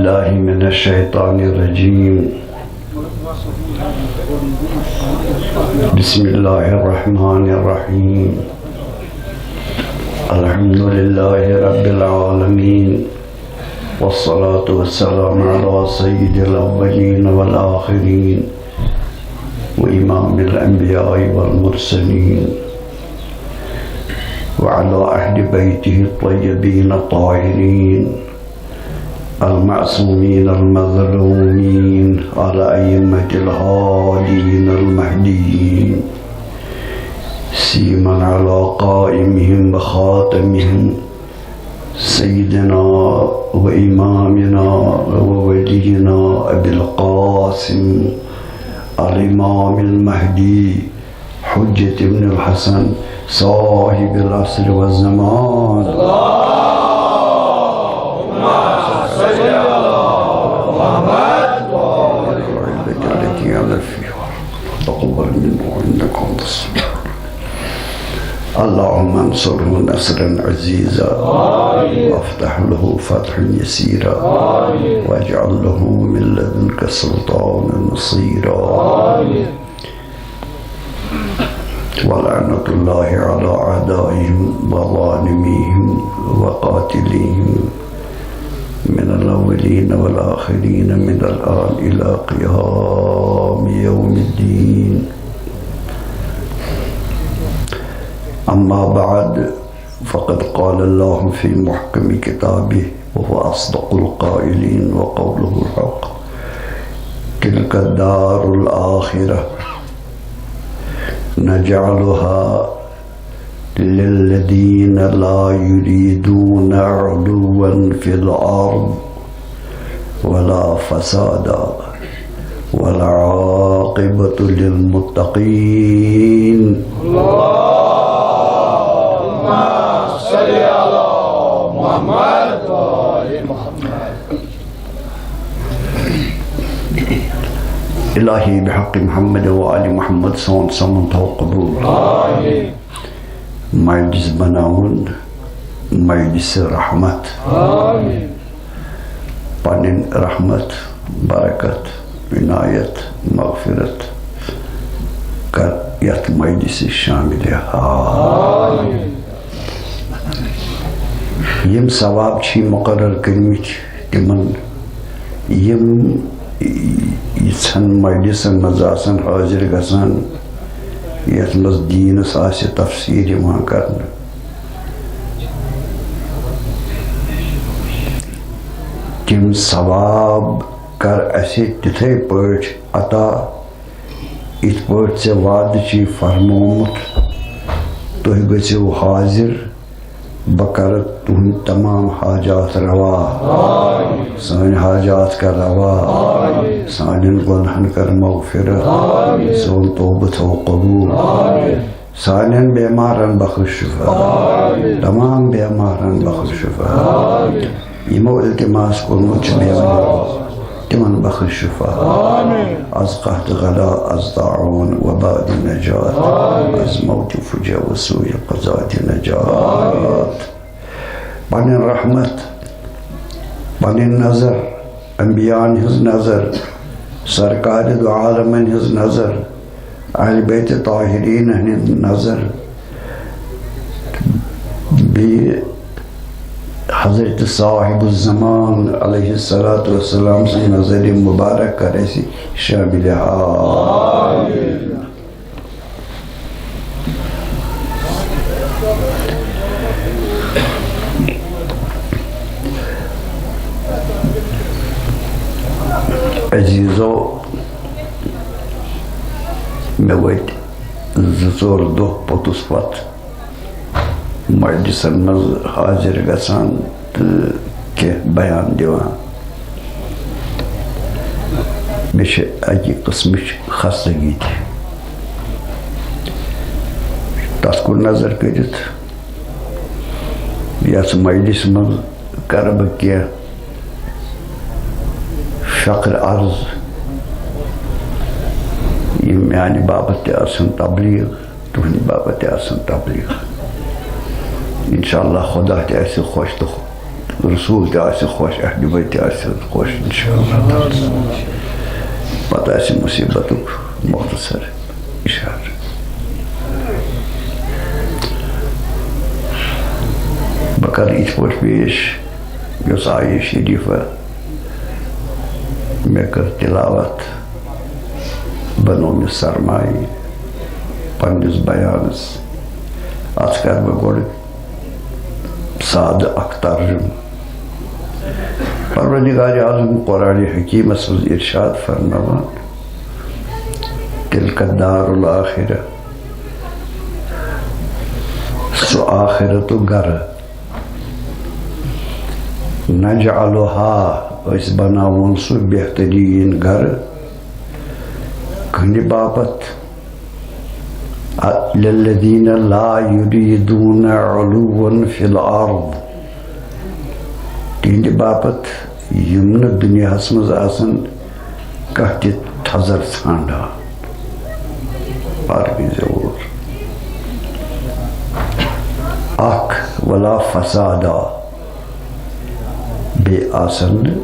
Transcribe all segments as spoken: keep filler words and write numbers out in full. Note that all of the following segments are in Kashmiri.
بالله من الشيطان الرجيم. بسم الله الرحمن الرحيم. الحمد لله رب العالمين، والصلاة والسلام على سيد الأولين والآخرين، وإمام الأنبياء والمرسلين، وعلى أهل بيته الطيبين الطاهرين، المعصومين المظلومين، على أئمة الهادين المهديين، سيما على قائمهم وخاتمهم، سيدنا وإمامنا وولينا أبي القاسم الإمام المهدي حجة ابن الحسن صاحب العصر والزمان. اللهم صل على محمد وعلى التي على الفيور. تقبل منه إنك أنت السميع. اللهم انصره نصرا عزيزا، وافتح له فتحا يسيرا، واجعل له من لدنك سلطانا نصيرا. ولعنة الله على أعدائهم وظالميهم وقاتليهم من الأولين والآخرين من الآن إلى قيام يوم الدين. أما بعد، فقد قال الله في محكم كتابه وهو أصدق القائلين وقوله الحق: تلك الدار الآخرة نجعلها للذين لا يريدون علوا في الأرض ولا فسادا والعاقبة للمتقين. اللهم صل على محمد وآل محمد. إلهي بحق محمد وآل محمد سون سمن تو قبول. آمين. مجلس بناون مجلس رحمت. آمين. پنن رحمت، برکت، عنایت، مغفرت کر یتھ مجلس شامل حال۔ آمین۔ یم ثواب چھ مقرر کرمت تمن یم یژھن مجلسن منز آسن حاضر گژھان، یتھ منز دینس آسہ تفسیر یوان کرنہ۔ تم ثواب کر اسہِ تِتھے پٲٹھۍ عطا، یِتھ پٲٹھۍ ژےٚ وعدٕ چھُے فرمومُت، تُہۍ گٔژھِو حاضر، بہٕ کرٕ تُہنٛدۍ تمام حاجات روا۔ سٲنۍ حاجات کر روا۔ سانٮ۪ن گۄنہن کر مغفرت۔ سون توبہٕ تھٲو قبول۔ سانٮ۪ن بیمارن بخش شفا۔ آمین۔ تمام بیمارن بخش شفا۔ آمین۔ یمو التماس کوٚرمُت چھُ بیمار، تمن بخش شفا۔ آمین۔ از قحط غلا، از طاعون وبا دِ نجات۔ آمین۔ از موت فجا و سوء قضا دِ نجات۔ پنٕنۍ رحمت، پنٕنۍ نظر، انبیاءن ہٕنٛز نظر، سرکار دو عالمن ہٕنٛز نظر، اہل بیت طاہرین ہٕنٛز نظر، بیٚیہِ حضرت صاحب الزمان علیہ الصلوۃ والسلام سٕنٛز نظر مبارک کر اسہِ شامل حال۔ عزیزو، مےٚ وٲتۍ زٕ ژور دۄہ پوٚتُس پتہٕ مجلسن منٛز حاضر گژھان تہٕ کینٛہہ بیان دِوان۔ مےٚ چھِ اَکہِ قٕسمٕچ خستگی تہِ۔ تَتھ کُن نظر کٔرِتھ، یَتھ مجلسہِ منٛز کرٕ بہٕ کینٛہہ فقر عرض، یِم میانہِ باپتھ تہِ آسن تبلیغ، تُہنٛدِ باپتھ تہِ آسن تبلیغ۔ انشاءاللہ خدا تہِ آسہِ خۄش تہٕ رسول تہِ آسہِ خۄش، اہلِ بیت تہِ آسہِ خۄش، انشاءاللہ۔ پتہٕ آسہِ مصیبتُک مختصر اشارٕ۔ بہٕ کرٕ یِتھ پٲٹھۍ پیش، یۄس آیہِ شریفہ مےٚ کٔر تلاوت، بنوو مےٚ سرمایہِ پننِس بیانس۔ اتھ کرٕ بہٕ گۄڈٕ سادٕ اکھ ترجمہٕ۔ پروردگار عالم قرآن حکیمس منٛز ارشاد فرماوان، تلک الدار الآخرہ، سُہ آخرتُک گرٕ، نجعلها، أسۍ بناوون سُہ بہتریٖن گرٕ کٕہٕنہِ باپتھ، للذین لا یریدون علوا فی الارض، تِہنٛدِ باپتھ یِم نہٕ دُنیاہس منٛز آسن کانٛہہ تہِ تھزر ژھانڈان۔ پرگٔژھۍ زیوٗر۔ اکھ، ولا فسادا، بیٚیہِ آسن نہٕ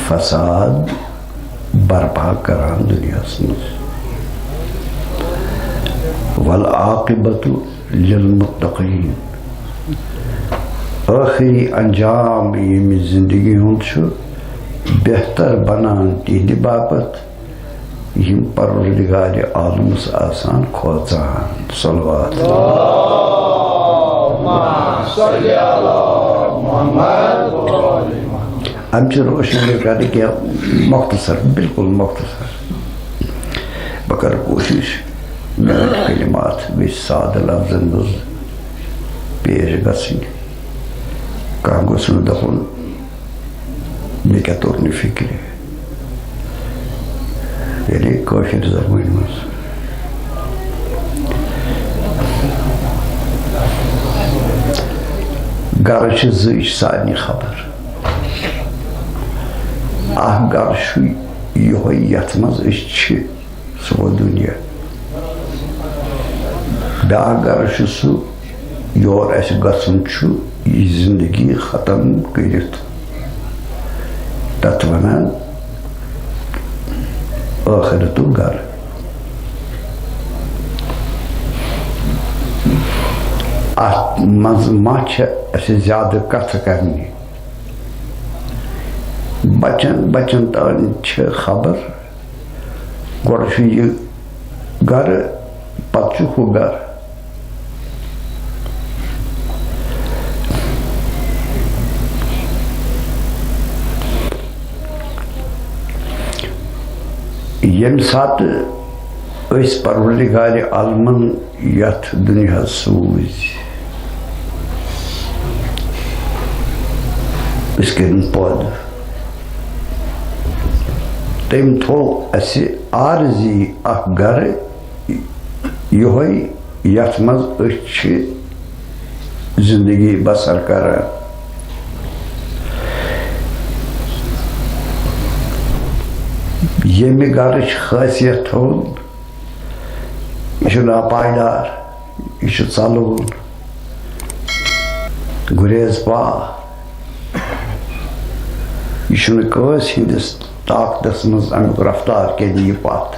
فساد برپا کران دُنیاہس منٛز۔ والعاقبۃ للمتقین، ٲخری انجام ییٚمہِ زندگی ہُنٛد چھُ بہتر بنان تِہنٛدِ باپتھ، یِم پروردگار عالمس آسان کھوژان۔ صلوات۔ اللہم صل علی محمد۔ امچہِ روشنی کرٕ کینٛہہ مختصر، بالکل مختصر۔ بہٕ کرٕ کوٗشِش، میٲنۍ کلمات گٔژھۍ سادٕ لفظن منٛز پیش گژھٕنۍ۔ کانٛہہ گوٚژھ نہٕ دپُن، مےٚ کیٛاہ توٚر نہٕ فِکرِ۔ یعنی کٲشِر زبٲنۍ منٛز۔ گرٕ چھِ زٕ، یہِ چھِ سارنٕے خبر۔ اکھ گرٕ چھُ یِہوٚے یتھ منٛز أسۍ چھِ، سُہ گوٚو دُنیا۔ بیٛاکھ گرٕ چھُ سُہ، یور اَسہِ گژھُن چھُ، یہِ زندگی ختم کٔرِتھ۔ تَتھ وَنان ٲخرتُک گرٕ۔ اَتھ منٛز ما چھِ اَسہِ زیادٕ کَتھٕ کَرنہِ؟ بَچَن، بَچَن تام چھِ خبر، گۄڈٕ چھُ یہِ گرٕ، پتہٕ چھُ ہُہ گرٕ۔ ییٚمہِ ساتہٕ أسۍ پروردگار عالمن یتھ دُنیاہس سوٗزۍ، أسۍ کٔرِن پٲدٕ۔ تٔمۍ تھوٚو اَسہِ عارضی اکھ گرٕ، یِہوٚے یتھ منٛز أسۍ چھِ زندگی بسر کران۔ ییٚمہِ گرٕچ خٲصیت تھٲوٕن، یہِ چھُ ناپائیدار، یہِ چھُ ژَلوُن، گُریز پا۔ یہِ چھُنہٕ کٲنٛسہِ ہٕنٛدِس طاقتس منٛز اَمیُک رفتار کیٛاہ دِیہِ پتھ۔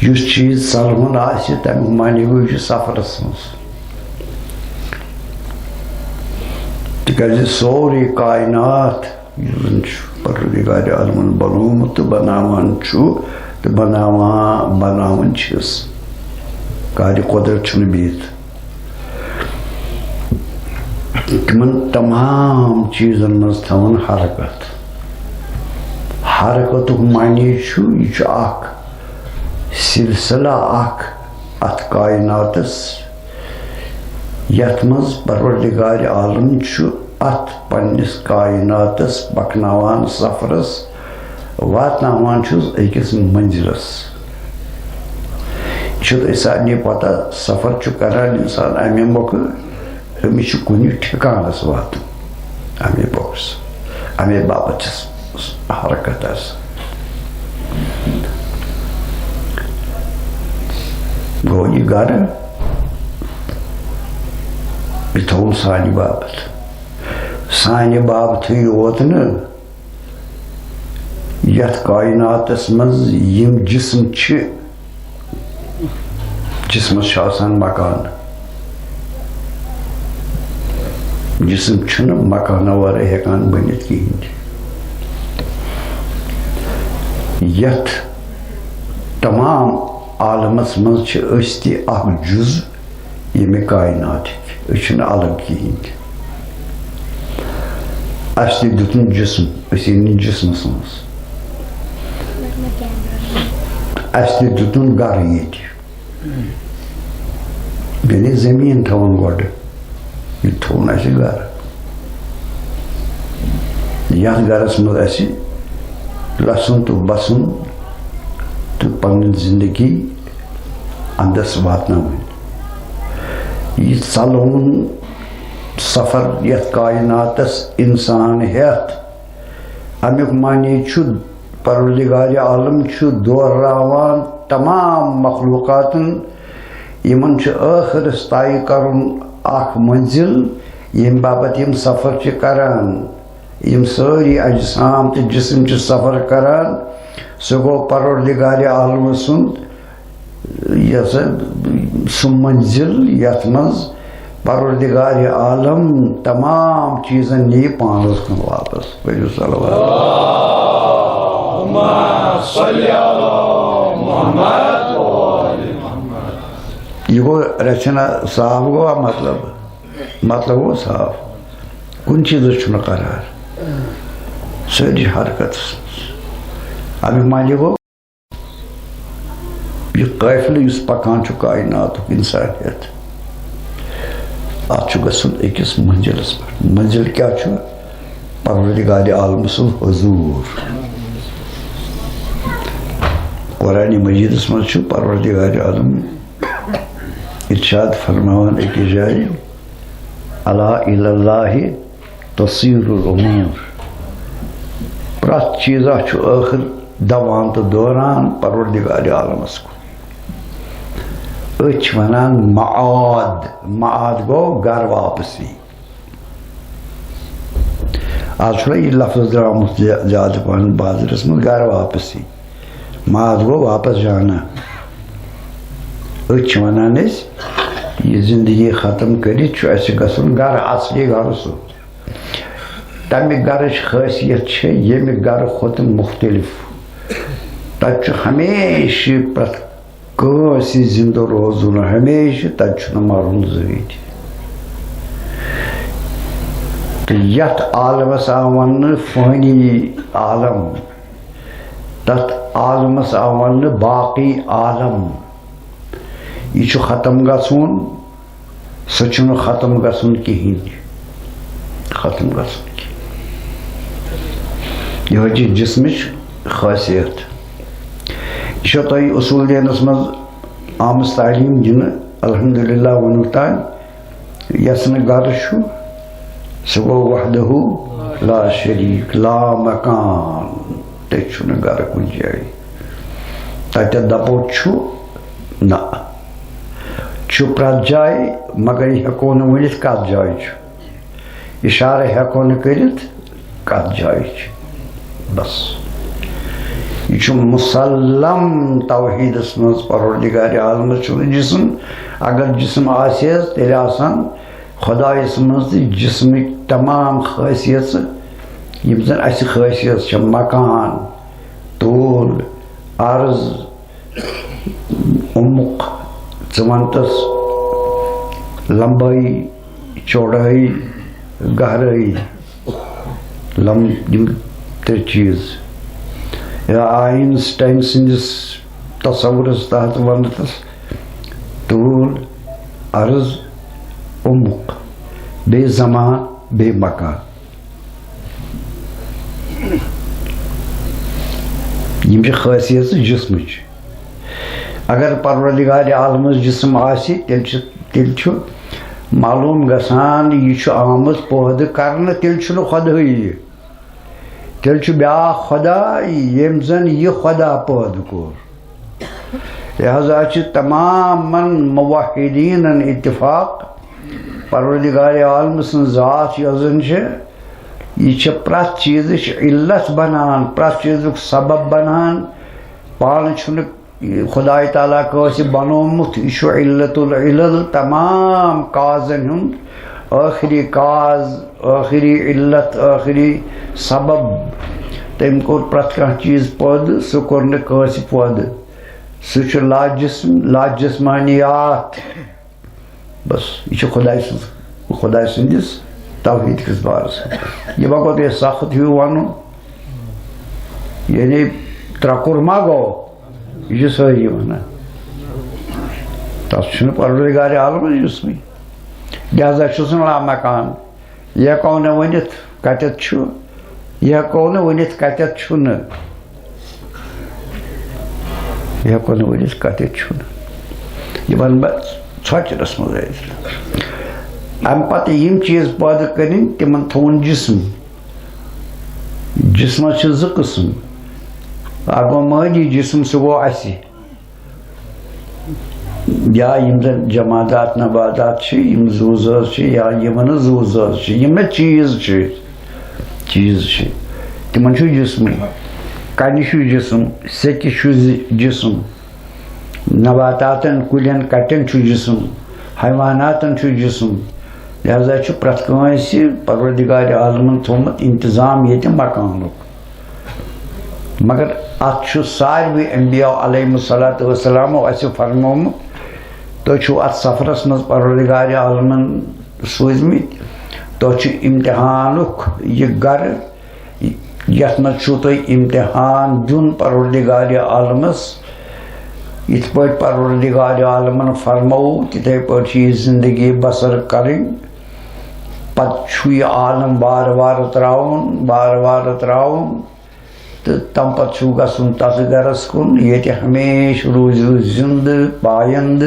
یُس چیٖز ژَلوُن آسہِ، تَمیُک معنی گوٚو، یہِ چھُ سفرس منٛز۔ تِکیٛازِ سورُے کائنات یُس زن چھُ پروردگار عالمن بنوومُت تہٕ بناوان چھُ تہٕ بناوان، بناوان چھِس۔ کارِ قدرت چھُنہٕ بِہِتھ۔ تِمن تمام چیٖزن منٛز تھاوُن حرکت۔ حرکتُک معنی چھُ، یہِ چھُ اکھ سلسلہ اکھ اتھ کائناتس، یتھ منٛز پروردگار عالم چھُ اتھ پننِس کائناتس پکناوان سفرس، واتناوان چھُس أکِس منزلس۔ چھُ تۄہہِ سارنٕے پتہ، سفر چھُ کران انسان امہِ مۄکھٕ، أمِس چھُ کُنہِ ٹھکانس واتُن۔ امے باپتھ، امے باپتھ چھِ حرکت آسان۔ گوٚو یہِ گرٕ، یہِ تھوٚوُن سانہِ باپتھ۔ سانہِ باپتھٕے یوت نہٕ، یَتھ کائناتَس منٛز یِم جسم چھِ، جسمس چھُ آسان مکان۔ جسم چھُنہٕ مکانہٕ ورٲے ہٮ۪کان بٔنِتھ کِہیٖنۍ تہِ۔ یَتھ تمام عالمس منٛز چھِ أسۍ تہِ اکھ جُز ییٚمہِ کائناتٕکۍ۔ أسۍ چھِنہٕ الگ کِہیٖنۍ تہِ۔ اَسہِ تہِ دیُتُن جسم، أسۍ یی نہٕ جسمس منٛز۔ اَسہِ تہِ دیُتُن گرٕ ییٚتہِ۔ یعنی زٔمیٖن تھاوُن گۄڈٕ، یہِ تھوٚو نہٕ اَسہِ گرٕ۔ یَتھ گرس منٛز اَسہِ لَسُن تہٕ بَسُن تہٕ پنٕنۍ زندگی اَندَس واتناوٕنۍ۔ یہِ ژَلوُن سفر یَتھ کائناتَس اِنسان ہٮ۪تھ، اَمیُک معنی چھُ پروردگار عالم چھُ دورراوان تمام مخلوقاتن، یِمن چھُ ٲخرس طے کرُن اکھ منزل، ییٚمہِ باپتھ یِم سفر چھِ کران۔ یِم سٲری اجسام تہٕ جسم چھِ سفر کران، سُہ گوٚو پروردگار عالم سُنٛد یہِ ہسا سُہ منزل یتھ منٛز پروردگار عالم تمام چیزن نِیہِ پانس کُن واپس۔ پٔرِو صلوات۔ اللهم صل على محمد وآل محمد۔ یہِ گوٚو رچھنا صاف گوٚوا مطلب؟ مطلب گوٚو صاف۔ کُنہِ چیزس چھُنہٕ قرار۔ سٲری حرکتس منٛز۔ امیُک معنی گوٚو، یہِ قٲفلہٕ یُس پکان چھُ کائناتُک اِنسانیت، اَتھ چھُ گژھُن أکِس منزلس پٮ۪ٹھ۔ منزل کیٛاہ چھُ؟ پروردگار عالم سُنٛد حضور۔ قرآن مجیدس منٛز چھُ پروردگار عالم ارشاد فرماوان أکِس جایہِ، الا الی اللہ تصیر الامور۔ پرٛٮ۪تھ چیٖزا چھُ ٲخٕر دوان تہٕ دوران پروردگار عالمس کُن۔ أتھۍ چھِ وَنان معاد۔ معاد گوٚو گرٕ واپسی۔ آز چھُنہ یہِ لفظ درٛامُت زیا-، زیادٕ پَہَن بازرَس منٛز، گرٕ واپسی۔ معاد گوٚو واپس جانا۔ أتھۍ چھِ وَنان أسۍ، یہِ زندگی ختم کٔرِتھ چھُ اَسہِ گژھُن گرٕ، اصلی گرٕ سُہ۔ تَمہِ گرٕچ خٲصیت چھِ ییٚمہِ گرٕ کھۄتہٕ مُختلف۔ تَتہِ چھُ ہمیشہِ پرٛٮ۪تھ کٲنٛسہِ زِندٕ روزُن ہمیشہِ، تَتہِ چھُنہٕ مَرُن زٕہٕنۍ تہِ۔ تہٕ یَتھ عالمَس آو وَننہٕ فٲنی عالم، تَتھ عالمَس آو وَننہٕ باقی عالم۔ یہِ چھُ ختم گژھُن، سُہ چھُنہٕ ختم گژھُن کِہیٖنۍ۔ ختم گژھُن کِہیٖنۍ۔ یِہوٚے چھِ جسمٕچ خٲصیت۔ یہِ چھو تۄہہِ اصوٗل دینَس منٛز آمٕژ تعلیٖم دِنہٕ، الحمدللہ، وُنیُک تام۔ یَس نہٕ گرٕ چھُ، سُہ گوٚو وحدہ لا شریک، لا مکان۔ تٔتھۍ چھُنہٕ گرٕ کُنہِ جایہِ۔ تَتٮ۪تھ دَپو چھُ، نہ۔ چھُ پرٛٮ۪تھ جایہِ، مگر یہِ ہٮ۪کو نہٕ ؤنِتھ کَتھ جایہِ چھُ۔ اِشارٕ ہٮ۪کو نہٕ کٔرِتھ کَتھ جایہِ چھُ۔ بس۔ یہِ چھُ مُسلم توحیٖدَس منٛز، پروردگار عالمَس چھُنہٕ جسم۔ اگر جسم آسہِ حظ، تیٚلہِ آسَن خۄدایَس منٛز تہِ جسمٕکۍ تمام خٲصیژٕ، یِم زَن اَسہِ خٲصیژ چھِ، مکان، طوٗل، عرض، عمق، ژٕ وَن تَس لمبٲیی، چوڑٲیی، گہرٲیی، لم-، یِم ترٛےٚ چیٖز۔ یا آینسٹاین سٕنٛدِس تصورس تحت وَنہٕ تَس طوٗل، عرض، عمق، بیٚیہِ زمان، بیٚیہِ مکان۔ یِم چھِ خٲصیت جسمٕچ۔ اگر پروردگار عالمس جسم آسہِ، تیٚلہِ چھُ، تیٚلہِ چھُ معلوم گژھان، یہِ چھُ آمُت پٲدٕ کرنہٕ، تیٚلہِ چھُنہٕ خۄدہٕے یہِ۔ تیٚلہِ چھُ بیٛاکھ خۄدا، ییٚمۍ زَن یہِ خۄدا پٲدٕ کوٚر۔ لہذا چھِ تمامن موحدیٖنن اتفاق، پروردگار عالم سٕنٛز ذات یۄس زن چھِ، یہِ چھِ پرٛٮ۪تھ چیٖزٕچ علت بنان، پرٛٮ۪تھ چیٖزُک سبب بنان۔ پانہٕ چھُنہٕ خداے تعالیٰ کٲنٛسہِ بنومُت، یہِ چھُ علت العلل، تمام کازن ہُنٛد ٲخری کاز، ٲخری علت، ٲخری سبب۔ تٔمۍ کوٚر پرٛٮ۪تھ کانٛہہ چیٖز پٲدٕ، سُہ کوٚر نہٕ کٲنٛسہِ پٲدٕ۔ سُہ چھُ لاجسم، لاجسمانیات۔ بس، یہِ چھُ خداے سٕنٛز، خداے سٕنٛدِس توحیٖد کِس بارس منٛز۔ یہِ ما گوٚو تۄہہِ سخت ہیوٗ ونُن؟ یعنی ترٛکُر ما گوٚو؟ یہِ چھُ سٲری ونان۔ تس چھُنہٕ پروردگار عالمس جسمٕے۔ لہذا چھُس نہٕ لامکان۔ یہِ ہٮ۪کو نہٕ ؤنِتھ کتٮ۪تھ چھُ، یہِ ہٮ۪کو نہٕ ؤنِتھ کتٮ۪تھ چھُنہٕ۔ یہِ ہٮ۪کو نہٕ ؤنِتھ کتٮ۪تھ چھُنہٕ۔ یہِ ونہٕ بہٕ ژھۄچرس منٛز أزۍ۔ امہِ پتہٕ یِم چیٖز پٲدٕ کٔرِنۍ، تِمن تھوٚوُن جسم۔ جسمس چھِ زٕ قٕسم۔ اکھ گوٚو مٲدی جسم، سُہ گوٚو اسہِ۔ یا یِم زن جمادات نباتات چھِ، یِم زُو زٲژ چھِ، یا یِم نہٕ زُو زٲژ چھِ، یِم نہٕ چیٖز چھِ، چیٖز چھِ، تِمن چھُ جسم۔ کنہِ چھُ جسم، سیٚکہِ چھُ زِ-، جسم، نباتاتن، کُلٮ۪ن، کٹٮ۪ن چھُ جسم، حیواناتن چھُ جسم۔ لہذا چھُ پرٛٮ۪تھ کٲنٛسہِ پروردگار عالمن تھوٚومُت انتظام ییٚتہِ مکانُک۔ مگر اتھ چھُ ساروٕے انبیاء علیہم الصلوۃ والسلامو اسہِ فرمومُت، تُہۍ چھِو اتھ سفرس منٛز پروردگار عالمن سوٗزمٕتۍ، تۄہہِ چھُ امتحانُک یہِ گرٕ، یتھ منٛز چھُو تۄہہِ امتحان دیُن پروردگار عالمس۔ یِتھ پٲٹھۍ پروردگار عالمن فرموو، تِتھے پٲٹھۍ چھِ یہِ زندگی بسر کرٕنۍ۔ پتہٕ چھُ یہِ عالم وارٕ وارٕ ترٛاوُن، وارٕ وارٕ ترٛاوُن، تہٕ تَمہِ پتہٕ چھُو گژھُن تَتھ گرس کُن، ییٚتہِ ہمیشہٕ روٗزِو زِندٕ، پایندٕ،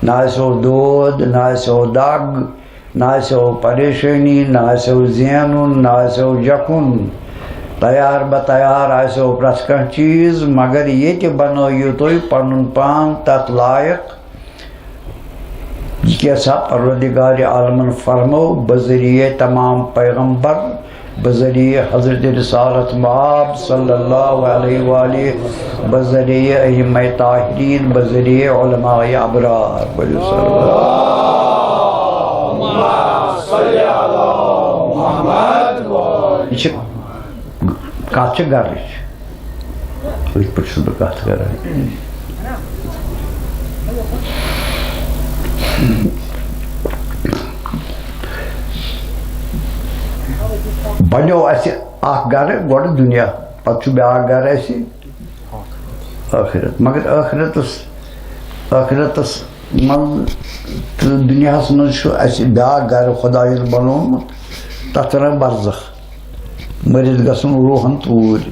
نہ آسیو دود، نہ آسیو دگ، نہ آسیو پریشٲنی، نہ آسیو زینُن، نہ آسیو جکُن۔ تیار بہ تیار آسیو پرٛٮ۪تھ کانٛہہ چیٖز، مگر ییٚتہِ بنٲیِو تُہۍ پنُن پان تَتھ لایق، یہِ کیٛاہ سا پروردگار عالمن فرمو بذریعہ تمام پیغمبر، بذریعہ حضرت رسالت مآب صلی اللہ علیہ وآلہ، بذریعہ ائمہ طاہرین، بذریعہ علماء ابرار۔ ؤلِو صلی اللہ۔ اللہم صل علی محمد۔ یہِ چھِ کتھ چھِ گرٕچ۔ أتھۍ پٲٹھۍ چھُس بہٕ کتھ کران۔ بنیو اسہِ اکھ گرٕ گۄڈٕ دُنیا، پتہٕ چھُ بیٛاکھ گرٕ اسہِ ٲخرت۔ مگر ٲخرتس، ٲخرتس منٛز تہٕ دُنیاہس منٛز چھُ اسہِ بیٛاکھ گرٕ خۄدایَن بنوومُت، تتھ ونان برزخ۔ مٔرِتھ گژھُن روحن توٗرۍ۔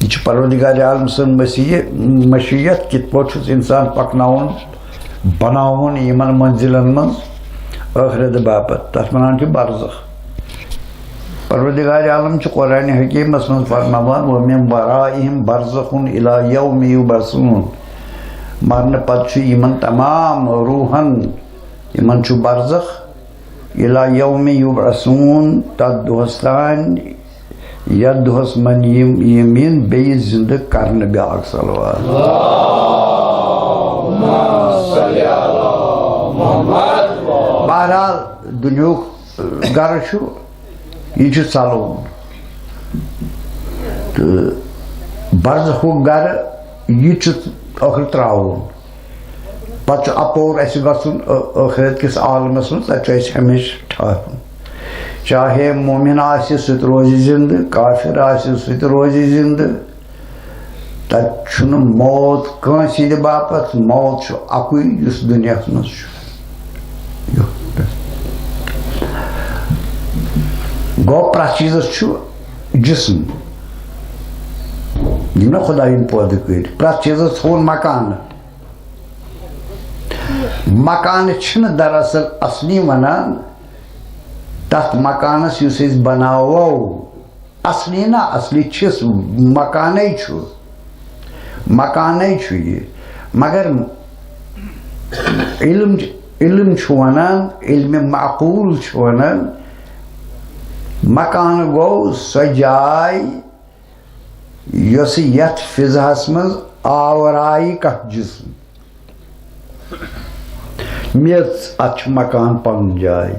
یہِ چھُ پروردگار عالم سٕنٛز مشیت، مشیت کِتھ پٲٹھۍ چھُس انسان پکناوُن، بناوُن یِمن منزلن منٛز ٲخرت باپتھ۔ تتھ ونان چھِ برزخ۔ پروردگار عالم چھُ قرآن حکیمس منٛز فرماوان، "ومن ورائہم برزخ الی یوم یبعثون۔" مرنہٕ پتہٕ چھُ یِمن تمام روحن، یِمن چھُ برزخ، الی یوم یبعثون، تتھ دۄہس تام، یتھ دۄہس منٛز یِم، یِم یِن بیٚیہِ زِندٕ کرنہٕ۔ بیٛاکھ صلوات۔ بہرحال، دُنیاہُک گرٕ چھُ، یہِ چھُ ژلُن۔ تہٕ برزخُک گرٕ، یہِ چھُ ٲخٕر ترٛاوُن۔ پتہٕ چھُ اپور اَسہِ گژھُن ٲ-، ٲخرت کِس عالمس منٛز، تَتہِ چھُ اَسہِ ہمیشہٕ ٹھہرُن۔ چاہے مومن آسہِ، سُہ تہِ روزِ زِندٕ، کافر آسہِ، سُہ تہِ روزِ زِندٕ۔ تَتہِ چھُنہٕ موت کٲنٛسہِ ہِنٛدِ باپتھ، موت چھُ اَکُے یُس دُنیاہَس منٛز چھُ۔ گوٚو، پرٛٮ۪تھ چیٖزَس چھُ جسم، یِم نہ خۄدایَن پٲدٕ کٔرۍ، پرٛٮ۪تھ چیٖزَس تھوٚوُن مکانہٕ۔ مکانہٕ چھِنہٕ دراصل اصلی ونان تتھ مکانس یُس أسۍ بناوو۔ اصلی نہ، اصلی چھِس مکانے چھُ، مکانے چھُ یہِ۔ مگر علم چھُ، علم چھُ ونان، علم معقول چھُ ونان، مکان گوٚو سۄ جاے یۄس یتھ فضاہس منٛز آورایہِ کانٛہہ جسم۔ میٚژ، اتھ چھُ مکان پنٕنۍ جاے۔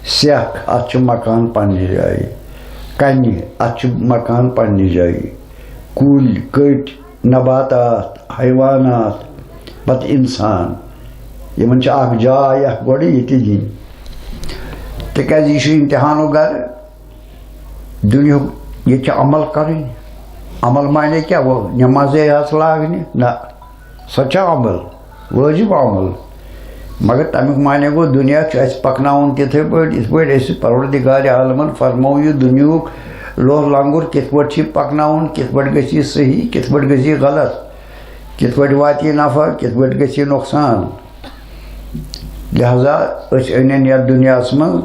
سیٚکھ، اتھ چھُ مکان پننہِ جایہِ۔ کنہِ، اتھ چھُ مکان پننہِ جایہِ۔ کُلۍ، کٔٹۍ، نباتات، حیوانات، پتہٕ انسان، یِمن چھِ اکھ جاے اکھ گۄڈٕ ییٚتہِ دِنۍ۔ تِکیازِ یہِ چھُ امتحانُک گرٕ۔ دُنیاہُک، ییٚتہِ چھِ عمل کرٕنۍ۔ عمل معنی کیٛاہ؟ وۄنۍ نٮ۪مازے یٲژ لاگنہِ؟ نہ، سۄ چھےٚ عمل، وٲجِب عمل۔ مگر تَمیُک معنی گوٚو، دُنیا چھُ اَسہِ پَکناوُن تِتھَے پٲٹھۍ، یِتھ پٲٹھۍ اَسہِ پروردگار عالمَن فرموو، یہِ دُنیاہُک لوہ لنگُر کِتھ پٲٹھۍ چھُ پَکناوُن، کِتھ پٲٹھۍ گژھِ یہِ صحیح، کِتھ پٲٹھۍ گژھِ یہِ غلط، کِتھ پٲٹھۍ واتہِ یہِ نفع، کِتھ پٲٹھۍ گژھِ یہِ نۄقصان۔ لہذا أسۍ أنِن یَتھ دُنیاہَس منٛز،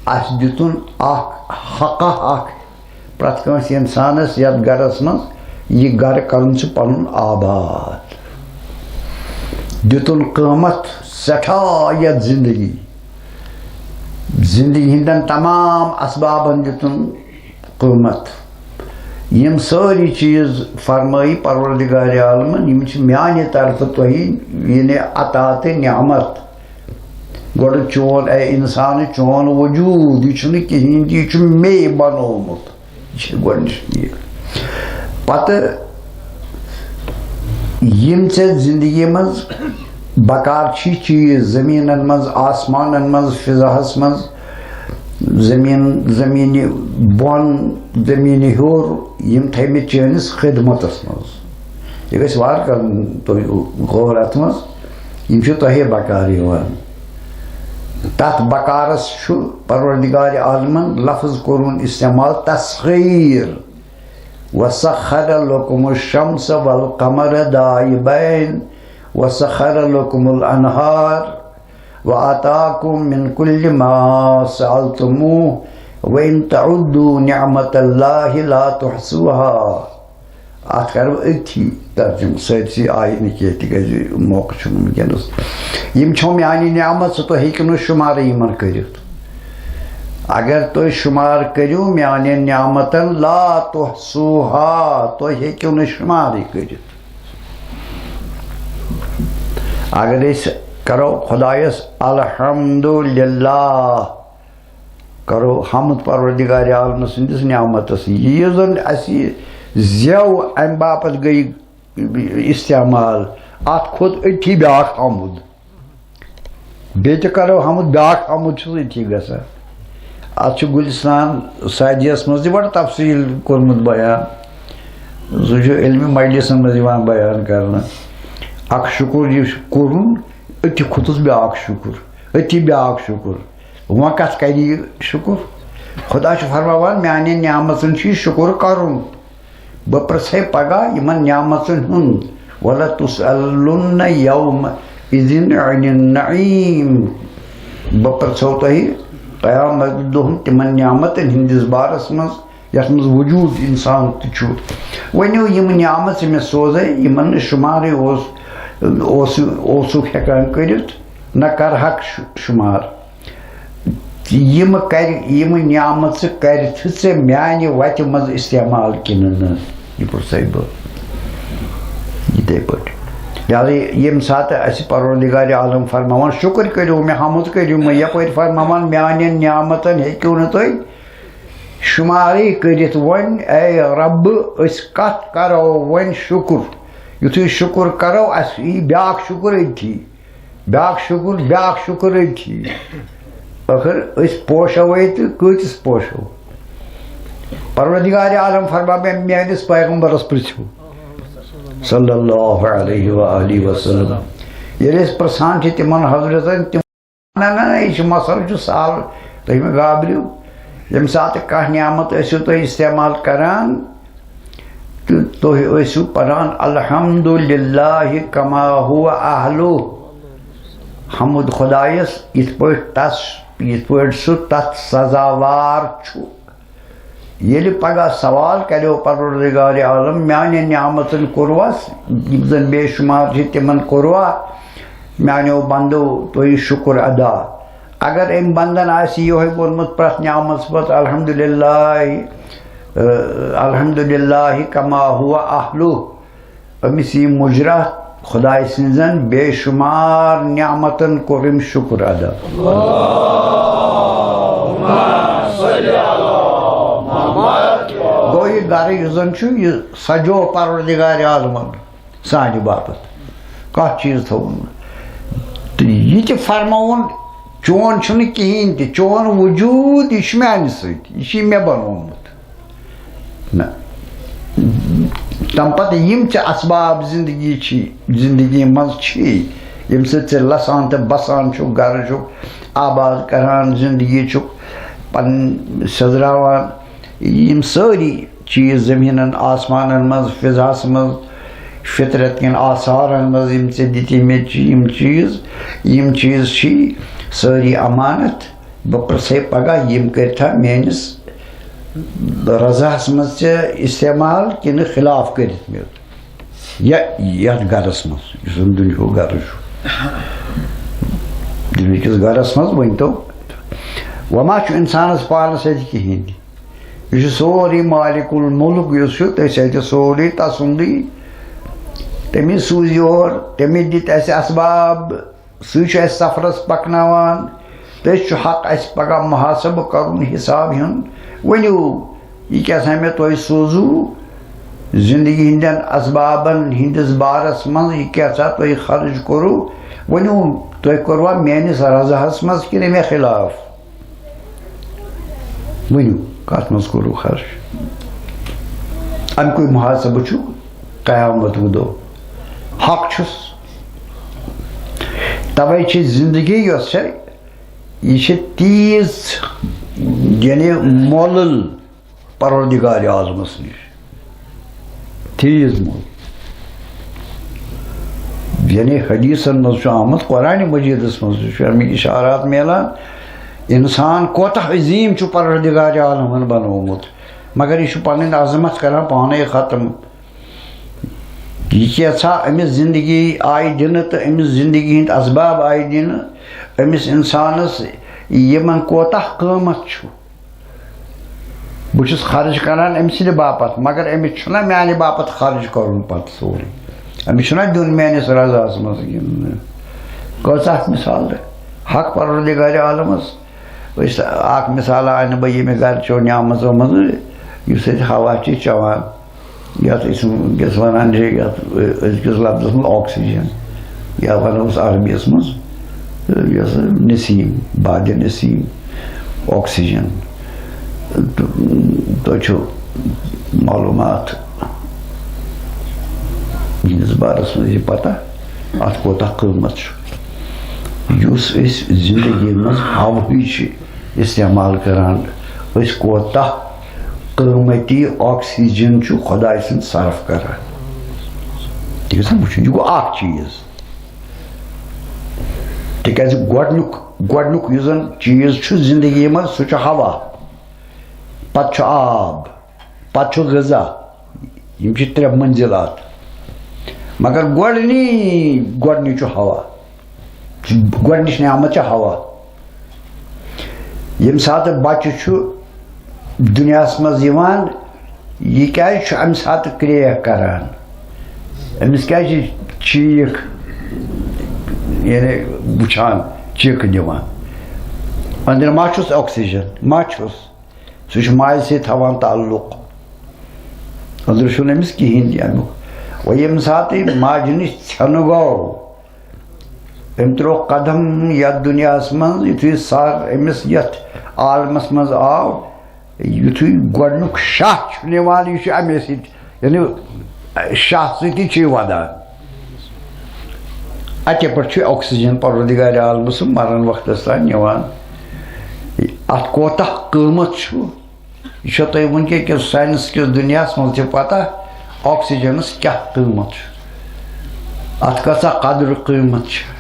اَسہِ دیُتُن اَکھ حقہ اَکھ پرٛٮ۪تھ کٲنٛسہِ اِنسانَس یَتھ گَرَس منٛز، یہِ گَرٕ کَرُن چھُ پَنُن آباد۔ دیُتُن قۭمَتھ سٮ۪ٹھاہ یَتھ زِندگی، زِندگی ہِنٛدٮ۪ن تمام اَسبابَن دیُتُن قۭمَتھ۔ یِم سٲری چیٖز فرمٲیی پروردگار عالمَن، یِم چھِ میٛانہِ طرفہٕ تۄہہِ، یعنی عطا تہٕ نعمت۔ گۄڈٕ چون، اے اِنسان، چون وجوٗد، یہِ چھُنہٕ کِہیٖنۍ تہِ، یہِ چھُ مے بنوومُت۔ یہِ چھِ گۄڈٕنِچ چیٖز۔ پتہٕ یِم ژےٚ زندگی منٛز بکار چھی چیٖز، زٔمیٖنَن منٛز، آسمانَن منٛز، فضاہَس منٛز، زٔمیٖن، زٔمیٖنہِ بۄن، زٔمیٖنہِ ہیوٚر، یِم تھٲیمٕتۍ چٲنِس خدمتَس منٛز۔ یہِ گژھِ وارٕ کَرُن تُہۍ غور اَتھ منٛز۔ یِم چھِ تۄہے بکار یِوان۔ تَتھ بکارَس چھُ پروردگار عالمَن لفظ کوٚرمُت استعمال تسخیر۔ وسخر لكم الشمس والقمر دائبين وسخر لكم الأنهار وآتاكم من كل ما سألتموه وإن تعدوا نعمة الله لا تحصوها۔ اَتھ کَرٕ بہٕ أتھی ترجمہٕ، سٲرسٕے آیہِ نہٕ کینٛہہ، تِکیٛازِ موقعہٕ چھُنہٕ وٕنکیٚنَس۔ یِم چھَو میٛانہِ نعمت، سُہ تُہۍ ہیٚکِو نہٕ شُمارٕے یِمَن کٔرِتھ۔ اگر تُہۍ شُمار کٔرِو میٛانٮ۪ن نعمتَن، لا تحصوها، تُہۍ ہیٚکِو نہٕ شُمارٕے کٔرِتھ۔ اگر أسۍ کَرو خۄدایَس الحمدللہ، کرو حمد پروردگار عالم سٕنٛدِس نعمتس، یہِ زن اسہِ زیو امہِ باپتھ گٔے استعمال، اتھ کھوٚت أتھی بیٛاکھ حمد۔ بیٚیہِ تہِ کرو حمد، بیٛاکھ حمد چھُس أتھی گژھان۔ اتھ چھُ گُلستان سعدیس منٛز تہِ بڑٕ تفصیٖل کوٚرمُت بیان، سُہ چھُ علمِ مجلسن منٛز یِوان بیان کرنہٕ۔ اکھ شُکُر یہِ کوٚرُن، أتھی کھوٚتُس بیٛاکھ شُکُر، أتھی بیٛاکھ شُکُر۔ وۄنۍ کتھ کرِ یہِ شُکُر؟ خدا چھُ فرماوان، میانٮ۪ن نعمژن چھُ یہِ شُکُر کرُن۔ بہٕ پرژھے پگاہ یِمن نعمژن ہُنٛد، وَلَتُسْأَلُنَّ يَوْمَئِذٍ عَنِ النَّعِيمِ۔ بہٕ پرژھو تۄہہِ قیامت دۄہن تِمن نعمتن ہٕنٛدِس بارس منٛز، یتھ منٛز وجود انسان تہِ چھُ۔ ؤنِو، یِم نعمت چھِ مےٚ سوزے، یِمن نہٕ شُمارٕے اوس، اوس، اوسُکھ ہٮ۪کان کٔرِتھ، نہ کرہکھ شُ-، شُمار۔ یِم کَرِ، یِم نعمژٕ کَرِ تھٕ ژےٚ میانہِ وَتہِ منٛز استعمال کِنہٕ نہٕ؟ یہِ پرٛژھَے بہٕ یِتھَے پٲٹھۍ۔ لہذا ییٚمہِ ساتہٕ اَسہِ پروردگار عالم فرماوان، شُکر کٔرِو مےٚ، حمد کٔرِو مےٚ، یَپٲرۍ فرماوان، میانٮ۪ن نعمتن ہیٚکِو نہٕ تُہۍ شُمارٕے کٔرِتھ۔ وۄنۍ اے رب، أسۍ کَتھ کَرو وۄنۍ شُکُر؟ یُتھُے شُکُر کَرو، اَسہِ یی بیٛاکھ شُکُر أتھی۔ بیٛاکھ شُکُر، بیٛاکھ شُکُر أتھی۔ ٲخٕر أسۍ پوشوے تہٕ کۭتِس پوشو؟ پروردگار عالم فرماوان، میٲنِس پیغمبرس پرژھِو، صلی اللہ علیہ و آلہ وسلم۔ ییٚلہِ أسۍ پرژھان چھِ تِمن حضرتن، تِم، نہ، نہ، نہ، یہِ چھُ مسلہٕ چھُ سہل، تُہۍ مہٕ گابرِو۔ ییٚمہِ ساتہٕ کانٛہہ نعمت ٲسِو تُہۍ استعمال کران، تہٕ تُہۍ ٲسِو پران، الحمدللہ کما ہو اہلہ، حمد خدایس، یِتھ پٲٹھۍ تس، یِتھ پٲٹھۍ سُہ تتھ سزاوار چھُ۔ ییٚلہِ پگاہ سوال کریو پروردگار عالم، میانٮ۪ن نعمتن کوٚروا، یِم زن بے شمار چھِ، تِمن کوٚروا؟ میانیو بندو، تُہۍ شُکُر ادا۔ اگر أمۍ بندن آسہِ یِہوٚے ووٚنمُت پرٛٮ۪تھ نعمژ پتہٕ، الحمدللہ، ٲ، الحمدللہ کما ہوا اہلہ، أمِس یی مُجرا خداے سٕنٛزن بے شُمار نعمتن کوٚر أمۍ شُکُر ادا۔ گوٚو یہِ گرٕ یُس زن چھُ، یہِ سجو پروردگار عالمن سانہِ باپتھ کتھ چیٖز تھوٚوُن؟ تہٕ یہِ تہِ فرماوُن، چون چھُنہٕ کِہیٖنۍ تہِ، چون وجوٗد، یہِ چھُ میانہِ سۭتۍ، یہِ چھُے مےٚ بنوومُت۔ نہ۔ تَمہِ پتہٕ یِم تہِ اسباب زندگی چھی، زندگی منٛز چھی، ییٚمہِ سۭتۍ ژٕ لسان تہٕ بسان چھُکھ، گرٕ چھُکھ آباد کران، زندگی چھُکھ پنٕنۍ سیٚزراوان، یِم سٲری چیٖز زٔمیٖنَن آسمانَن منٛز، فضاہَس منٛز، فطرت کٮ۪ن آثارَن منٛز یِم ژےٚ دِتۍ مٕتۍ چھِ، یِم چیٖز، یِم چیٖز چھی سٲری امانت۔ بہٕ پرٛژھَے پگاہ، یِم کٔرِتھا میٲنِس رضاہَس منٛز ژےٚ استعمال کِنہٕ خلاف کٔرِتھ مےٚ؟ یا یَتھ گرَس منٛز، یُس زَن دُنیاہُک گرٕ چھُ، دُنیاہکِس گرَس منٛز ؤنۍتو، وۄنۍ ما چھُ اِنسانَس پانَس اَتھِ کِہیٖنۍ تہِ؟ یہِ چھُ سورُے مالک الملک یُس چھُ، تٔمِس اَتھِ سورُے تسُنٛدٕے۔ تٔمِس سوٗز یور، تٔمِس دِتۍ اَسہِ اسباب، سُے چھُ اَسہِ سفرَس پَکناوان۔ تٔمِس چھُ حق اَسہِ پگاہ محاسبہٕ کَرُن، حساب ہیوٚن۔ ؤنِو، یہِ کیٛاہ سا مےٚ تۄہہِ سوٗزوُ زِندگی ہٕنٛدٮ۪ن اسبابَن ہٕنٛدِس بارَس منٛز، یہِ کیٛاہ سا تۄہہِ خرٕچ کوٚروُ؟ ؤنِو، تۄہہِ کوٚروا میٛٲنِس رضاہَس منٛز کِنہٕ مےٚ خلاف؟ ؤنِو، کَتھ منٛز کوٚروٕ خرٕچ؟ اَمہِ کُے محاسبہٕ چھُ قیامتُک دۄہ۔ حق چھُس۔ تَوَے چھِ زِندگی یۄس چھےٚ، یہِ چھِ تیٖژ، یعنی مۄلُل پروردگار عالمَس نِش۔ تیٖژ مۄل۔ یعنی حدیثن منٛز چھُ آمُت، قرآن مجیدس منٛز تہِ چھُ اَمِکۍ اِشارات میلان۔ اِنسان کوتاہ عظیٖم چھُ پروردگار عالمن بنوومُت، مگر یہِ چھُ پنٕنۍ عظمت کران پانے ختم۔ یہِ کیژھا أمِس زندگی آیہِ دِنہٕ تہٕ أمِس زندگی ہٕنٛدۍ اسباب آیہِ دِنہٕ، أمِس اِنسانس یِمن کوتاہ قۭمتھ چھُ۔ بہٕ چھُس خرٕچ کران أمۍ سٕنٛدِ باپتھ، مگر أمِس چھُنہ میانہِ باپتھ خرٕچ کرُن پتہٕ سورُے؟ أمِس چھُنہ دیُن میٲنِس رضاہس منٛز کِنہٕ نہٕ؟ کۭژاہ مثال حق پروردگار عالمس۔ أسۍ اکھ مثال انہٕ بہٕ ییٚمہِ گرچو نعمژو منٛز، یُس أسۍ ہوا چھِ چٮ۪وان، یَتھ أسۍ وٕنکیٚس وَنان چھِ، یَتھ أزکِس لفظس منٛز oxygen، یا وَنوس عربیَس منٛز، یۄس نسیم، بادِ نسیم، oxygen۔ تہٕ تۄہہِ چھُ معلوٗمات یِہنٛدِس بارس منٛز یہِ پتہ، اَتھ کوٗتاہ قۭمتھ چھُ۔ یُس أسۍ زندگی منٛز ہَوہٕے چھِ استعمال کران، أسۍ کوٗتاہ قۭمتی oxygen چھُ خۄداے سُنٛد صرف کران۔ ٹھیٖک چھا؟ وٕچھِو، یہِ گوٚو اکھ چیٖز۔ تِکیٛازِ گۄڈٕنیُک، گۄڈٕنیُک یُس زن چیٖز چھُ زندگی منٛز، سُہ چھُ ہوا، پتہٕ چھُ آب، پتہٕ چھُ غذا۔ یِم چھِ ترٛےٚ منزلات۔ مگر گۄڈٕنی، گۄڈٕنی چھُ ہوا۔ گۄڈٕنِچ نعمت چھِ ہوا۔ ییٚمہِ ساتہٕ بچہٕ چھُ دُنیاہَس منٛز یِوان، یہِ کیٛازِ چھُ اَمہِ ساتہٕ کرٛیک کران؟ أمِس کیٛازِ چھِ چیٖک، یعنی وٕچھان، چیٖکہٕ دِوان؟ أنٛدرٕ ما چھُس oxygen؟ ما چھُس؟ سُہ چھُ ماجہِ سۭتۍ تھاوان تعلق۔ أنٛدرٕ چھُنہٕ أمِس کِہیٖنۍ تہِ اَمیُک۔ وۄنۍ ییٚمہِ ساتہٕ یہِ ماجہِ نِش ژھٮ۪نہٕ گوٚو، أمۍ ترٛوو قدم یَتھ دُنیاہَس منٛز، یُتھُے سر أمِس یَتھ عالمَس منٛز آو، یُتھُے گۄڈٕنیُک شاہ چھُ نِوان، یہِ چھُ اَمے سۭتۍ، یعنی شاہ سۭتی چھُ یہِ وَدان۔ اَتے پٮ۪ٹھ چھُ oxygen پروردگار عالمہٕ سُنٛد مرن وقتس تام نِوان۔ اَتھ کوتاہ قۭمتھ چھُ، یہِ چھو تۄہہِ وٕنکیٚن کِس science کِس دُنیاہَس منٛز تہِ پتہ، oxygenس کیٛاہ قۭمتھ چھُ، اَتھ کۭژاہ قدر قۭمتھ چھِ۔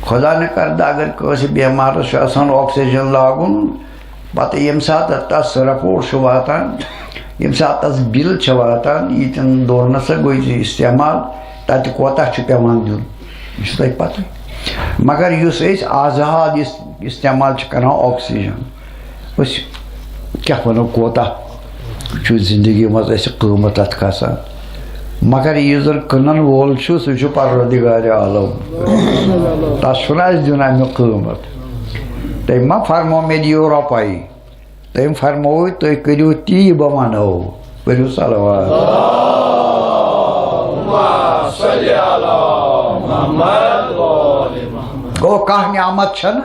خدا نہ کردہ اگر کٲنٛسہِ بیمارس چھُ آسان oxygen لاگُن، پتہٕ ییٚمہِ ساتہٕ تس report چھُ واتان، ییٚمہِ ساتہٕ تس bill چھِ واتان، ییٖتٮ۪ن دۄہن ہسا گوٚو یہِ استعمال، تتہِ کوتاہ چھُ پٮ۪وان دیُن، یہِ چھُ تۄہہِ پتہٕ۔ مگر یُس أسۍ آزاد اس-، استعمال چھِ کران آکسیجن، أسۍ کیٛاہ وَنو، کوتاہ چھُ زندگی منٛز اَسہِ قۭمَتھ اَتھ کھسان؟ مگر یُس زَن کٕنَن وول چھُ، سُہ چھُ پروردگار عالم۔ تَس چھُنہٕ اَسہِ دیُن اَمیُک قۭمَتھ۔ تٔمۍ ما فرمو، "مےٚ دِیِو رۄپَے"؟ تٔمۍ فرموو، "تُہۍ کٔرِو تی، بہٕ وَنو۔" پٔرِو صلوات۔ گوٚو، کانٛہہ نعمت چھَنہٕ،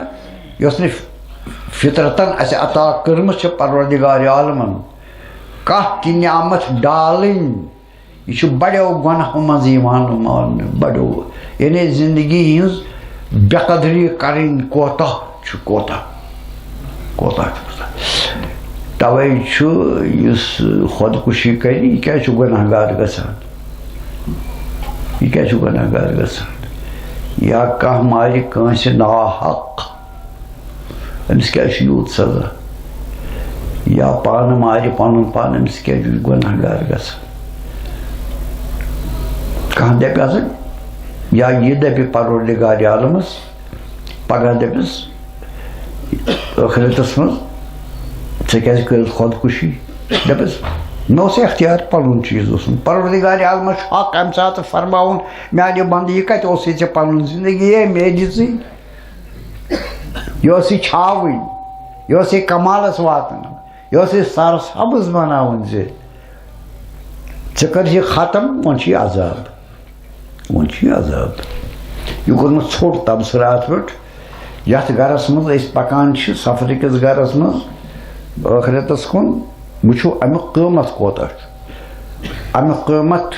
یۄس نہٕ فطرتاً اَسہِ عطا کٔرمٕژ چھِ پروردگار عالمَن۔ کانٛہہ تہِ نعمت ڈالٕنۍ، یہِ چھُ بڑیو گۄناہو منٛز یِوان ماننہٕ، بڑیو، یعنی زندگی ہٕنٛز بے قدری کرٕنۍ کوتاہ چھُ، کوتاہ، کوتاہ چھُ گژھان۔ توے چھُ یُس خودکشی کرِ، یہِ کیٛازِ چھُ گۄناہگار گژھان؟ یہِ کیٛازِ چھُ گۄناہگار گژھان؟ یا کانٛہہ مارِ کٲنٛسہِ ناحق، أمِس کیٛازِ چھُ یوٗت سزا؟ یا پانہٕ مارِ پنُن پان، أمِس کیٛازِ چھُ گۄناہگار گژھان؟ کانٛہہ دَپہِ گژھن، یا یہِ دَپہِ پروردگار عالمس، پگاہ دَپٮ۪س ٲخرتس منٛز، "ژےٚ کیٛازِ کٔرٕتھ خودکُشی؟" دَپٮ۪س، "مےٚ اوس اختیار، پنُن چیٖز اوسُم۔" پروردگار عالمس چھُ حق اَمہِ ساتہٕ فرماوُن، "میٛانہِ بندٕ، یہِ کتہِ اوسُے ژےٚ پنُن؟ زندگی ہے مےٚ دِژٕے۔" یہِ ٲسٕے چھاوٕنۍ، یہِ ٲسٕے کمالس واتناوٕنۍ، یہِ ٲسٕے سرسبز بناوٕنۍ زِ ژٕ کر یہِ ختم، وۄنۍ چھُ یہِ عذاب، وۄنۍ چھُ یہِ عذاب۔ یہِ کوٚرمُت ژھوٚٹ تبصرٕ اتھ پٮ۪ٹھ، یتھ گرس منٛز أسۍ پکان چھِ، سفرٕ کِس گرس منٛز، ٲخرتس کُن، وٕچھِو امیُک قۭمتھ کوتاہ چھُ۔ امیُک قۭمتھ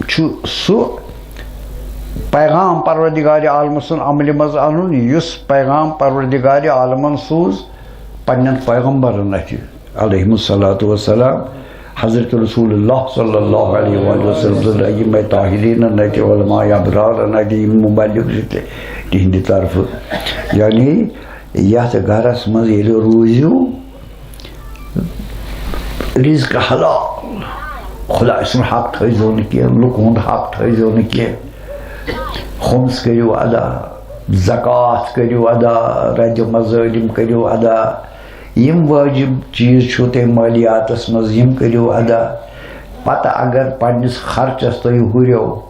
چھُ سُہ پیغام پروردگار عالمہٕ سُنٛد عملہِ منٛز اَنُن، یُس پیغام پروردگار عالمن سوٗز پننٮ۪ن پیغمبرن اَتھِ، علیہم الصلوۃ والسلام۔ حضرت رسول اللہ صلی اللہ علیہ وآلہ وسلم سٕنٛز ائمہ طاہرینن اَتھِ، علماء ابرارن اَتھِ، یِم مبلغ چھِ تہِ-، تِہنٛدِ طرفہٕ۔ یعنی یتھ گرس منٛز ییٚلہِ روٗزِو، رزق حلال، خداے سُنٛد حق تھٲیزیو نہٕ کینٛہہ، لُکہٕ ہُنٛد حق تھٲیزیو نہٕ کینٛہہ۔ خُمس کٔرِو ادا، زکوٰۃ کٔرِو ادا، رد مظالم کٔرِو ادا۔ یِم وٲجِب چیٖز چھِو تۄہہِ مٲلیاتس منٛز، یِم کٔرِو ادا۔ پتہٕ اگر پننِس خرچس تُہۍ ہُریو،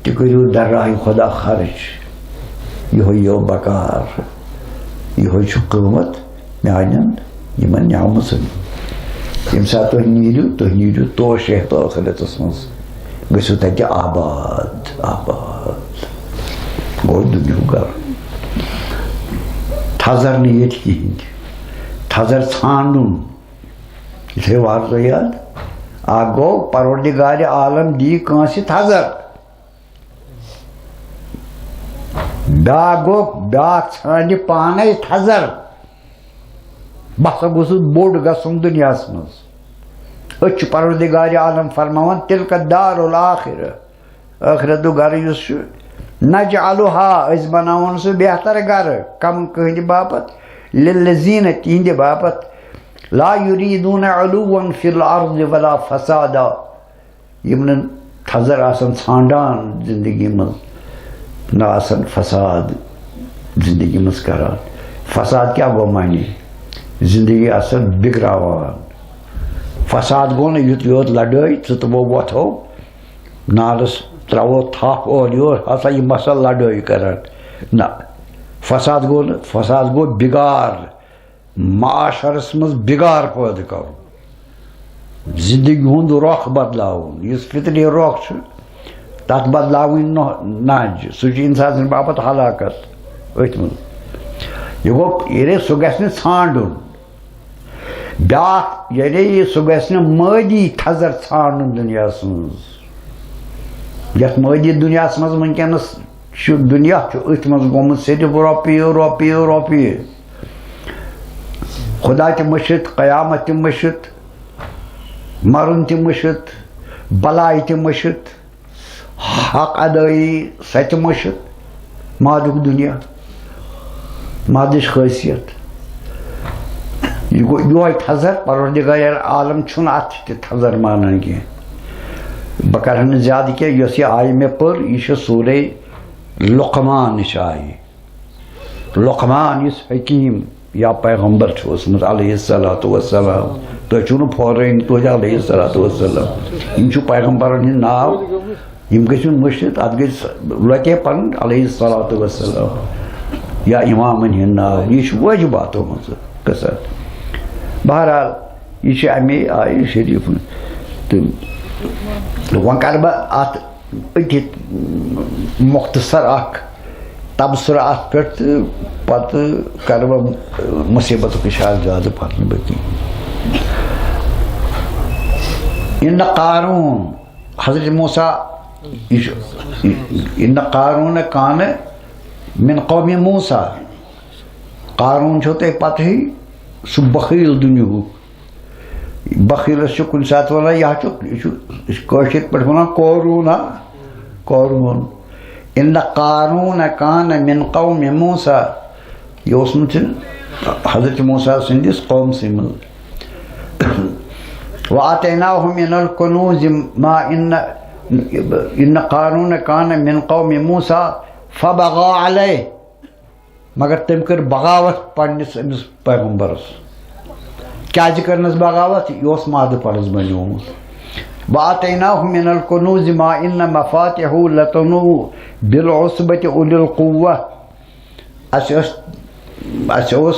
تہِ کٔرِو درراہِ خدا خرٕچ۔ یِہوٚے یِیو بکار، یِہوٚے چھُ قۭمتھ میٛانٮ۪ن یِمن نعمژن۔ ییٚمہِ ساتہٕ تُہۍ نیٖرِو، تُہۍ نیٖرِو توشہِ ہٮ۪تھ ٲخرتس منٛز، گٔژھِو تَتہِ آباد، آباد۔ گوٚو دُنیاہُک گرٕ۔ تھزر نہٕ ییٚتہِ کِہیٖنۍ تہِ۔ تھزر ژھانٛڈُن۔ یہِ تھٲیِو وارٕ تُہۍ یاد۔ اکھ گوٚو پروردگار عالم دی کٲنٛسہِ تھزر۔ بیٛاکھ گوٚو، بیٛاکھ ژھانٛڈِ پانے تھزر۔ بہٕ ہسا گوٚژھُس بوٚڑ گژھُن دُنیاہس منٛز۔ أتۍ چھُ پروردگار عالم فرماوان، "تلک الدار الآخرہ"، ٲخرتُک گرٕ یُس چھُ، "نجعلها"، أسۍ بناوون سُہ بہتر گرٕ، کم کٕہٕنٛدِ باپتھ، "للذین"، تِہنٛدِ باپتھ، "لا یریدون علوا فی الارض ولا فسادا"، یِم نہٕ تھزر آسن ژھانڈان زندگی منٛز، نہ آسن فساد زندگی منٛز کران۔ فساد کیٛاہ گوٚو معنی؟ زندگی آسن بگڑاوان۔ فساد گوٚو نہٕ یُتھ یوت لڑٲے، ژٕ تہٕ بہٕ وۄتھو، نالس ترٛاوو تھپھ اورٕ یور، ہسا یہِ مسا لڑٲے کران۔ نہ، فساد گوٚو نہٕ، فساد گوٚو بگار۔ معاشرس منٛز بگار پٲدٕ کرُن، زندگی ہُنٛد رۄخ بدلاوُن، یُس فطری رۄخ چھُ، تتھ بدلاوٕنۍ نہ-، نہج، سُہ چھُ انسان سٕنٛدِ باپتھ ہلاکت أتھۍ منٛز۔ یہِ گوٚو، ییٚلہِ سُہ گژھِ نہٕ ژھانڈُن، بیٛاکھ، یعنی سُہ گژھِ نہٕ مٲدی تھزر ژھانڈُن دُنیاہس منٛز، یتھ مٲدی دُنیاہس منٛز وٕنکیٚنس چھُ، دُنیا چھُ أتھۍ منٛز گوٚمُت صرف رۄپیہِ، رۄپیہِ، رۄپیہِ۔ خدا تہِ مٔشِتھ، قیامت تہِ مٔشِتھ، مرُن تہِ مٔشِتھ، بلاے تہِ مٔشِتھ، حق ادٲیی سۄ تہِ مٔشِتھ۔ مادُک دُنیا، مادٕچ خٲصیت۔ یہِ گوٚو یِہوٚے تھزر، پروردگار عالم چھُنہٕ اتھ تہِ تھزر مانان کینٛہہ۔ بہٕ کرٕ ہا نہٕ زیادٕ کینٛہہ، یۄس یہِ آیہِ مےٚ پٔر، یہِ چھِ سورے لقمان نِش آیہِ۔ لقمان یُس حکیٖم یا پیغمبر چھُ اوسمُت علیہ الصلوۃ والسلام، تُہۍ چھُو نہٕ پھورٲنی توتہِ علیہ الصلوۃ والسلام۔ یِم چھِ پیغمبرن ہٕنٛدۍ ناو، یِم گٔژھۍ نہٕ مٔشِتھ، اَتھ گٔژھۍ لۄتے پَنُن علیہ الصلوۃ والسلام یا اِمامن ہٕنٛدۍ ناو۔ یہِ چھُ وٲجِباتو منٛز قٕصہٕ۔ بہرحال، یہِ چھِ اَمے آیہِ شریٖف۔ تہٕ وۄنۍ کَرٕ بہٕ اَتھ أتھۍ مختصر اکھ تبصرٕ اَتھ پٮ۪ٹھ، تہٕ پتہٕ کرٕ بہٕ مصیبتُک اشارٕ زیادٕ پتہٕ نہٕ بہٕ کینٛہہ۔ ان قارون، حضرت موسیٰ، یہِ چھُ، ان قارون کان من قوم موسیٰ۔ قارون چھو تۄہہِ پتہٕے، سُہ بخیل دُنیاہُک۔ بخیلس چھُ کُنہِ ساتہٕ ونان، یہِ ہا چھُ، یہِ چھُ، یہِ چھُ کٲشِر پٲٹھۍ ونان قورون، ہا؟ قورون۔ ان قارون کان من قوم موسیٰ۔ یہِ اوسمُت حضرت موسیٰ سٕنٛدِس قومسٕے منٛز۔ وآتیناہ من الکنوز ما ان، ان قارون کان من قوم موسیٰ فبغی علیہ۔ مگر تٔمۍ کٔر بغاوت پننِس أمِس پیغمبرس۔ کیازِ کٔرنس بغاوت؟ یہِ اوس مادٕ پرس بنیومُت۔ وآتیناہ من الکنوز ما ان مفاتحہ لتنوء بالعصبۃ اولی القوۃ۔ اسہِ ٲس، اسہِ اوس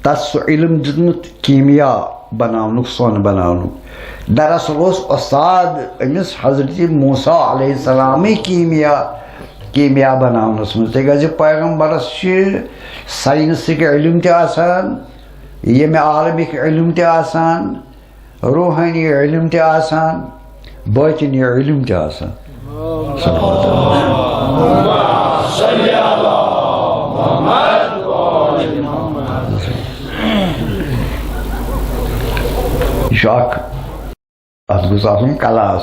تس سُہ علم دیُتمُت کیٖمیا بناونُک، سۄن بناونُک۔ دراصل اوس استاد أمِس حضرت موسیٰ علیہ السلامٕے کیٖمیا، کیٖمیا بناونس منٛز۔ تِکیازِ پیغمبرس چھِ ساینسٕکۍ علم تہِ آسان، ییٚمہِ عالمٕکۍ علم تہِ آسان، روحٲنی علم تہِ آسان، باطنی علم تہِ آسان۔ صلوات۔ یہِ چھُ اکھ، اتھ گوٚژھ آسُن کلاس۔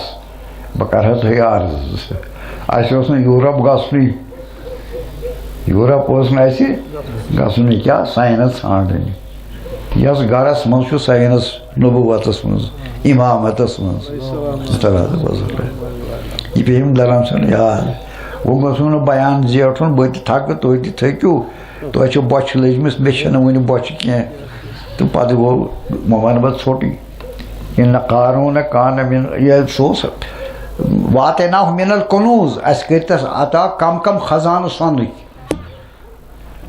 بہٕ کرٕ ہا تۄہہِ عرض، اسہِ اوس نہٕ یورپ گژھنُے۔ یورپ اوس نہٕ اسہِ گژھنُے، کیٛاہ، ساینس ژھانٛڈٕنۍ۔ یۄس گرس منٛز چھُ ساینس نبوتس منٛز، امامتس منٛز۔ یہِ پیٚیِم دلم سان یاد۔ وۄنۍ گوٚژھ نہٕ بیان زیٹھُن، بہٕ تہِ تھکہٕ، تُہۍ تہِ تھٔکِو۔ تۄہہِ چھو بۄچھِ لٔجمٕژ، مےٚ چھَنہٕ وٕنہِ بۄچھِ کینٛہہ۔ تہٕ پتہٕ گوٚو، وۄنۍ وَنہٕ بہٕ ژھوٚٹٕے۔ ان قارون کان من، یہِ سُہ اوس، وآتیناہ من الکنوز، اَسہِ کٔرۍ تَس عطا کم کم خزانہٕ سۄنٕکۍ۔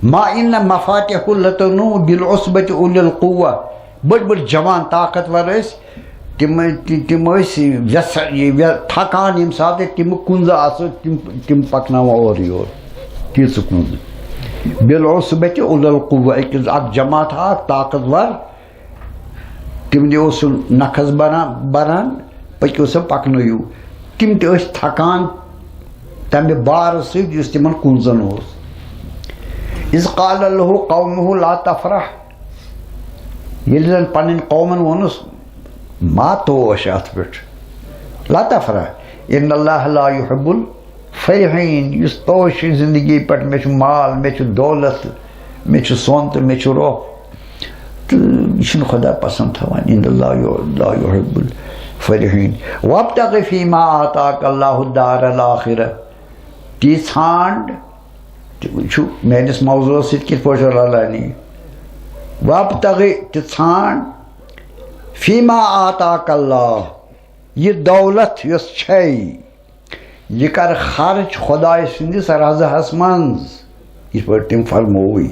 ما ان مفاتحہ لتنوء بالعصبۃ اولی القوۃ، بٔڑۍ بٔڑۍ جوان طاقتور ٲسۍ، تِم، تِم ٲسۍ ویژھان، یہِ وے-، تھکان ییٚمہِ ساتہٕ تِم کُنزٕ آسہٕ، تِم، تِم پکناوان اورٕ یور، تیٖژٕ کُنزٕ۔ بالعصبۃ اولی القوۃ، أکِس اکھ جماعت اکھ طاقتور، تِمنٕے اوس سُہ نکھس بران، بران، پٔکِو سا پکنٲیِو۔ تِم تہِ ٲسۍ تھکان تمہِ بارٕ سۭتۍ یُس تِمن کُنزن اوس۔ اذ قال لہ قومہ لا تفرح، ییٚلہِ زن پنٕنۍ قومن ووٚنُس، ما توش اتھ پٮ۪ٹھ، لا تفرح، ان اللہ لا یحب الفرحین، یُس توش چھُ زندگی پٮ۪ٹھ، مےٚ چھُ مال، مےٚ چھُ دولت، مےٚ چھُ سۄن تہٕ مےٚ چھُ رۄپھ، تہٕ یہِ چھُنہٕ خدا پسند تھاوان۔ ان اللہ لا یحب الفرحین۔ وابتغ فیما آتاک اللہ الدار الآخرہ، تی ژھانڈ، تہِ وٕچھِو میٲنِس موضوعس سۭتۍ کِتھ پٲٹھۍ چھُ رلان یہِ۔ وابتغ، تہِ ژھانڈ، فیما آتاک اللہ، یہِ دولت یۄس چھے، یہِ کر خرچ خۄداے سٕنٛدِس رضاہس منٛز، یِتھ پٲٹھۍ تٔمۍ فرمووُے۔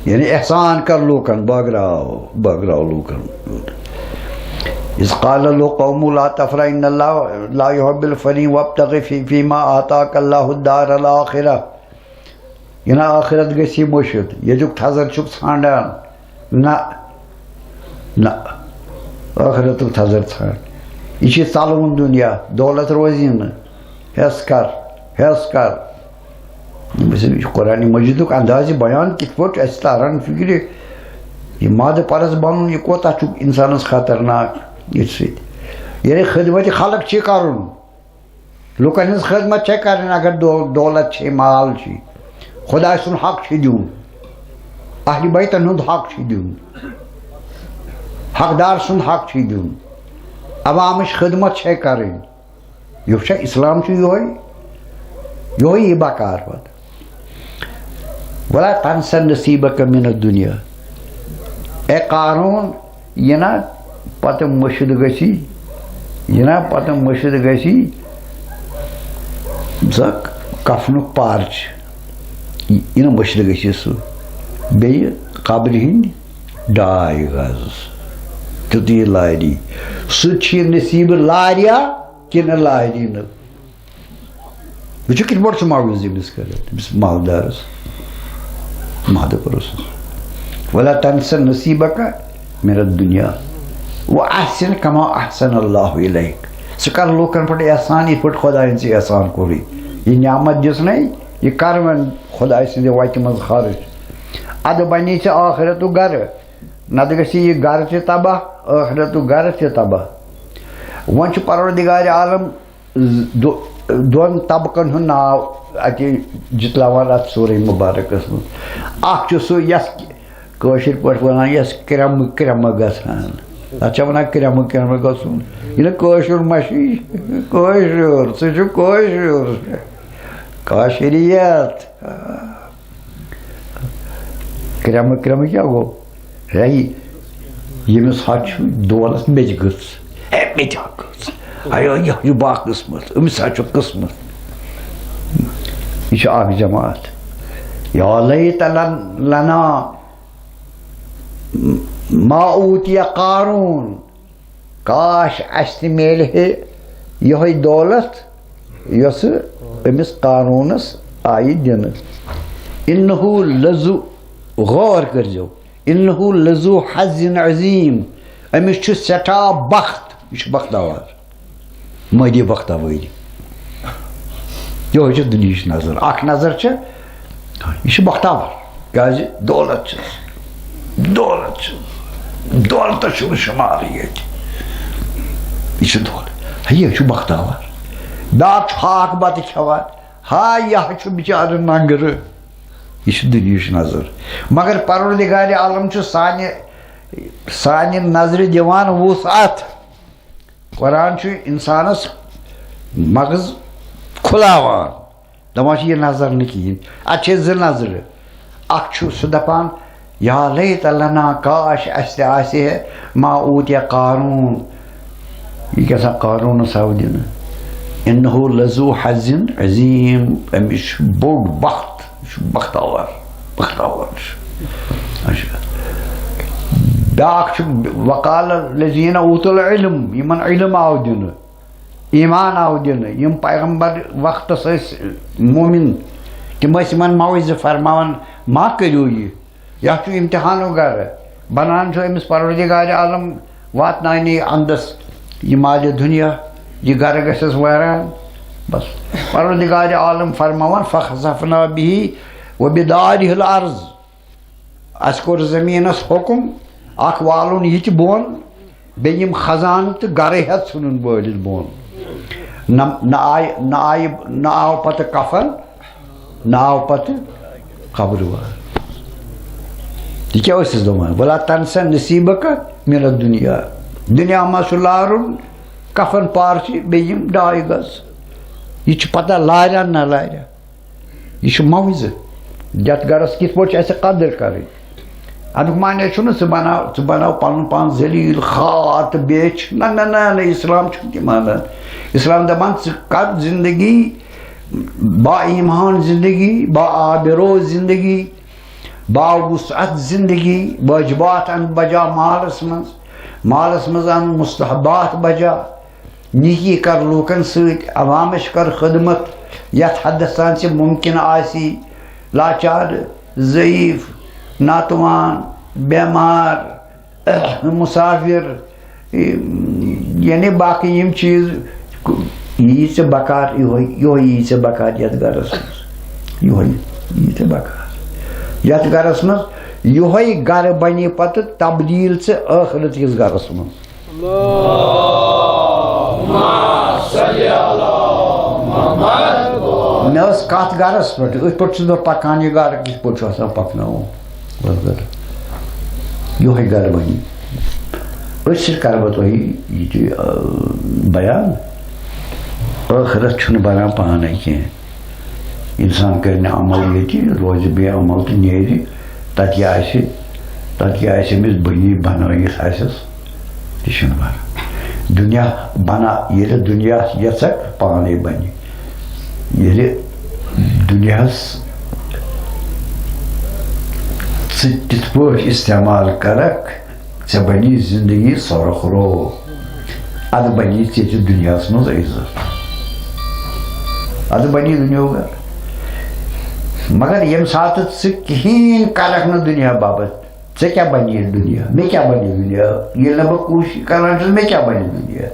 یعنی احسان کر لوٗکن، بٲگراو، بٲگراو لوٗکن۔ اذ قال لہ قومہ لا تفرح ان اللہ لا یحب الفرحین وابتغ فی، فیما آتاک اللہ الدار الآخرہ۔ یہِ نہ آخرت گژھی مٔشِتھ، ییٚتیُک تھزر چھُکھ ژھانڈان۔ نہ، نہ، ٲخرتُک تھزر ژھانڈ۔ یہِ چھُے ژلوُن دُنیا، دولت روزی نہٕ۔ ہٮ۪س کر، ہٮ۪س کر۔ بس، یہِ چھُ قرآن مجیدُک اندازِ بیان کِتھ پٲٹھۍ چھُ اَسہِ تاران فِکرِ۔ یہِ مادٕ پرس بنُن، یہِ کوتاہ چھُ انسانس خطرناک ییٚتہِ سۭتۍ۔ یعنی خدمت خلق چھِ کرُن۔ لوٗکن ہٕنٛز خدمت چھےٚ کرٕنۍ، اگر دو-، دولت چھے، مال چھُے، خۄداے سُنٛد حق چھُے دیُن، اہلِ بیتن ہُنٛد حق چھُے دیُن، حقدار سُنٛد حق چھُے دیُن، عوامٕچ خدمت چھے کرٕنۍ۔ یہِ چھا اسلام چھُ یِہوٚے؟ یِہوٚے یی بکار پتہٕ۔ ولا تنس نصیبک من الدنیا۔ اے قارون، یہِ نا پتہٕ مٔشِد گژھی، یہِ نا پتہٕ مٔشِد گژھی، سۄ کفنُک پارچہِ، یہِ نہٕ مٔشِد گژھی سُہ۔ بیٚیہِ قبرِ ہِنٛدۍ ڈاے گز، تیُتُے لاری۔ سُہ چھُ یہِ نصیٖبہٕ لاریا کِنہٕ لاری نہٕ؟ وٕچھِو، کِتھ پٲٹھۍ چھُ معاوضہٕ أمِس کَران، أمِس مالدارَس، مادٕ پروسَس۔ ولا تنس نصیبک من الدنیا و احسن کما احسن اللہ الیک۔ ژٕ کر لوٗکَن پٮ۪ٹھ احسان، یِتھ پٲٹھۍ خۄدایَن ژےٚ احسان کوٚرُے۔ یہِ نعمت دِژ نَے، یہِ کر وۄنۍ خۄداے سٕنٛدِ وَتہِ منٛز خرٕچ۔ اَدٕ بَنے ژےٚ ٲخرَتُک گَرٕ، نَتہٕ گژھِ یہِ گَرٕ تہِ تباہ، ٲخرَتُک گَرٕ تہِ تباہ۔ وۄنۍ چھُ پروردگار عالم ز-، دو-، دۄن طبقن ہُنٛد ناو اَتہِ جِتلاوان اَتھ سورہ مُبارکَس منٛز۔ اَکھ چھُ سُہ، یَس کٲشِر پٲٹھۍ وَنان، یَس کرٛٮ۪مہٕ کرٛٮ۪مہٕ گژھان۔ اَتھ چھا وَنان کرٛٮ۪مہٕ کرٛٮ۪مہٕ گژھُن؟ یہِ نہٕ کٲشُر مَشی، کٲشُر، سُہ چھُ کٲشُر۔ کٲشِریت۔ کرٛٮ۪مہٕ کرٛٮ۪مہٕ کیٛاہ گوٚو؟ ہے، ییٚمِس ہا چھُ دولت، مےٚ تہِ گٔژھ۔ ہے، مےٚ تہِ ہا گٔژھ۔ ہے، یہِ چھُ باقٕسمت، أمِس ہا چھُ قٕسمت۔ یہِ چھُ اکھ جماعت۔ یا لیت لن-، لنا ما اوتیہ قارون۔ کاش، اَسہِ تہِ میلہِ ہے یِہوٚے دولت، یۄسہٕ أمِس قارونس آیہِ دِنہٕ۔ انہ لذو، غور کٔرۍزیو، انہ لذو حظ عظیم، أمِس چھُ سٮ۪ٹھاہ بخت، یہِ چھُ بختاوار، مٲدی بختاوٲری۔ یِہوٚے چھِ دُنیہٕچ نظر۔ اکھ نظر چھِ، یہِ چھُ بختاوار، کیٛازِ دولت چھِ، دولت چھِ، دولتس چھُنہٕ شُمارٕے ییٚتہِ۔ یہِ چھُ دولت۔ ہے، یہِ چھُ بختاوار۔ بیٛاکھ چھُ ہاکھ بتہٕ کھٮ۪وان۔ ہاے، یہِ ہا چھُ بِچارٕ ننٛگرٕ۔ یہِ چھِ دُنیہٕچ نظر۔ مگر پروردگار عالم چھُ سانہِ، سانہِ نظرِ دِوان وُژھ اَتھ۔ قرآن چھُ اِنسانَس مغز کھُلاوان، دَپان چھُ، یہِ نظر نہٕ کِہیٖنۍ۔ اَتھ چھِ زٕ نظرٕ۔ اَکھ چھُ سُہ دَپان، یا لیت لنا، کاش اَسہِ تہِ آسہِ ہے ما اوتیہ قارون۔ یہِ کیٛاہ سا قارونَس آو دِنہٕ؟ انہ لذو حظ عظیم، أمِس چھُ بوٚڑ بخت، یہِ چھُ بختاوار، بختاوار چھُ۔ اچھا۔ بیٛاکھ چھُ، وقال الذین اوتوا العلم، یِمَن علم آو دِنہٕ، ایمان آو دِنہٕ، یِم پیغمبر وقتس ٲسۍ مومن، تِم ٲسۍ یِمن موعظہٕ فرماوان، ما کٔرِو یہِ، یہِ چھُ امتحانُک گرٕ۔ بنان چھُ أمِس پروردگار عالم واتناونی اندس یہِ مالِ دُنیا، یہِ گرٕ گژھٮ۪س ویران۔ بس، پروردگار عالم فرماوان، فخسفنا به وبداره الارض۔ اَسہِ کوٚر زٔمیٖنَس حُکُم، اَکھ والُن یہِ تہِ بۄن، بیٚیہِ یِم خزانہٕ تہٕ گَرٕ ہٮ۪تھ ژھٕنُن بٲلِتھ بۄن۔ نہ، نہ آیہِ، نہ آیہِ، نہ آو پَتہٕ کفن، نہ آو پَتہٕ قبرٕ وار۔ یہِ کیٛاہ ٲسِس دَپان؟ وَلا تَنسَ نصیٖبَکَ مِنَ الدُّنیا۔ دُنیا منٛز چھُ لارُن کفن پارچہِ، بیٚیہِ یِم ڈاے گز۔ یہِ چھُ پَتہ لارٮ۪ن نہ لارٮ۪ن۔ یہِ چھُ موعظہٕ، یَتھ گَرَس کِتھ پٲٹھۍ چھِ اَسہِ قدٕر کَرٕنۍ۔ اَمیُک معنی چھُنہٕ ژٕ بَناو، ژٕ بَناو پَنُن پان ذلیٖل، خوار تہٕ بیچھ۔ نہ، نہ، نہ، نہ، اِسلام چھُنہٕ تہِ مانان۔ اِسلام دَپان، ژٕ کَر زِندگی با ایمان زِندگی، با آبرو زِندگی، با وسعت زِندگی، واجبات اَن بجا مالَس منٛز، مالَس منٛز اَن مستحبات بجا۔ نیکی کر لوٗکن سۭتۍ، عوامس کر خدمت، یتھ حدس تام ژےٚ ممکن آسی، لاچار، ضعیف، ناتوان، بیمار، مسافر، یعنی باقی یِم چیٖز، یی ژےٚ بکار، یِہوٚے، یِہوٚے یی ژےٚ بکار یتھ گرس منٛز، یِہوٚے یی ژےٚ بکار یتھ گرس منٛز، یِہوٚے گرٕ بنہِ پتہٕ تبدیل ژےٚ ٲخرت کِس گرس منٛز۔ اللهم صل على محمد۔ مےٚ ٲس کتھ گرس پٮ۪ٹھ، أتھۍ پٮ۪ٹھ چھُس بہٕ پکان، یہِ گرٕ کِتھ پٲٹھۍ چھُ آسان پکناوُن؟ بس گرٕ۔ یِہوٚے گرٕ بنہِ۔ أتھۍ سۭتۍ کرٕ بہٕ تۄہہِ یہِ تہِ، آ، بیان۔ ٲخرت چھُنہٕ بنان پانے کینٛہہ۔ اِنسان کَرِ نہٕ عمل ییٚتہِ، روزِ بے عمل تہٕ نیرِ، تَتہِ کیٛاہ آسہِ، تَتہِ کیٛاہ آسہِ أمِس بٔنی بَنٲیِتھ آسٮ۪س، تہِ چھُنہٕ بَنان۔ دُنیا بَنا-، ییٚلہِ دُنیا یَژھَکھ، پانَے بَنہِ۔ ییٚلہِ دُنیاہَس ژٕ تِتھ پٲٹھۍ استعمال کَرَکھ، ژےٚ بَنی زِندگی سۄرُخ رو۔ اَدٕ بَنی ژےٚ تہِ دُنیاہَس منٛز عزت۔ اَدٕ بَنی دُنیاہُک گَر۔ مگر ییٚمہِ ساتہٕ ژٕ کِہیٖنۍ کَرَکھ نہٕ دُنیا باپَتھ، ژےٚ کیٛاہ بَنہِ یہِ دُنیا؟ مےٚ کیٛاہ بَنہِ دُنیا؟ ییٚلہِ نہٕ بہٕ کوٗشِش کَران چھُس، مےٚ کیٛاہ بَنہِ دُنیا؟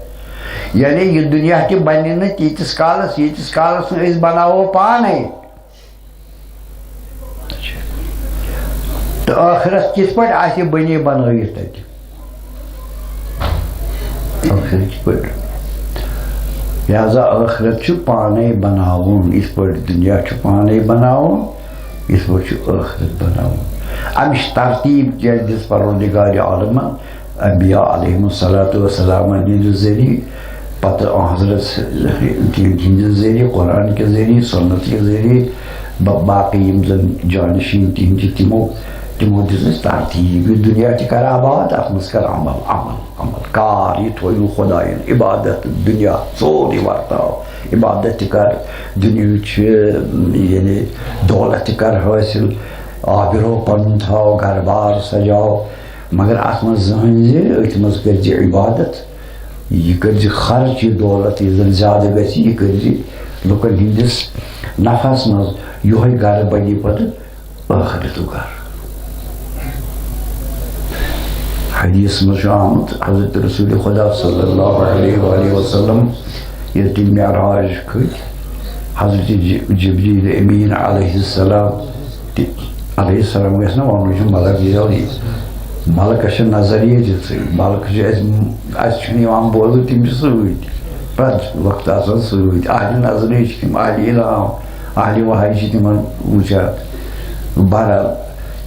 یعنی یہِ دُنیا تہِ بَنہِ نہٕ تیٖتِس کالَس، ییٖتِس کالَس نہٕ أسۍ بَناوو پانَے۔ تہٕ ٲخرت کِتھ پٲٹھۍ آسہِ بٔنی بَنٲوِتھ تَتہِ؟ ٲخرت کِتھ پٲٹھۍ؟ لہذا ٲخرت چھُ پانَے بَناوُن، یِتھ پٲٹھۍ دُنیا چھُ پانَے بَناوُن، یِتھ پٲٹھۍ چھُ ٲخرت بَناوُن۔ اَمِچ ترتیٖب کیٛازِ دِژ پَروَردِگارِ عالَمَن؟ انبیاء علیہم الصلوۃ والسلام ہٕنٛدِ ذٔریعہٕ، پتہٕ حضرت تِہنٛدِ ذٔریعہٕ، قرآن کہِ ذٔریعہٕ، سنت کہِ ذٔریعہٕ، با-، باقٕے یِم زن جانشین تِہنٛدِ چھِ، تِمو، تِمو دِژ اَسہِ ترتیٖب۔ یہِ دُنیا تہِ کر آباد، اتھ منٛز کر عمل، عمل، عمل، کار، یہِ تھٲیِو خۄدایَن، عبادت، دُنیا، سورُے ورتاو، عبادت تہِ کر، دُنیہٕچ، یعنی دولت تہِ کر حٲصِل، آبرو پنُن تھاو، گرٕ بار سجاو، مگر اتھ منٛز زٲنۍ زِ أتھۍ منٛز کٔرۍ زِ عبادت، یہِ کٔرۍ زِ خرچ، یہِ دولت یہِ زن زیادٕ گژھِ، یہِ کٔرۍ زِ لُکن ہٕنٛدِس نفعس منٛز۔ یِہوٚے گرٕ بنہِ پتہٕ ٲخرتُک گرٕ۔ حدیث منٛز چھُ آمُت، حضرت رسول خدا صلی اللہ علیہ وآلہ وسلم ییٚلہِ تِم معراج کھٔتۍ، حضرت ج-، جبریل امین علیہ السلام تہِ، علیہ السلام گژھِ نہ وَنُن، یہِ چھُ ملک جبریل۔ ملکس چھِ نظر ییٚتہِ سۭتۍ، ملک چھِ اَسہِ، اَسہِ چھُنہٕ یِوان بوزُن، تِم چھِ سۭتۍ، پرٛٮ۪تھ وقتہٕ آسان سۭتۍ۔ اہلِ نظرٕے چھِ تِم، اہلِ الہام، اہلِ وحی چھِ تِمن وٕچھان۔ بہرحال،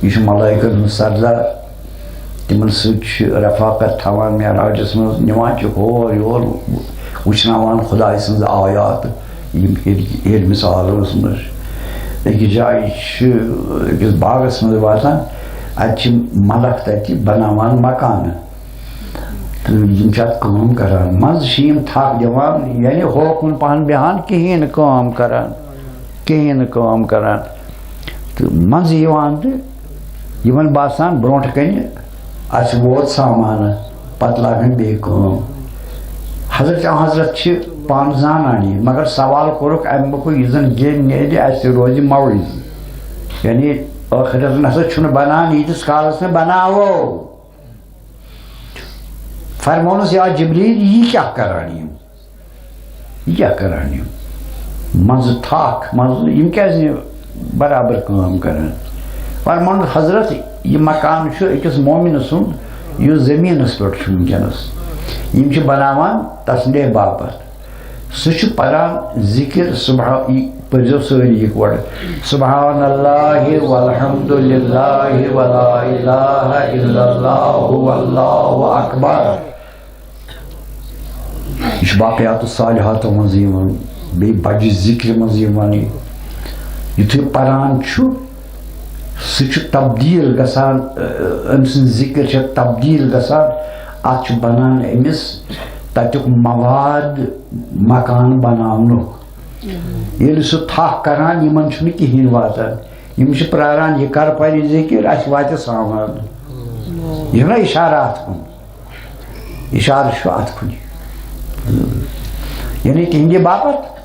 یہِ چھُ ملائکن ہُنٛد سردار۔ تِمن سۭتۍ چھِ رفاقت تھاوان معراجس منٛز، نِوان چھِ ہور یور، وٕچھناوان خدایہِ سٕنٛز آیات، یِم ہیٚرِ-، ہیٚرمِس عالمس منٛز۔ أکِس جایہِ چھِ، أکِس باغس منٛز واتان، اَتہِ چھِ ملک تَتہِ بناوان مکانہٕ۔ تہٕ یِم چھِ اَتھ کٲم کران، منٛزٕ چھِ یِم تھکھ دِوان، یعنی ہوکُن پہن بیٚہان، کِہیٖنۍ نہٕ کٲم کران، کِہیٖنۍ نہٕ کٲم کران۔ تہٕ منٛزٕ یِوان تہٕ یِمن باسان برونٛٹھ کنہِ اَسہِ ووت سامانہٕ، پتہٕ لاگن بیٚیہِ کٲم۔ حضرت حضرت چھِ پانہٕ زانان یہِ، مگر سوال کوٚرُکھ اَمہِ مۄکھٕ، یُس زن گیٚنۍ نیرِ، اَسہِ روزِ معاوضہٕ۔ یعنی ٲخرت نسا چھُنہٕ بنان، ییٖتِس کالس نہٕ بناوو۔ فرمونس، یا جبریل، یہِ کیٛاہ کران یِم؟ یہِ کیٛاہ کران یِم؟ منٛزٕ تھکھ، منٛزٕ یِم کیٛازِ نہٕ برابر کٲم کران؟ فرمونس، حضرت، یہِ مکان چھُ أکِس مومنہٕ سُنٛد، یُس زٔمیٖنس پٮ۪ٹھ چھُ وٕنکیٚنس۔ یِم چھِ بناوان تسندے باپتھ۔ سُہ چھُ پران ذِکِر صبح، یہِ پٔرۍزیو سٲری یِکوَٹہٕ، سبحان اللہ والحمد للہ ولا الہ الا اللہ واللہ اکبر۔ یہِ چھُ باقیات الصالحاتو منٛز یِوان، بیٚیہِ بجہِ ذِکرِ منٛز یِوان یہِ۔ یُتھُے پران چھُ، سُہ چھُ تبدیٖل گژھان، أ، أمۍ سٕنٛز ذِکِر چھےٚ تبدیٖل گژھان، اَتھ چھُ بنان أمِس تَتیُک مواد مکان بناونُک۔ ییٚلہِ سُہ تھکھ کران، یِمن چھُنہٕ کِہیٖنۍ واتان۔ یِم چھِ پراران، یہِ کر پرِ ذِکِر، اَسہِ واتہِ سامان۔ یہِ چھُنہ اِشارٕ اَتھ کُن؟ اِشارٕ چھُ اَتھ کُن۔ یعنی تِہنٛدِ باپتھ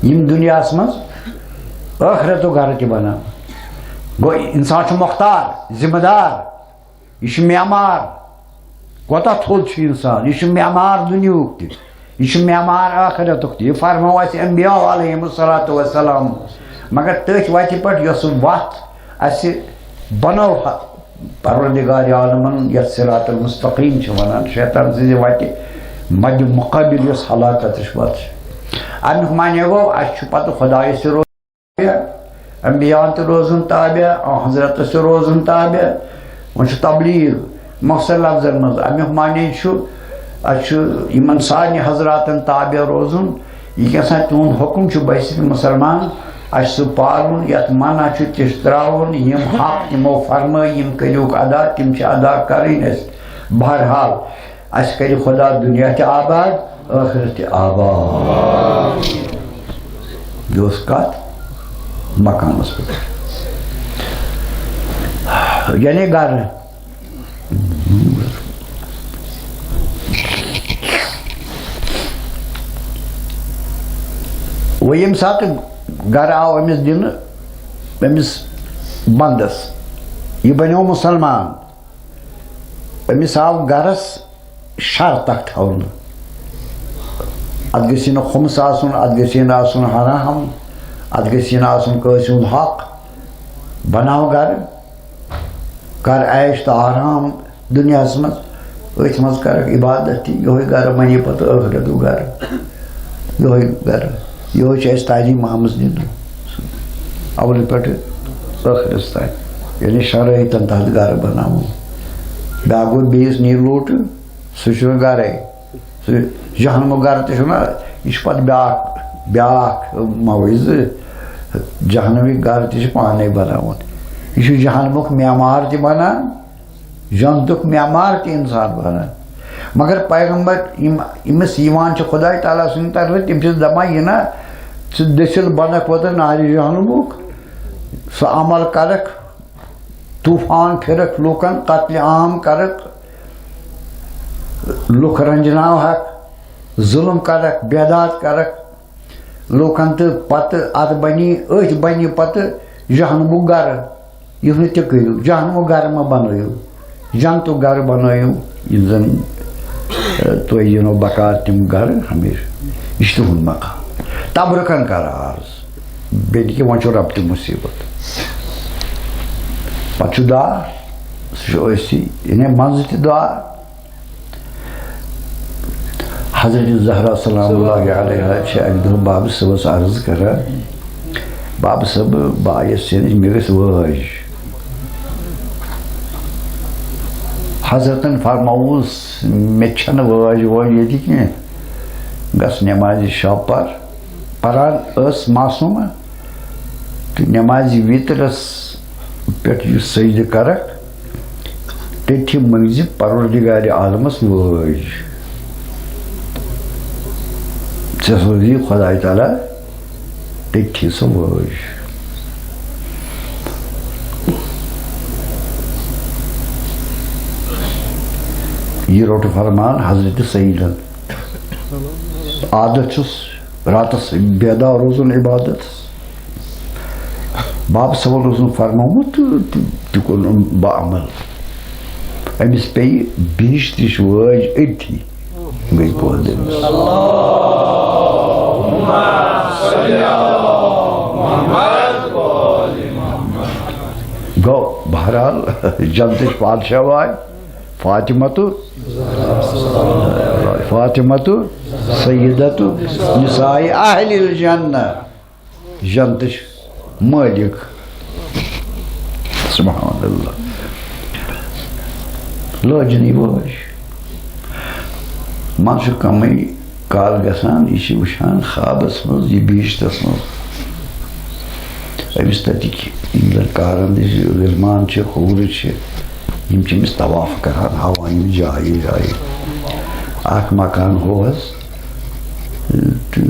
یِم دُنیاہَس منٛز ٲخرتُک گرٕ تہِ بنان۔ گوٚو، اِنسان چھُ مۄختار، ذمہٕ دار۔ یہِ چھُ معمار۔ کوتاہ تھوٚد چھُ اِنسان؟ یہِ چھُ معمار دُنیاہُک تہِ، یہِ چھُ معمار ٲخرتُک تہِ۔ یہِ فرموو اَسہِ انبیاء علیہم الصلوۃ والسلام۔ مگر تٔتھۍ وَتہِ پٮ۪ٹھ یۄس وَتھ اَسہِ بنٲو، پروردگار عالمن یَتھ صراط المستقیم چھِ وَنان، شیطان سٕنٛزِ وَتہِ مدِ مقابل یۄس ہلاکتٕچ وَتھ چھِ۔ اَمیُک معنی گوٚو، اَسہِ چھُ پَتہٕ خۄدایَس تہِ روزُن تابع، انبیاء تہِ روزُن تابع، حضرتَس تہِ روزُن تابع۔ وۄنۍ چھُ تبلیغ مۄخصر لفظن منٛز۔ اَمیُک معنی چھُ، اَسہِ چھُ یِمن سارنٕے حضراتن تابع روزُن، یہِ کیٛاہ سا تُہُنٛد حُکُم چھُ، بہٕ ہسا مُسلمان، اَسہِ سُہ پالُن، یَتھ منع چھُ تہِ چھُ ترٛاوُن، یِم حق تِمو فرمٲے، یِم کٔرِوُکھ ادا، تِم چھِ ادا کَرٕنۍ اَسہِ۔ بہرحال، اَسہِ کَرِ خۄدا دُنیا تہِ آباد، ٲخرت تہِ آباد۔ یہِ اوس کَتھ مقامَس پٮ۪ٹھ۔ یعنی گَرٕ۔ وۄنۍ ییٚمہِ ساتہٕ گَرٕ آو أمِس دِنہٕ، أمِس بَندَس، یہِ بَنیو مُسلمان، أمِس آو گَرَس شرط اَکھ تھاونہٕ۔ اَتھ گژھِ نہٕ خُمس آسُن، اَتھ گژھِ نہٕ آسُن حرام، اَتھ گژھِ نہٕ آسُن کٲنٛسہِ ہُنٛد حق۔ بَناو گَرٕ، کر عیش تہٕ آرام دُنیاہَس منٛز، أتھۍ منٛز کرکھ عبادت تہِ، یِہوٚے گرٕ بَنہِ پَتہٕ ٲخرتُک گرٕ۔ یِہوٚے گرٕ، یِہوٚے چھِ اَسہِ تعلیٖم آمٕژ دِنہٕ، اَولہٕ پٮ۪ٹھٕ ٲخرَس تام، یعنی شرٲیطَن تحت گرٕ بَناوُن۔ بیٛاکھ گوٚو بیٚیِس نِیہِ لوٹہٕ، سُہ چھُنہٕ گرے۔ سُہ جہنمُک گرٕ تہِ چھُنہ، یہِ چھُ پَتہٕ بیٛاکھ، بیٛاکھ موضوع۔ جہنمی گرٕ تہِ چھِ پانَے بَناوُن۔ یہِ چھُ جہنمُک معمار تہِ بَنان، جنتُک معمار تہِ اِنسان بَنان۔ مگر پیغمبر یِم، ییٚمِس یِوان چھِ خداے تعالیٰ سٕنٛدِ طرفہٕ، تِم چھِ دَپان، یہِ نہ، ژٕ دٔسِل بَنَکھ پَتہٕ نارِ جہنمُک، سُہ عمل کَرَکھ، طوفان پھِرَکھ لوٗکَن، قتل عام کَرَکھ، لُکھ رنجناوہکھ، ظلم کرکھ، بیداد کرکھ لوکن، تہٕ پتہٕ اتھ بنی، أتھۍ بنہِ پتہٕ جہنمُک گرٕ۔ یُتھ نہٕ تہِ کٔرِو، جہنمُک گرٕ مہ بنٲیِو، جنتُک گرٕ بنٲیِو، یِم زن، ٲ، تۄہہِ یِنو بکار تِم گرٕ ہمیشہٕ۔ یہِ چھُ تُہُنٛد مقام۔ تبرکن کرٕ عرض، بیٚیہِ نہٕ کینٛہہ، وۄنۍ چھُ رب تہِ مُصیبت۔ پتہٕ چھُ دعا، سُہ چھُ أتھۍ سۭتۍ، یعنی منٛزٕ تہِ دعا۔ حضرت زہرا سلام اللہ علیہا چھِ اَکہِ دۄہ بابہٕ صٲبَس عرض کران، "بابہٕ صٲب، بہٕ آیَس ژےٚ نِش، مےٚ گژھِ وٲج۔" حضرتَن فرمووُس، "مےٚ چھَنہٕ وٲج وٲج ییٚتہِ کینٛہہ، گژھ نٮ۪مازِ شب پَر۔" پَران ٲس معصوٗمہ، تہٕ نٮ۪مازِ وِترَس پٮ۪ٹھ یُس سجدٕ کَرَکھ، تٔتھی مٔنٛگزِ پروردگارِ عالمس وٲج۔ ژےٚ سوزی خداے تعالیٰ تٔتھی سۄ وٲج۔ یہِ روٚٹ فرمان حضرت سعیدن۔ عادت چھُس راتس بیدار روزُن عبادتس۔ بابہٕ صٲبن اوسُن فرمومُت تہٕ، تہٕ، تہِ کوٚرُن بعمل۔ أمِس پیٚیہِ بِہِشتٕچ وٲج أتھی۔ گٔے پٲدٕ أمِس۔ گوٚو بہرحال جنتٕچ پادشاہ واے فاطمہ تہٕ، فاطمہ تہٕ سیدہ تہٕ نساء اہل الجنہ۔ جنتٕچ مٲلِک۔ سبحان اللہ۔ لٲجِن یہِ وٲج۔ منٛزٕ چھُ کمٕے کال گژھان، یہِ چھِ وٕچھان خوابس منٛز، یہِ بِہِشتس منٛز۔ أمِس تَتِکۍ یِم زَن کارندٕ چھِ، غلمان چھِ، حوٗرٕ چھِ، یِم چھِ أمِس طواف کران، ہاوان یِم جایہِ جایہِ۔ اکھ مکان ہووس، تہٕ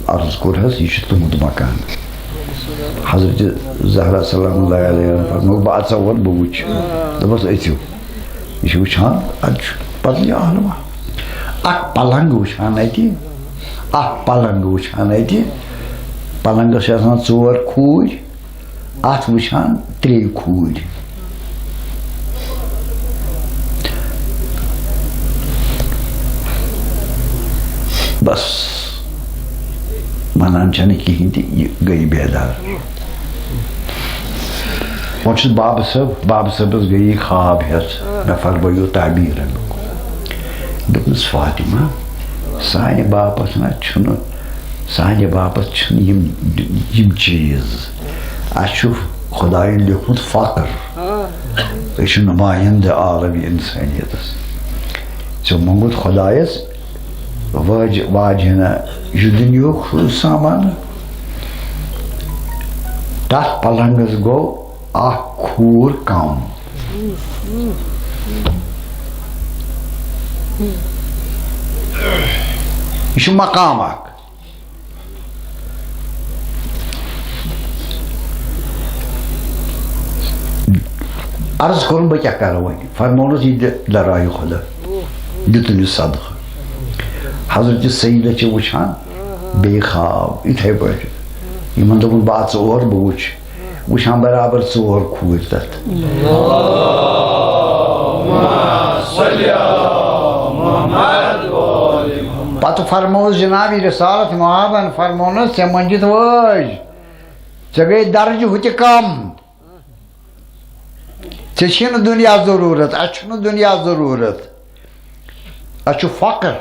عرض کوٚر حظ، "یہِ چھُ تُہُنٛد مکان۔" حضرت زہرا سلام اللہ علیہا فرموو، "بہٕ اَژٕ اور، بہٕ وٕچھِ۔" دوٚپُس، "أژِو۔" یہِ چھُ وٕچھان، اَتہِ چھُ بدلٕے عالما۔ اکھ پلنٛگ وٕچھان اَتہِ، اکھ پلنٛگ وٕچھان اَتہِ۔ پلنٛگس چھِ آسان ژور کھوٗرۍ۔ اَتھ وٕچھان ترٛیٚیہِ کھوٗرۍ۔ بس، وَنان چھَنہٕ کِہیٖنۍ تہِ، یہِ گٔے بیدار۔ وۄنۍ چھُس بابہٕ صٲب، بابہٕ صٲبَس گٔیے خواب ہٮ۪تھ، مےٚ فرمٲیِو تعبیٖر اَمیُک۔ دوٚپمَس، فاطمہ، سانہِ باپتھ نہ چھُنہٕ، سانہِ باپتھ چھِنہٕ یِم، یِم چیٖز۔ اَسہِ چھُ خۄدایَن لیوٗکھمُت فقر۔ أسۍ چھِ نُمایندٕ عالمِ اِنسٲنیتَس۔ ژےٚ موٚنگُتھ خۄدایَس واجہِ واجہِ ہنا یہِ دُنیاہُک سامان۔ تَتھ پلنگس گوٚو اکھ کھوٗر کم۔ یہِ چھُ مقام اکھ۔ عرض کوٚرُن، بہٕ کیٛاہ کَرٕ وۄنۍ؟ فرموونَس، یہِ دِ درایہِ خۄدا، دیُتُن یہِ صدقہٕ۔ حضرت سیدہ چھِ وٕچھان بیٚیہِ خواب، یِتھَے پٲٹھۍ۔ یِمَن دوٚپُن، بہٕ اَژٕ اور، بہٕ وٕچھِ۔ وٕچھان برابر ژور کھوٗرۍ تَتھ۔ پتہٕ فرمووُس جناب رسالت مآبن، فرموونس، "ژےٚ مٔنجِتھ وٲج، ژےٚ گٔے درجہٕ ہُتہِ کم۔ ژےٚ چھی نہٕ دُنیا ضروٗرت، اَسہِ چھُنہٕ دُنیا ضروٗرت، اَسہِ چھُ فقر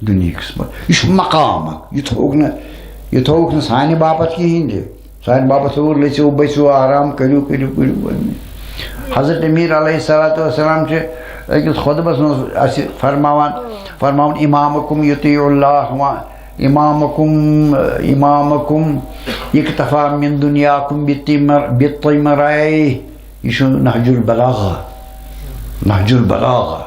دُنیہِکِس منٛز۔ یہِ چھُ مقام اکھ، یہِ تھوٚوُکھ نہٕ، یہِ تھوٚوُکھ نہٕ سانہِ باپتھ کِہیٖنۍ تہِ۔ سانہِ باپتھ تھوٚوُکھ، لٔژِو، بٔژِو، آرام کٔرِو، کٔرِو، کٔرِو۔" حضرت امیر علیہ الصلوۃ والسلام چھِ أکِس خطبس منٛز اَسہِ فرماوان، فرماوان، "امامکم یطیع اللہ و امامکم، امامکم اکتفا من دنیاکم بالتمر-، بالتمرائے۔" یہِ چھُ نہج البلاغہ، نہج البلاغہ۔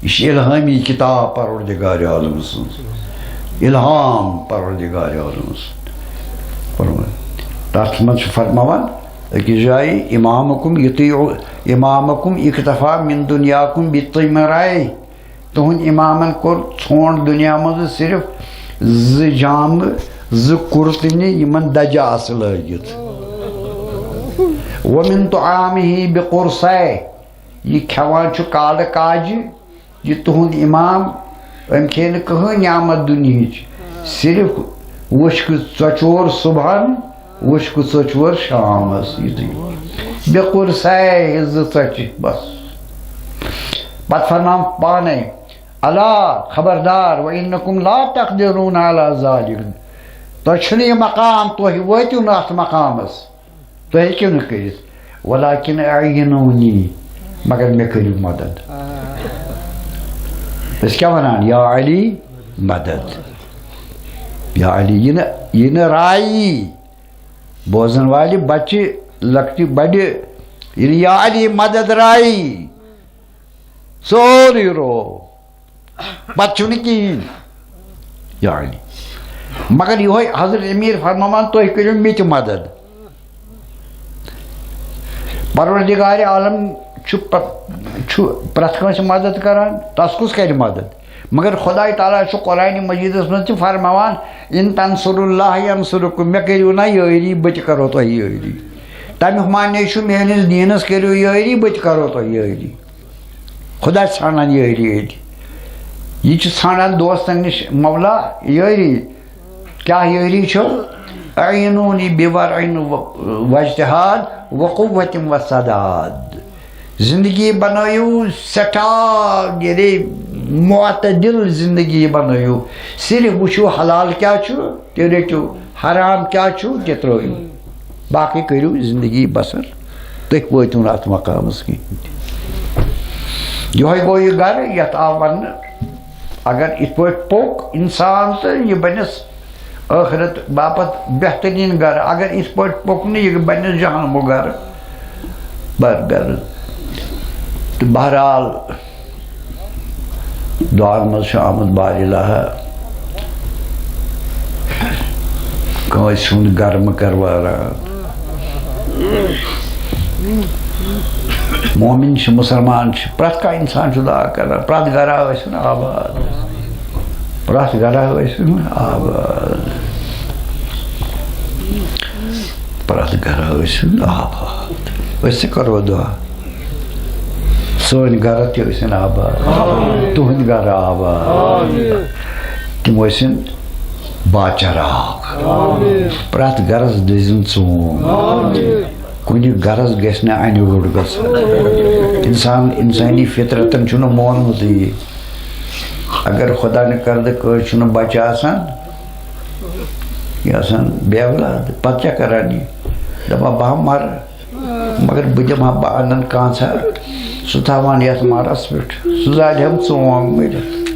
یہِ چھِ الہٲمی کِتاب پروردگار عالم سٕنٛز۔ الہام پروردگار عالم سٕنٛز۔ فرمٲے۔ تَتھ منٛز چھُ فرماوان أکِس جایہِ، "امامکم یطیع، امامکم اکتفا من دنیاکم بالتمرائے۔" تُہُنٛد امامن کوٚر ژھونٛڈ دُنیا منٛز صرف زٕ جامہٕ، زٕ کُرتہٕ نہِ، یِمن دجہِ آسہٕ لٲگِتھ۔ ومن طعامہ بقرصے، یہِ کھٮ۪وان چھُ کالہٕ کاجہِ، یہِ تُہُنٛد امام، أمۍ کھیٚیہِ نہٕ کٕہٕنۍ نعمت دُنیہٕچ، صرف وُشکہٕ ژۄچور صُبحن، وُشکہٕ ژۄچور شامس، یِتُے۔ بقرصے، زٕ ژۄچہِ بس۔ پتہٕ فرماوان پانے، "الا، خبردار، وانکم لا تقدرون علی ذلک۔" تۄہہِ چھُنہٕ یہِ مقام، تُہۍ وٲتِو نہٕ اتھ مقامس۔ تُہۍ ہیٚکِو نہٕ کٔرِتھ۔ "ولکن اعینونی"، مگر مےٚ کٔرِو مدد۔ أسۍ کیٛاہ وَنان؟ یا علی مدد۔ یا علی، یہِ نہٕ، یہِ نہٕ رایی۔ بوزن والہِ بچہِ، لۄکٹہِ بڑِ، یہِ نہٕ یا علی مدد رایی۔ سورُے رو۔ پتہٕ چھُنہٕ کِہیٖنۍ۔ یعنی، مگر یِہوٚے حضرت امیر فرماوان، "تُہۍ کٔرِو مےٚ تہِ مدد۔" پروردگار عالم چھُ پ-، چھُ پرٛٮ۪تھ کٲنٛسہِ مدد کران، تس کُس کرِ مدد؟ مگر خداے تعالیٰ چھُ قرآنِ مجیدس منٛز تہِ فرماوان، "ان تنصروا اللہ ینصرکم"، مےٚ کٔرِو نا یٲری، بہٕ تہِ کرو تۄہہِ یٲری۔ تمیُک معنی چھُ، میٲنِس دیٖنس کٔرِو یٲری، بہٕ تہِ کرو تۄہہِ یٲری۔ خدا چھُ ژھانڈان یٲری ییٚتہِ۔ یہِ چھُ ژھانڈان دوستن نِش مولا یٲری۔ کیٛاہ یٲری چھو؟ "اعینونی بورع و-، واجتہاد و قوت و سداد۔" زندگی بنٲیِو سٮ۪ٹھاہ، یعنی معتدل زندگی بنٲیِو۔ صرف وٕچھِو حلال کیٛاہ چھُ، تہِ رٔٹِو، حرام کیٛاہ چھُ، تہِ ترٲیِو۔ باقٕے کٔرِو زندگی بسر، تُہۍ وٲتِو نہٕ اتھ مقامس کِہیٖنۍ تہِ۔ یِہوٚے گوٚو یہِ گرٕ، یتھ آو وننہٕ، اگر یِتھ پٲٹھۍ پوٚک انسان تہٕ یہِ بنٮ۪س ٲخرت باپتھ بہترین گرٕ، اگر یِتھ پٲٹھۍ پوٚک نہٕ، یہِ بنٮ۪س جہنمُک گرٕ۔ بر گرٕ۔ تہٕ بہرحال، دعا منٛز چھُ آمُت بار الہ، کٲنٛسہِ ہُنٛد گرٕ مہٕ کر واران۔ مومن چھُ، مُسلمان چھُ، پرٛٮ۪تھ کانٛہہ اِنسان چھُ دعا کران، پرٛٮ۪تھ گرا ٲسِن آباد، پرٛٮ۪تھ گرا ٲسِن آباد، پرٛٮ۪تھ گرا ٲسِن آباد۔ أسۍ تہِ کرو دعا۔ سٲنۍ گرٕ تہِ ٲسِن آباد، تُہٕنٛدۍ گرٕ آباد۔ تِم ٲسِن باچراغ۔ پرٛٮ۪تھ گرس دٔزِن ژوٗن۔ کُنہِ گرس گژھِ نہٕ انہِ گوٚٹ گژھُن۔ انسان، انسٲنی فطرتن چھُنہٕ مونمُتٕے۔ اگر خدا نہٕ کردٕ کٲنٛسہِ چھُنہٕ بچہٕ آسان، یہِ آسان بے اولاد، پتہٕ کیٛاہ کران یہِ؟ دپان، "بہٕ ہا مرٕ۔" مگر بہٕ دِمہٕ ہا، بہٕ انن کانٛژھا، سُہ تھاوان یتھ مَرَس پٮ۪ٹھ، سُہ زالہِ ہم ژونٛگ مٔرِتھ۔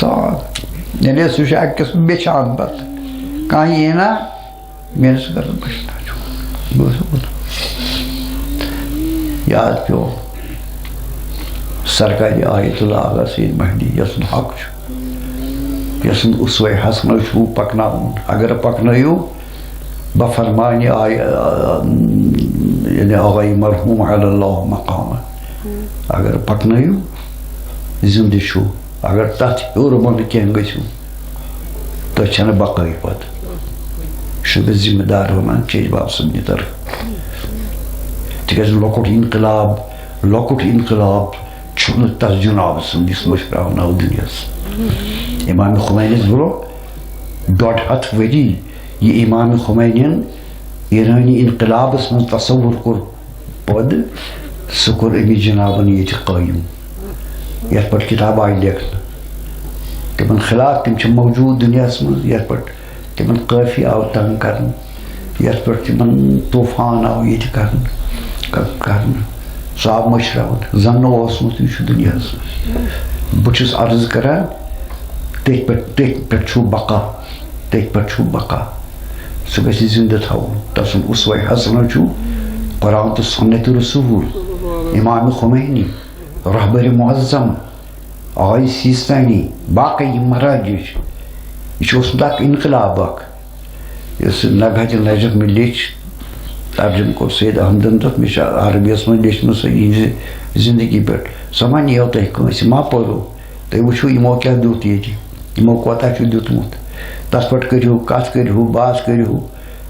سان۔ یعنی سُہ چھُ اَکہِ قٕسمہٕ بیچھان پَتہٕ۔ کانٛہہ یی نا، میٲنِس گَرَس منٛز چھُ ناچُن۔ بہٕ اوسُس وَنان۔ یاد پیوٚو سرکارِ آیت اللہ آغا سید مہدی، یَسُنٛد حق چھُ، یَسُنٛد اسوہ حسنہ چھُ پَکناوُن۔ اگر پَکنٲیِو، بہ فرمانہِ آیہِ، آ، یعنی آغای مرحوم علی اللہ مقامہ۔ اگر پکنٲیِو، زندٕ چھُو۔ اگر تتھ ہیوٚر بۄن کینٛہہ گٔژھِو، تۄہہِ چھنہٕ بقٲیی پتہٕ۔ یہِ چھُس بہٕ ذمہٕ دار ونان چیچ باب صٲبنہِ طرفہٕ۔ تِکیازِ لۄکُٹ انقلاب، لۄکُٹ انقلاب چھُنہٕ تس جناب سُنٛد یُس مٔشراونہٕ آو دُنیاہس۔ امام خمینس برونٛہہ ڈۄڈ ہتھ ؤری یہِ امام خمینین ایرانی انقلابس منٛز تصور کوٚر پٲدٕ، سُہ کوٚر أمِس جنابن ییٚتہِ قٲیِم، یتھ پٮ۪ٹھ کتاب آیہِ لیکھنہٕ۔ تِمن خلاف تِم چھِ موجود دُنیاہس منٛز، یتھ پٮ۪ٹھ تِمن قٲفی آو تنگ کرنہٕ، یتھ پٮ۪ٹھ تِمن طوفان آو ییٚتہِ کرنہٕ، ک-، کرنہٕ۔ سُہ آو مٔشراونہٕ، زن نہٕ اوسمُت، یہِ چھُ دُنیاہس منٛز۔ بہٕ چھُس عرض کران، تٔتھۍ پٮ۪ٹھ، تٔتھۍ پٮ۪ٹھ چھُو بقا، تٔتھۍ پٮ۪ٹھ چھُو بقا۔ سُہ گژھِ زِندٕ تھاوُن۔ تسُنٛد اسوہ حسنہ چھُ قرآن تہٕ سنت رسول، امام خمینی، رہبر معظم، آغای سیستانی، باقٕے یِم مراجع چھِ۔ یہِ چھُ اوسمُت اکھ انقلاب اکھ۔ یۄس نگہت نجف مےٚ لیٚچھ، ترجمہٕ کوٚر سید احمدن تتھ، مےٚ چھِ عربیس منٛز لیٚچھمٕژ سۄ یِہنٛزِ زندگی پٮ۪ٹھ۔ سۄ ما نِیو تۄہہِ کٲنٛسہِ، ما پٔرو؟ تُہۍ وٕچھِو یِمو کیٛاہ دیُت ییٚتہِ، یِمو کوتاہ چھُ دیُتمُت۔ تَتھ پٮ۪ٹھ کٔرِو، کَتھ کٔرِو، بحث کٔرِو،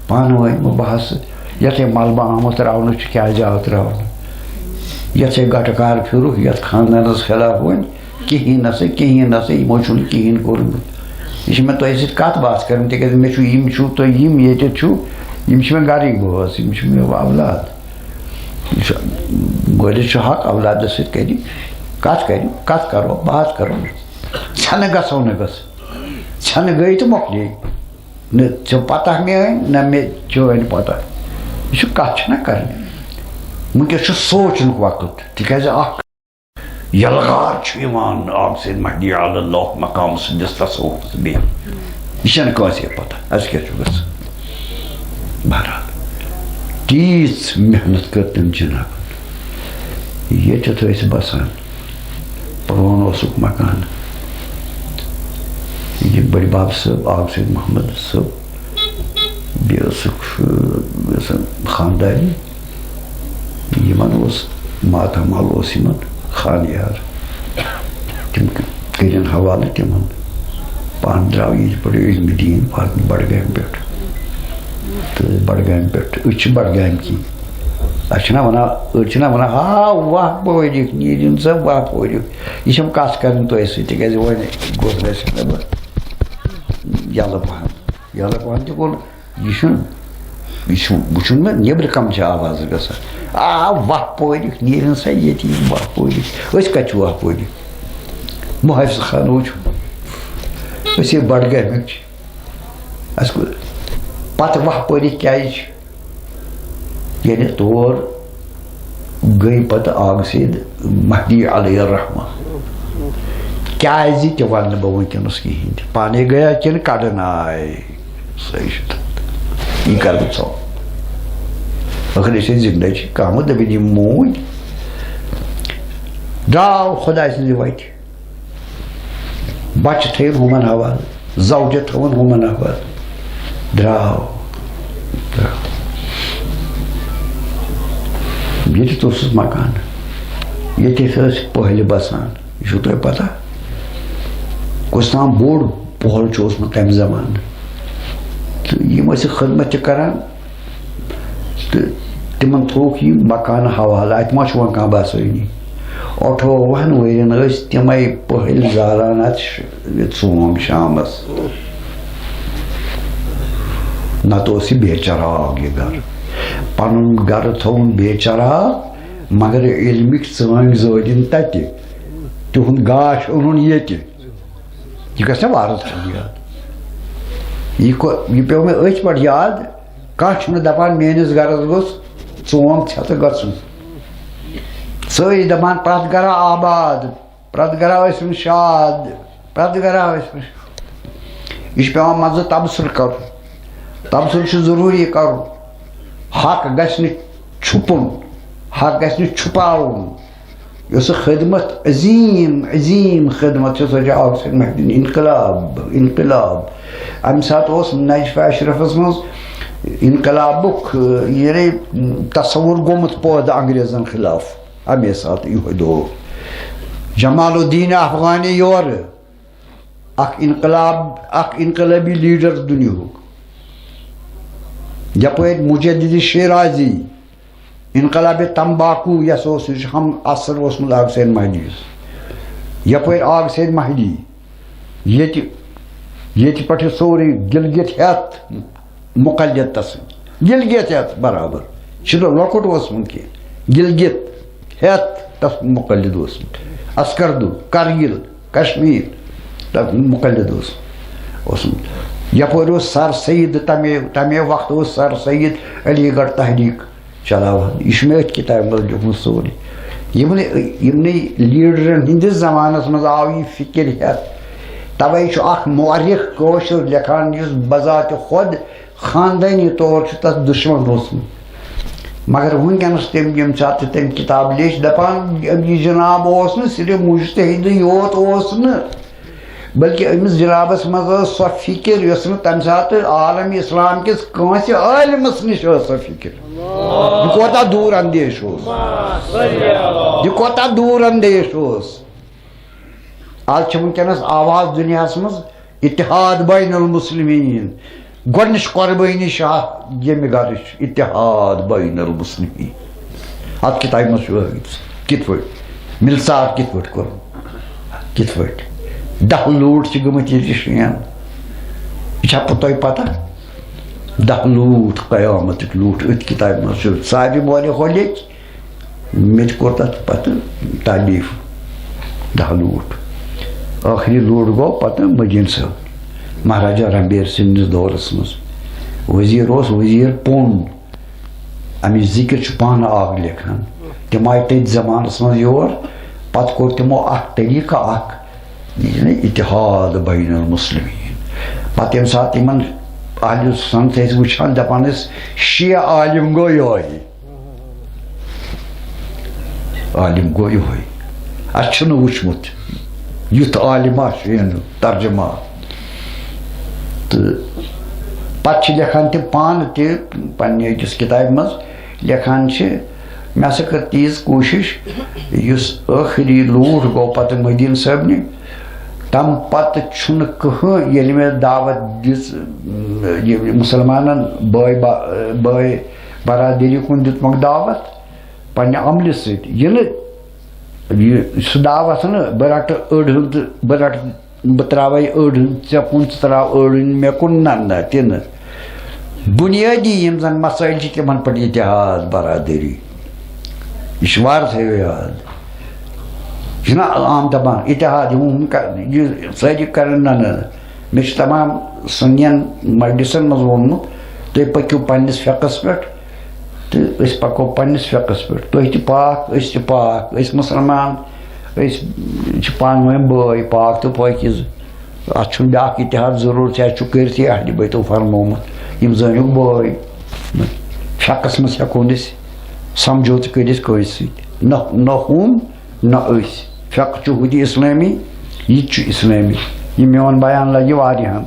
پانہٕ ؤنۍ مُباحثہٕ۔ یَتھ ہے ملبہٕ آمُت ترٛاونہٕ چھُ، کیٛازِ آو ترٛاونہٕ؟ یَتھ ہے گَٹہٕ کار پھِرُکھ، یَتھ خاندانَس خلاف وۄنۍ کِہیٖنۍ نہ سا، کِہیٖنۍ نہ سا، یِمو چھُنہٕ کِہیٖنۍ کوٚرمُت۔ یہِ چھِ مےٚ تۄہہِ سۭتۍ کَتھ باتھ کَرٕنۍ، تِکیٛازِ مےٚ چھُ، یِم چھُو تُہۍ، یِم ییٚتٮ۪تھ چھُو، یِم چھِ مےٚ گَرٕکۍ بٲژ، یِم چھِ مےٚ اولاد۔ یہِ چھُ مٲلِس چھُ حق اولادس سۭتۍ کرِ، کتھ کرِ، کتھ کرو، باتھ کرو۔ ژھٮ۪نہٕ گژھو نہٕ گژھ۔ ژھٮ۪نہٕ گٔے تہٕ مۄکلے۔ نہ ژےٚ پتہ میٲنۍ، نہ مےٚ چٲنۍ پتہ۔ یہِ چھُ کتھ چھنہ کرٕنۍ۔ وٕنکیٚس چھُ سونٛچنُک وقت، تِکیازِ اکھ یلغار چھُ یِوان، آغا سید مہدی علی اللہ مقام سٕنٛدِس تصوفس بیٚیہِ۔ یہِ چھَنہٕ کٲنٛسے پتہ، اَسہِ کیٛاہ چھُ گژھان۔ بہرحال، تیٖژ محنت کٔر تٔمۍ جنابن۔ ییٚتٮ۪تھ ٲسۍ بسان، پرٛون اوسُکھ مکان۔ یہِ بٔڈۍ بب صٲب، آغا سید محمد صٲب، بیٚیہِ ٲسٕکھ، ٲسٕکھ خانداری۔ یِمن اوس ماتامال اوس یِمن خانیار۔ تِم کٔرِن حوالہٕ تِمن۔ پانہٕ درٛاو ییٚتہِ پٮ۪ٹھ علمِ دیٖن پَرنہِ بڈگامہِ پٮ۪ٹھ۔ تہٕ بڈگامہِ پٮ۪ٹھ، أسۍ چھِ بڈگامہِ کِنۍ۔ اَسہِ چھِنہ وَنان، أسۍ چھِنہ وَنان، ہا، واہ پٲرِکھ، نیٖرِن سا واہ پٲرِکھ۔ یہِ چھَم کَتھ کَرٕنۍ تۄہہِ سۭتۍ، تِکیٛازِ وۄنۍ گوٚژھ گژھِ نہٕ بہٕ یَلہٕ پَہَن۔ یَلہٕ پَہَن تہِ گوٚو نہٕ۔ یہِ چھُنہٕ، یہِ چھُ وٕچھُن مےٚ، نیٚبرٕ کَم چھِ آواز گژھان۔ آ، واہ پٲرِکھ، نیٖرِن سا ییٚتہِ یِم واہ پٲرِکھ۔ أسۍ کَتہِ چھِ واہ پٲرِکھ؟ محافظ خانہٕ وٕچھُن۔ أسۍ ہے بڈگامِکۍ چھِ۔ اَسہِ کوٚر پَتہٕ واہ پٲرِکھ کیٛازِ چھِ؟ یعنی تور گٔے پتہٕ آغا سید مہدی علیہ الرحمہ۔ کیازِ تہِ ونہٕ نہٕ بہٕ وٕنکیٚنس کِہیٖنۍ تہِ۔ پانے گٔیا کِنہٕ کڑن آے؟ سۄے چھِ تتھ۔ یہِ کرٕ بہٕ ژھۄپ۔ ٲخٕر أسۍ ٲسۍ زِندَے چھِ۔ کانٛہہ مہ دٔپِنۍ یِم موٗدۍ۔ درٛاو خۄداے سٕنٛزِ وَتہِ۔ بچہٕ تھٲیِن ہُمن حوالہٕ، زوجہ تھٲوٕن ہُمن حوالہٕ۔ درٛاو۔ درٛاو۔ ییٚتہِ اوسُس مکان۔ ییٚتہِ ٲسۍ أسۍ پٔہلہِ بسان۔ یہِ چھُو تۄہہِ پتہ؟ کُس تام بوٚڑ پۄہل چھُ اوسمُت تَمہِ زمانہٕ۔ تہٕ یِم ٲسۍ خدمت تہِ کران۔ تہٕ تِمن تھووُکھ یہِ مکانہٕ حوالہٕ، اَتہِ ما چھُ وۄنۍ کانٛہہ بسٲنی؟ ٲٹھووُہن ؤرین ٲسۍ تِمے پٔہلۍ زالان اَتھ ش-، یہِ ژوم شامس۔ نتہٕ اوس یہِ بے چراغ یہِ گرٕ۔ پنُن گرٕ تھووُن بے چراغ، مگر علمٕکۍ ژٲنٛگۍ زٲدِن تتہِ۔ تِہُنٛد گاش اوٚنُن ییٚتہِ۔ یہِ گژھِ نا وارٕ تھاوُن یاد۔ یہِ کو-، یہِ پیوٚو مےٚ أتھۍ پٮ۪ٹھ یاد، کانٛہہ چھُنہٕ دَپان میٛٲنِس گَرَس گوٚژھ ژوم ژھٮ۪تہٕ گژھُن۔ سٲری دَپان پرٛٮ۪تھ گَرا آباد، پرٛٮ۪تھ گَرا ٲسِن شاد۔ پرٛٮ۪تھ گرا ٲسۍ پٲٹھۍ۔ یہِ چھُ پٮ۪وان منٛزٕ تبصرٕ کرُن۔ تبصرٕ چھُ ضروٗری کرُن۔ حق گژھِ نہٕ چھُپُن، حق گژھِ نہٕ چھُپاوُن۔ یۄس خدمت، عظیٖم، عظیٖم خدمت چھِ، سۄ چھِ آغا سید محی الدیٖن۔ انقلاب، انقلاب۔ اَمہِ ساتہٕ اوس نجفہ اشرفس منٛز انقلابُک، یعنی، تصور گوٚمُت پٲدٕ انگریزن خلاف۔ اَمے ساتہٕ یِہوٚے دور۔ جمال الدین افغانی یورٕ، اکھ انقلاب، اکھ انقلٲبی لیڈر دُنیاہُک۔ یپٲرۍ مجدد شیرازی، انقلاب تمباکو یس اوس، یہِ چھُ ہم عصر اوسمُت آغا سید مہدیس۔ یپٲرۍ آغا سید مہدی، ییٚتہِ، ییٚتہِ پٮ۪ٹھ یہِ سورُے گِلگِت ہٮ۪تھ مقلد تسٕنٛدۍ۔ گِلگِت ہٮ۪تھ برابر۔ چھُنہٕ لۄکُٹ اوسمُت کینٛہہ۔ گِلگِت ہٮ۪تھ تس مقلد اوسمُت۔ عسکردو، کرگِل، کشمیر، تس مقلد اوس، اوسمُت۔ یپٲرۍ اوس سر سید، تمے، تمے وقتہٕ اوس سر سید علی گڑھ تحریک چلاوان۔ یہِ چھُ مےٚ أتھۍ کِتابہِ منٛز لیوٗکھمُت سورُے۔ یِمنٕے، یِمنٕے لیڈرن ہٕنٛدِس زمانس منٛز آو یہِ فکر ہٮ۪تھ۔ توے چھُ اکھ مورخ کٲشُر لیکھان، یُس بذات خود خاندٲنی طور چھُ تَتھ دُشمن روٗدمُت۔ مگر وٕنکیٚنَس تٔمۍ، ییٚمہِ ساتہٕ تٔمۍ کِتاب لیٚچھ، دَپان، یہِ جناب اوس نہٕ صرف مُجتہِدٕے یوت اوس نہٕ، بلکہِ أمِس جنابَس منٛز ٲس سۄ فِکِر، یۄس نہٕ تَمہِ ساتہٕ عالم اِسلام کِس کٲنٛسہِ عٲلمَس نِش ٲس سۄ فِکِر۔ یہِ کوٗتاہ دوٗر اندیش اوس، یہِ کوٗتاہ دوٗر اندیش اوس۔ آز چھِ وٕنکیٚنَس آواز دُنیاہَس منٛز اتحاد بین المسلمین۔ گۄڈٕنِچ قۄربٲنی چھِ اَتھ ییٚمہِ گرٕچ، اتحاد بین المسلمین۔ اَتھ کِتابہِ منٛز چھُ ہٲوِتھ کِتھ پٲٹھۍ، مِلژار کِتھ پٲٹھۍ کوٚر، کِتھ پٲٹھۍ۔ دَہ لوٗٹھ چھِ گٔمٕتۍ ییٚتہِ شِیَن۔ یہِ چھا پوٚ-، تۄہہِ پَتہ؟ دَہ لوٗٹھ، قیامتٕکۍ لوٗٹھ، أتھۍ کِتابہِ منٛز چھُ۔ صاحبِ مورِ ہو لیٚکھۍ، مےٚ تہِ کوٚر تَتھ پَتہٕ تعلیٖف۔ دَہ لوٗٹھ۔ ٲخری لوٗٹھ گوٚو پَتہٕ مدیٖن صٲب، مہاراجا رنبیر سنگھ نِس دورَس منٛز۔ وزیٖر اوس وزیٖر پوٚن۔ اَمِچ ذِکِر چھُ پانہٕ آغا لیکھان۔ تِم آیہِ تٔتھۍ زمانَس منٛز یور، پَتہٕ کوٚر تِمو اَکھ طریٖقہٕ اَکھ، یہِ چھُ نہ اتحاد بین المسلمین۔ پَتہٕ ییٚمہِ ساتہٕ یِمَن اہلِ سُنت ٲسۍ وٕچھان، دَپان ٲسۍ، شیعہ عالم گوٚو یِہوٚے۔ عالم گوٚو یِہوٚے۔ اَسہِ چھُنہٕ وٕچھمُت یُتھ عالما شیعن ترجمہ۔ تہٕ پَتہٕ چھِ لیکھان تِم پانہٕ تہِ پنٛنہِ أکِس کِتابہِ منٛز، لیکھان چھِ، مےٚ ہسا کٔر تیٖژ کوٗشِش، یُس ٲخری لوٗٹھ گوٚو پَتہٕ مدیٖنہٕ صٲبنہِ، تَمہِ پَتہٕ چھُنہٕ کٕہٕنۍ، ییٚلہِ مےٚ دعوت دِژ، یہِ مُسلمانَن بٲے با-، بٲے برادٔری کُن دیُتمَکھ دعوت پننہِ عملہِ سۭتۍ۔ یہِ نہٕ، یہِ سُہ دعوت نہٕ، بہٕ رٹہٕ أڑ ہُنٛد تہٕ بہٕ رٹہٕ، بہٕ تراوے أڑ ہُنٛد ژےٚ کُن، ژٕ تراو أڑ ہُنٛد مےٚ کُن، نہ، نہ، تہِ نہٕ۔ بُنیٲدی یِم زن مسٲیل چھِ، تِمن پٮ۪ٹھ اتحاد برادری۔ یہِ چھُ وارٕ تھٲیِو یاد۔ یہِ چھُنہ عام دپان اتحاد، ہُم، ہُم کر-، یہِ سٲری کرن، نہ، نہ، نہ۔ مےٚ چھُ تمام سنین مجلسن منٛز ووٚنمُت، تُہۍ پٔکِو پننِس فقس پٮ۪ٹھ تہٕ أسۍ پکو پننِس فقس پٮ۪ٹھ۔ تُہۍ تہِ پاک، أسۍ تہِ پاک، أسۍ مُسلمان، أسۍ چھِ پانہٕ ؤنۍ بٲے، پاک تہٕ پٲکیٖزٕ۔ اتھ چھُنہٕ بیٛاکھ اتحاد ضروٗرت، اَسہِ چھُ کٔرتھٕے اہلِ بیتو فرمومُت، یِم زٲنِکھ بٲے۔ فقس منٛز ہٮ۪کو نہٕ أسۍ سمجھوتہٕ کٔرِتھ کٲنٛسہِ سۭتۍ، نہ، نہ ہُم نہ أسۍ۔ فقہ چھُ ہُتہِ اسلٲمی، یہِ تہِ چھُ اسلٲمی۔ یہِ میون بیان لگہِ واریاہن،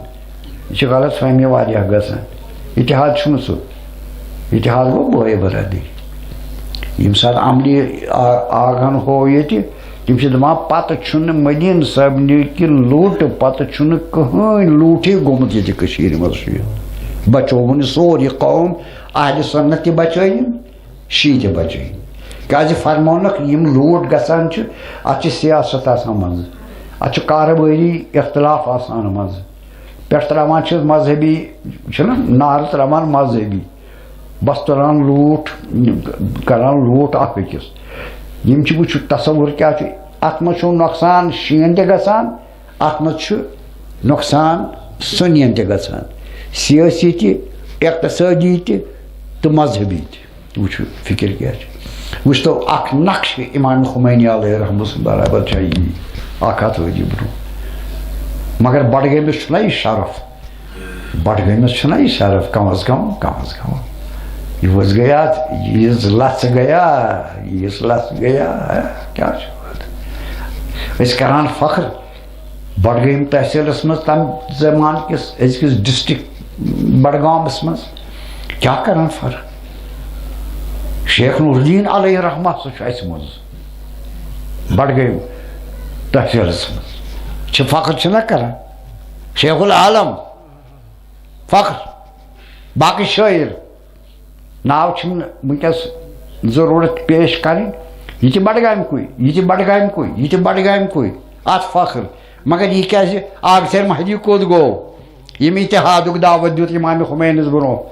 یہِ چھِ غلط فہمی واریاہ گژھان۔ اتحاد چھُنہٕ سُہ، اتحاد گوٚو بٲے برادری۔ ییٚمہِ ساتہٕ عملی آ-، آغاہن ہوو ییٚتہِ، تِم چھِ دپان، پتہٕ چھُنہٕ مدیٖنہٕ صٲبنہِ کہِ لوٗٹہٕ پتہٕ چھُنہٕ کٕہٕنۍ لوٗٹھٕے گوٚمُت ییٚتہِ کٔشیٖرِ منٛز چھُ یہِ۔ بچووُن یہِ سورُے قوم، اہلِ سنت تہِ بچٲیِن، شیعہ تہِ بچٲیِن۔ کیازِ فرمونکھ یِم لوٗٹھ گژھان چھِ، اتھ چھِ سیاست آسان منٛزٕ، اتھ چھُ کارٕبٲری اختلاف آسان منٛزٕ۔ پٮ۪ٹھ تراوان چھِ مذہبی، چھِنہ نعرٕ تراوان مذہبی، بس تُلان لوٗٹھ، کران لوٗٹھ اکھ أکِس۔ یِم چھِ وٕچھِو تصور کیٛاہ چھُ، اتھ منٛز چھُ نۄقصان شیعن تہِ گژھان، اتھ منٛز چھُ نۄقصان سُنین تہِ گژھان، سیٲسی تہِ، اقتصٲدی تہِ تہٕ مذہبی تہِ۔ وٕچھِو فکر کیٛاہ چھِ۔ وٕچھتو اکھ نقشہٕ امام خمینی علیہ رحمتہ سُنٛد برابر چھا یی، اکھ ہتھ ؤری برونٛہہ۔ مگر بڈگٲمِس چھُنہ یہِ شرف، بڈگٲمِس چھُنہ یہِ شرف، کم از کم، کم از کم۔ یہِ وٕز گٔیا، یہِ یِژھ لژھ گٔیا، یہِ یِژھ لژھ گٔیا، ہا، کیٛاہ چھُ؟ أسۍ کران فخر بڈگٲمۍ تحصیلس منٛز، تمہِ زمانہٕ کِس أزکِس ڈسٹرکٹ بڈگامس منٛز۔ کیٛاہ کران فرق؟ شیخ نور الدین علیہ رحمہ سُہ چھُ اَسہِ منٛز بڈگٲمۍ تحصیلس منٛز۔ چھِ فخر چھِنہ کران؟ شیخ العالم فخر، باقٕے شٲعر، ناو چھِنہٕ وٕنکیٚس ضروٗرت پیش کرٕنۍ۔ یہِ تہِ بڈگامہِ کُے، یہِ تہِ بڈگامہِ کُے، یہِ تہِ بڈگامہِ کُے، اتھ فخر۔ مگر یہِ کیازِ؟ آبشار مہدی کوٚت گوٚو؟ ییٚمۍ اتحادُک دعوت دیُت امام خمینس برونٛہہ،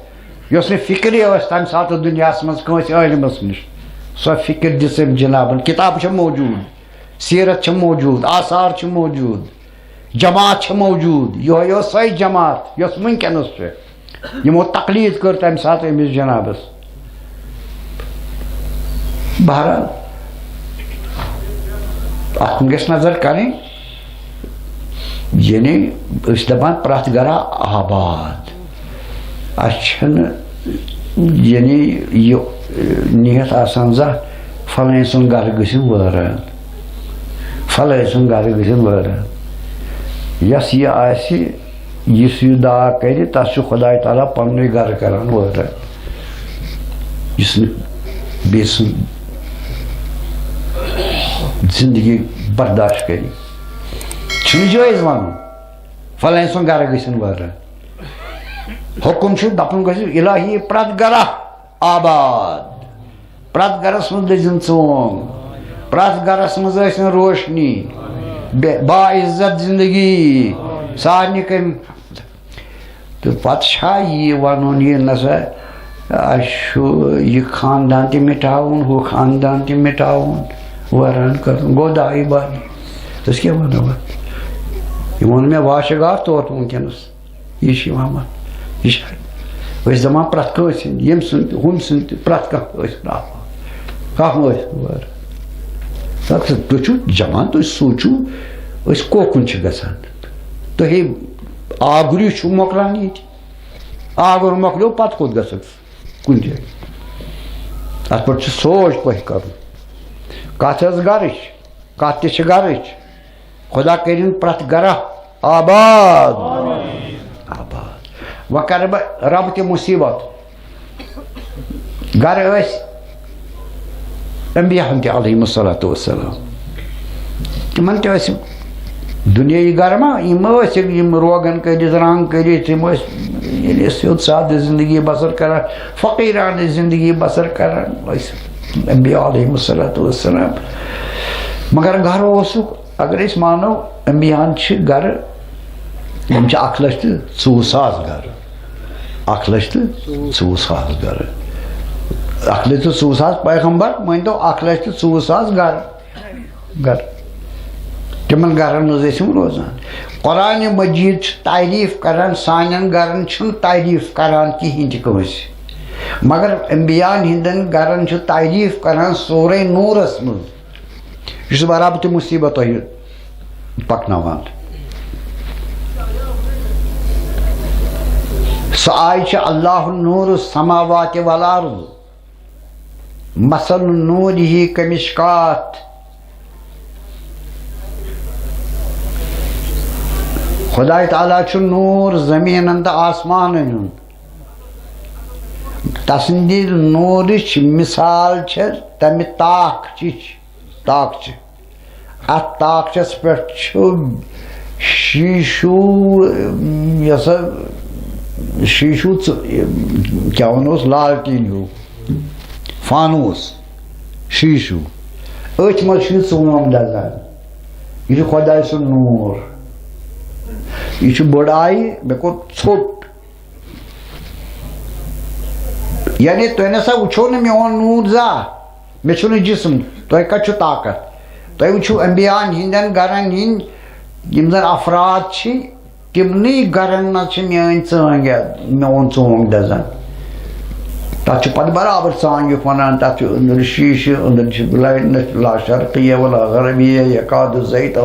یۄس نہٕ فکرٕے ٲس تمہِ ساتہٕ دُنیاہس منٛز کٲنٛسہِ عٲلمس نِش، سۄ فکر دِژ أمۍ جنابن۔ کتاب چھےٚ موجود، سیرت چھےٚ موجود، آثار چھِ موجود، جماعت چھےٚ موجود، یۄہے ٲس سۄے جماعت یۄس وٕنکیٚنس چھِ۔ یِمو تقلید کٔر تمہِ ساتہٕ أمِس جنابس۔ بہرحال، اتھ کُن گژھِ نظر کرٕنۍ۔ یعنی، أسۍ دپان پرٛٮ۪تھ گرا آباد۔ اسہِ چھنہٕ، یعنی، یہِ، اے، نِیت آسان زانٛہہ فلٲنۍ سُنٛد گرٕ گٔژھِنۍ وٲران، فلٲنۍ سُنٛد گرٕ گٔژھِنۍ وٲران۔ یس یہِ آسہِ، یُس یہِ دعا کرِ، تس چھُ خداے تعالیٰ پننُے گرٕ کران وٲران، یُس نہٕ بیٚیہِ سٕنٛز زندگی برداشت کرِ۔ چھُنہٕ جٲیز ونُن فلٲنۍ سُنٛد گرٕ گٔژھِنۍ وٲران۔ حکم چھُ دپُن گژھِ الہی پرٛٮ۪تھ گرا آباد، پرٛٮ۪تھ گرس منٛز دٔزِن ژونٛگ، پرٛٮ۪تھ گرس منٛز ٲسِن روشنی، بے-، باعزت زندگی، سارنٕے کٔرۍ۔ تہٕ پتہٕ چھا یی ونُن، یہِ نسا اَسہِ چھُ یہِ خاندان تہِ مِٹاوُن، ہُہ خاندان تہِ مِٹاوُن، وٲران کرُن، گوٚو دایہِ بایہِ۔ أسۍ کیٛاہ ونو اَتھ؟ یہِ ووٚن مےٚ واشہٕ گاٹھ توتہٕ وٕنکیٚنس۔ یہِ چھُ یِوان وننہٕ۔ یہِ چھُ أسۍ دَپان پرٛٮ۪تھ کٲنٛسہِ ہِنٛدۍ، ییٚمۍ سُنٛد تہِ، ہُمۍ سُنٛد تہِ، پرٛٮ۪تھ کانٛہہ ٲسِن آباد۔ کانٛہہ مہ ٲسِن وٲر۔ تَتھ تُہۍ چھِو جوان، تُہۍ سوٗنٛچِو، أسۍ کوکُن چھِ گژھان۔ تُہۍ آگرٕے چھُو مۄکلان ییٚتہِ۔ آگر مۄکلیو، پَتہٕ کوٚت گژھکھ؟ کُنہِ جایہِ۔ اَتھ پٮ۪ٹھ چھُ سونٛچ تۄہہِ کَرُن۔ کَتھ ٲس گَرٕچ؟ کَتھ تہِ چھِ گَرٕچ۔ خدا کٔرِن پرٛٮ۪تھ گرہ آباد۔ آباد۔ وۄنۍ کَرٕ بہٕ رَبطِ مُصیٖبت۔ گرٕ ٲسۍ انبیاہن تہِ علیہم الصلوۃ والسلام۔ تِمن تہِ ٲسۍ دُنیٲیی گرٕ ما، یِم ٲسۍ یِم روغن کٔرِتھ، رنٛگ کٔرِتھ، یِم ٲسۍ ییٚلہِ سیوٚد سادٕ زندگی بسر کران، فقیٖرانہٕ زندگی بسر کران ٲسۍ انبیاء علیہم الصلوۃ والسلام۔ مگر گرٕ اوسُکھ، اگر أسۍ مانو، انبیاہن چھِ گرٕ، یِم چھِ اکھ لچھ تہٕ ژوٚوُہ ساس گرٕ۔ اکھ لچھ تہٕ ژوٚوُہ ساس گرٕ۔ اکھ لچھ تہٕ ژوٚوُہ ساس پیغمبر، مٲنۍ تو اکھ لچھ تہٕ ژوٚوُہ ساس گرٕ۔ گرٕ۔ تِمن گرن منٛز ٲسۍ یِم روزان۔ قرآن مجید چھُ تعریف کران، سانٮ۪ن گرن چھُنہٕ تعریف کران کِہینۍ تہِ کٲنٛسہِ۔ مگر انبیاہن ہٕنٛدٮ۪ن گرن چھُ تعریف کران سورہ نورس منٛز۔ یُس برابر تہِ مُصیٖبت تۄہہِ پکناوان۔ سۄ آیہِ چھِ، اللہ نور السماوات والارض، مثل نورہ کمشکات۔ خداے تعالیٰ چھُ نور زمینن تہٕ آسمانن ہُنٛد۔ تسٕنٛدِ نورٕچ مثال چھےٚ تمہِ تاکھ چِچ۔ تاکچہِ۔ اتھ تاکچس پٮ۪ٹھ چھُ شیٖشوٗ، یہِ ہسا شیٖشوٗ ژٕ-، کیٛاہ ونہوس، لالٹیٖن ہیوٗ، فانوس، شیٖشوٗ۔ أتھۍ منٛز چھُ یہِ ژونٛگ دزان۔ یہِ چھُ خۄداے سُنٛد نوٗر۔ یہِ چھُ بٔڑ آیہِ، مےٚ کوٚر ژھوٚٹ۔ یعنی تُہۍ نسا وٕچھو نہٕ میون نوٗر زانٛہہ، مےٚ چھُنہٕ جسم، تۄہہِ کتہِ چھُ طاقت؟ تُہۍ وٕچھِو انبیاہن ہٕنٛدٮ۪ن گرن ہٕنٛدۍ یِم زن افراد چھِ، تِمنٕے گرن منٛز چھِ میٲنۍ ژٲنٛگۍ، میون ژونٛگ دزان۔ تَتھ چھُ پَتہٕ برابر ژانٛگہِ وَنان، تَتھ چھُ أنٛدرٕ شیٖشہٕ، أنٛدرٕ چھِ بِلٲے، نہ چھِ لا شرقیہ ولا غربیہ، یکاد زیت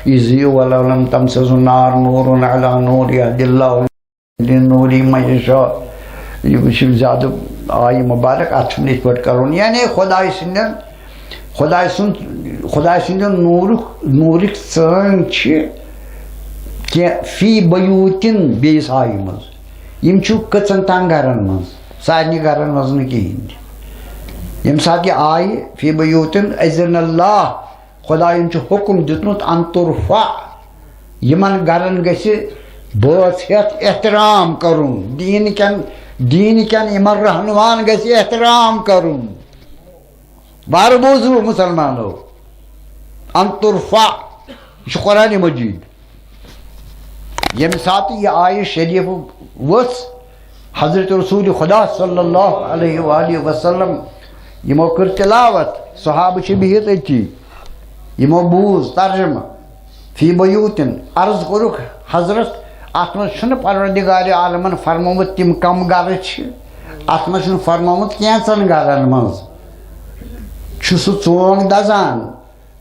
یضیء ولو لم تمسس نار، نور علی نور، یہدی اللہ لنوره من یشاء۔ یہِ چھِ زیادٕ آیہِ مُبارک، اَتھ چھُنہٕ یِتھ پٲٹھۍ کَرُن، یعنی خۄداے سٕنٛدٮ۪ن، خۄداے سُنٛد، خۄداے سٕنٛدٮ۪ن نوٗرُک، نوٗرٕکۍ ژٲنٛگۍ چھِ کینٛہہ فی بیوتن، بیٚیِس آیہِ منٛز۔ یِم چھِ کٔژَن تام گَرَن منٛز، سارنٕے گَرَن منٛز نہٕ کِہیٖنۍ تہِ۔ ییٚمہِ ساتہٕ یہِ آیہِ فی بیوتن، اذن اللہ، خۄدایَن چھُ حُکُم دیُتمُت ان ترفع، یِمَن گَرَن گژھِ بٲژ ہٮ۪تھ احترام کَرُن، دیٖن کٮ۪ن، دیٖن کٮ۪ن یِمَن رہنُماہَن گژھِ احترام کَرُن۔ وارٕ بوٗزوٕ مُسلمانو، ان ترفع، یہِ چھُ قرآن مجید۔ ییٚمہِ ساتہٕ یہِ آیہِ شریٖف ؤژھ، حضرت رسول خدا صلی اللہ علیہ وآلہ وسلم، یِمو کٔر تلاوت، صحابہٕ چھِ بِہِتھ أتی، یِمو بوٗز ترجمہ، فی بیوتن، عرض کوٚرُکھ، حضرت، اَتھ منٛز چھُنہٕ پروردگار عالمن فرمومُت تِم کم گرٕ چھِ، اَتھ منٛز چھُنہٕ فرمومُت کینٛژن گرن منٛز چھُ سُہ ژونٛگ دزان۔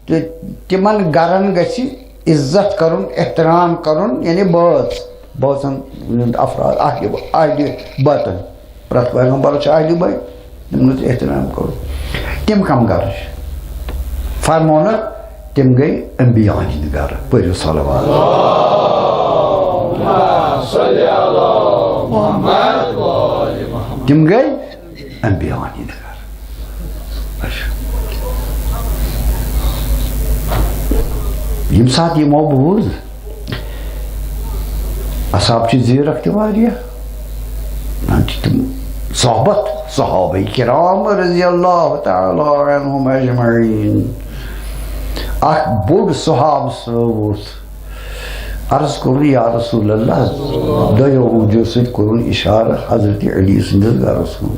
تہٕ تِمن گرن گژھِ عزت کرُن، احترام کرُن، یعنی بٲژ، بٲژن ہُنٛد افراد، اہلِ، اہلِ باطن۔ پرٛٮ۪تھ پیغمبرس چھِ اہلِ بیت، تِمن ہُنٛد احترام کرُن۔ تِم کم گرٕ چھِ؟ فرمونکھ، تِم گٔے انبیاء ہٕنٛدۍ گرٕ۔ پٔرِو صلوات۔ تِم گٔے انبیاء ہٕنٛدۍ گرٕ۔ اچھا۔ ییٚمہِ ساتہٕ یِمو بوٗز، اصحاب چھِ زیٖرَکھ تہِ واریاہ۔ نہ چھِ تِم صحبت، صحابہ کرام رضی اللہ تعالی عنہم اجمعین۔ اکھ بوٚڑ صحابہٕ صٲب اوس۔ عرض کوٚرُن، یا رسول اللہ، دۄیو أنٛجو سۭتۍ کوٚرُن اِشارٕ حضرت علی سٕنٛدِس گرس کُن۔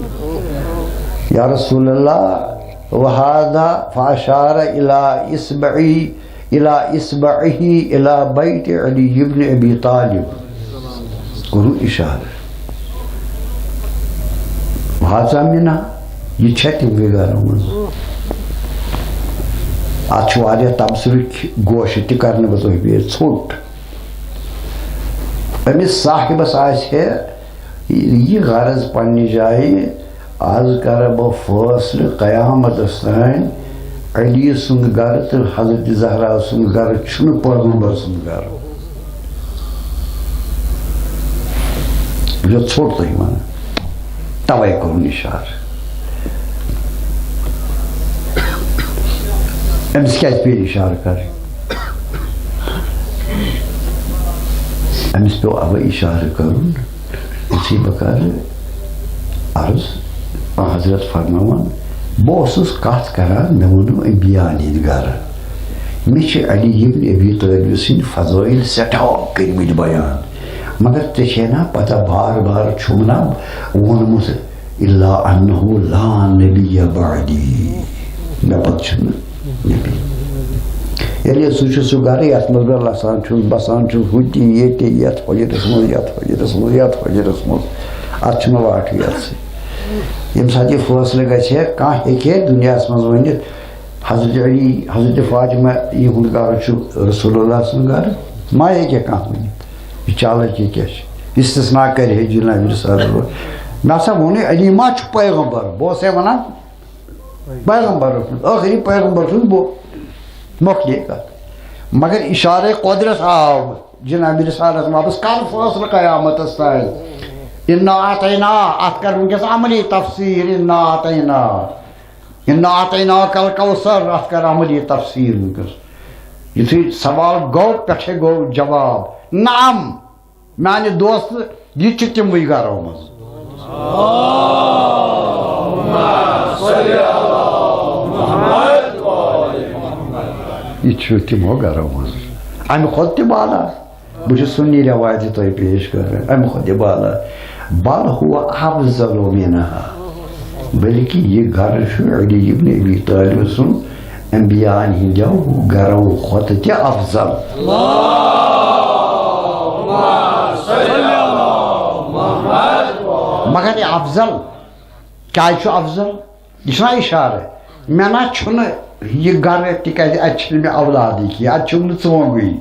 یا رسول اللہ، وہذا فاشار الی اصبعی، الی اصبعہ الی بیت علی ابن ابی طالب۔ کوٚرُن اِشارٕ۔ وہذا منہا، یہِ چھےٚ تِموٕے گرو منٛز۔ اَتھ چھُ واریاہ تبصرٕکۍ گوشہِ تہِ کرنہٕ، بہٕ تۄہہِ بیٚیہِ ژھوٚٹ۔ أمِس صاحبس آسہِ ہے یہِ غرض پننہِ جایہِ، از کرٕ بہٕ فٲصلہٕ قیامتس تام علی سُنٛد گرٕ تہٕ حضرت زہرا سُنٛد گرٕ چھُنہٕ پیغمبر سُنٛد گرٕ۔ یہِ ژھوٚٹ تۄہہِ وَنان، توے کوٚرُن اِشارٕ۔ أمِس کیٛازِ پیٚیہِ اِشارٕ کَرٕنۍ؟ أمِس پیوٚو اَوَے اِشارٕ کَرُن، یُتھُے بہٕ کَرٕ عرض، حضرت فرماوان، بہٕ اوسُس کَتھ کَران، مےٚ ووٚنُو أمۍ بیان ہِنٛدۍ گَرٕ۔ مےٚ چھِ علی ابن ابی طٲلب سٕنٛدۍ فضٲیِل سٮ۪ٹھاہ کٔرۍمٕتۍ بیان، مگر ژےٚ چھے نا پَتہ، بار بار چھُم نا ووٚنمُت، الا انہ لا نبی بعدی، مےٚ پتہٕ چھُنہٕ نبی۔ ییٚلہِ سُہ چھُ سُہ گرٕ یتھ منٛز بہٕ لسان چھُس، بسان چھُس، ہُہ تہِ، یہِ تہِ، یتھ حجرس منٛز، یتھ حجرس منٛز، یتھ حجرس منٛز، اتھ چھُنہٕ واٹھٕے یتھ سۭتۍ۔ ییٚمہِ ساتہٕ یہِ فٲصلہٕ گژھِ ہے، کانٛہہ ہیٚکہِ ہے دُنیاہس منٛز ؤنِتھ، حضرت علی، حضرت فاطمہ، یِہُنٛد گرٕ چھُ رسول اللہ سُنٛد گرٕ، ما ہیٚکہِ کانٛہہ ؤنِتھ؟ یہِ چالاکی کیٛاہ چھِ؟ استثناء کرِ ہے جناب رسالت۔ مےٚ ہسا ووٚنُے، علی ما چھُ پیغمبر؟ بہٕ اوسَے وَنان، پیغمبر اوسُس، ٲخری پیغمبر چھُس بہٕ۔ مۄکلے کَتھ۔ مگر اِشارَے قۄدرت آو جناب رسالت واپس، کر فٲصلہٕ قیامتس تام۔ انا اعطینا، اَتھ کر وٕنکیٚس عملی تفسیر، انا اعطینا۔ انا اعطیناک الکوثر، اَتھ کر عملی تفسیر وٕنکیٚس۔ یُتھُے سوال گوٚو، پٮ۪ٹھَے گوٚو جواب۔ نعم، میانہِ دوست، یہِ چھُ تِموٕے گرو منٛز۔ یہِ چھُ تِمو گرو منٛز۔ اَمہِ کھۄتہٕ تہِ بالا۔ بہٕ چھُس سُنی رٮ۪وایتہِ تۄہہِ پیش کران، اَمہِ کھۄتہٕ تہِ بالا۔ بل ہو افضل منہا۔ بلکہِ یہِ گرٕ چھُ علی ابن ابی طالب سُنٛد انبیاء ہٕنٛدیو گرو کھۄتہٕ تہِ افضل۔ مگر یہِ افضل، کیٛازِ چھُ افضل؟ یہِ چھُنہ اِشارٕ؟ مےٚ نہ چھُنہٕ یہِ گرٕ، تِکیٛازِ اَتہِ چھِنہٕ مےٚ اولادٕے کینٛہہ، اَتہِ چھُم نہٕ ژونٛگٕے،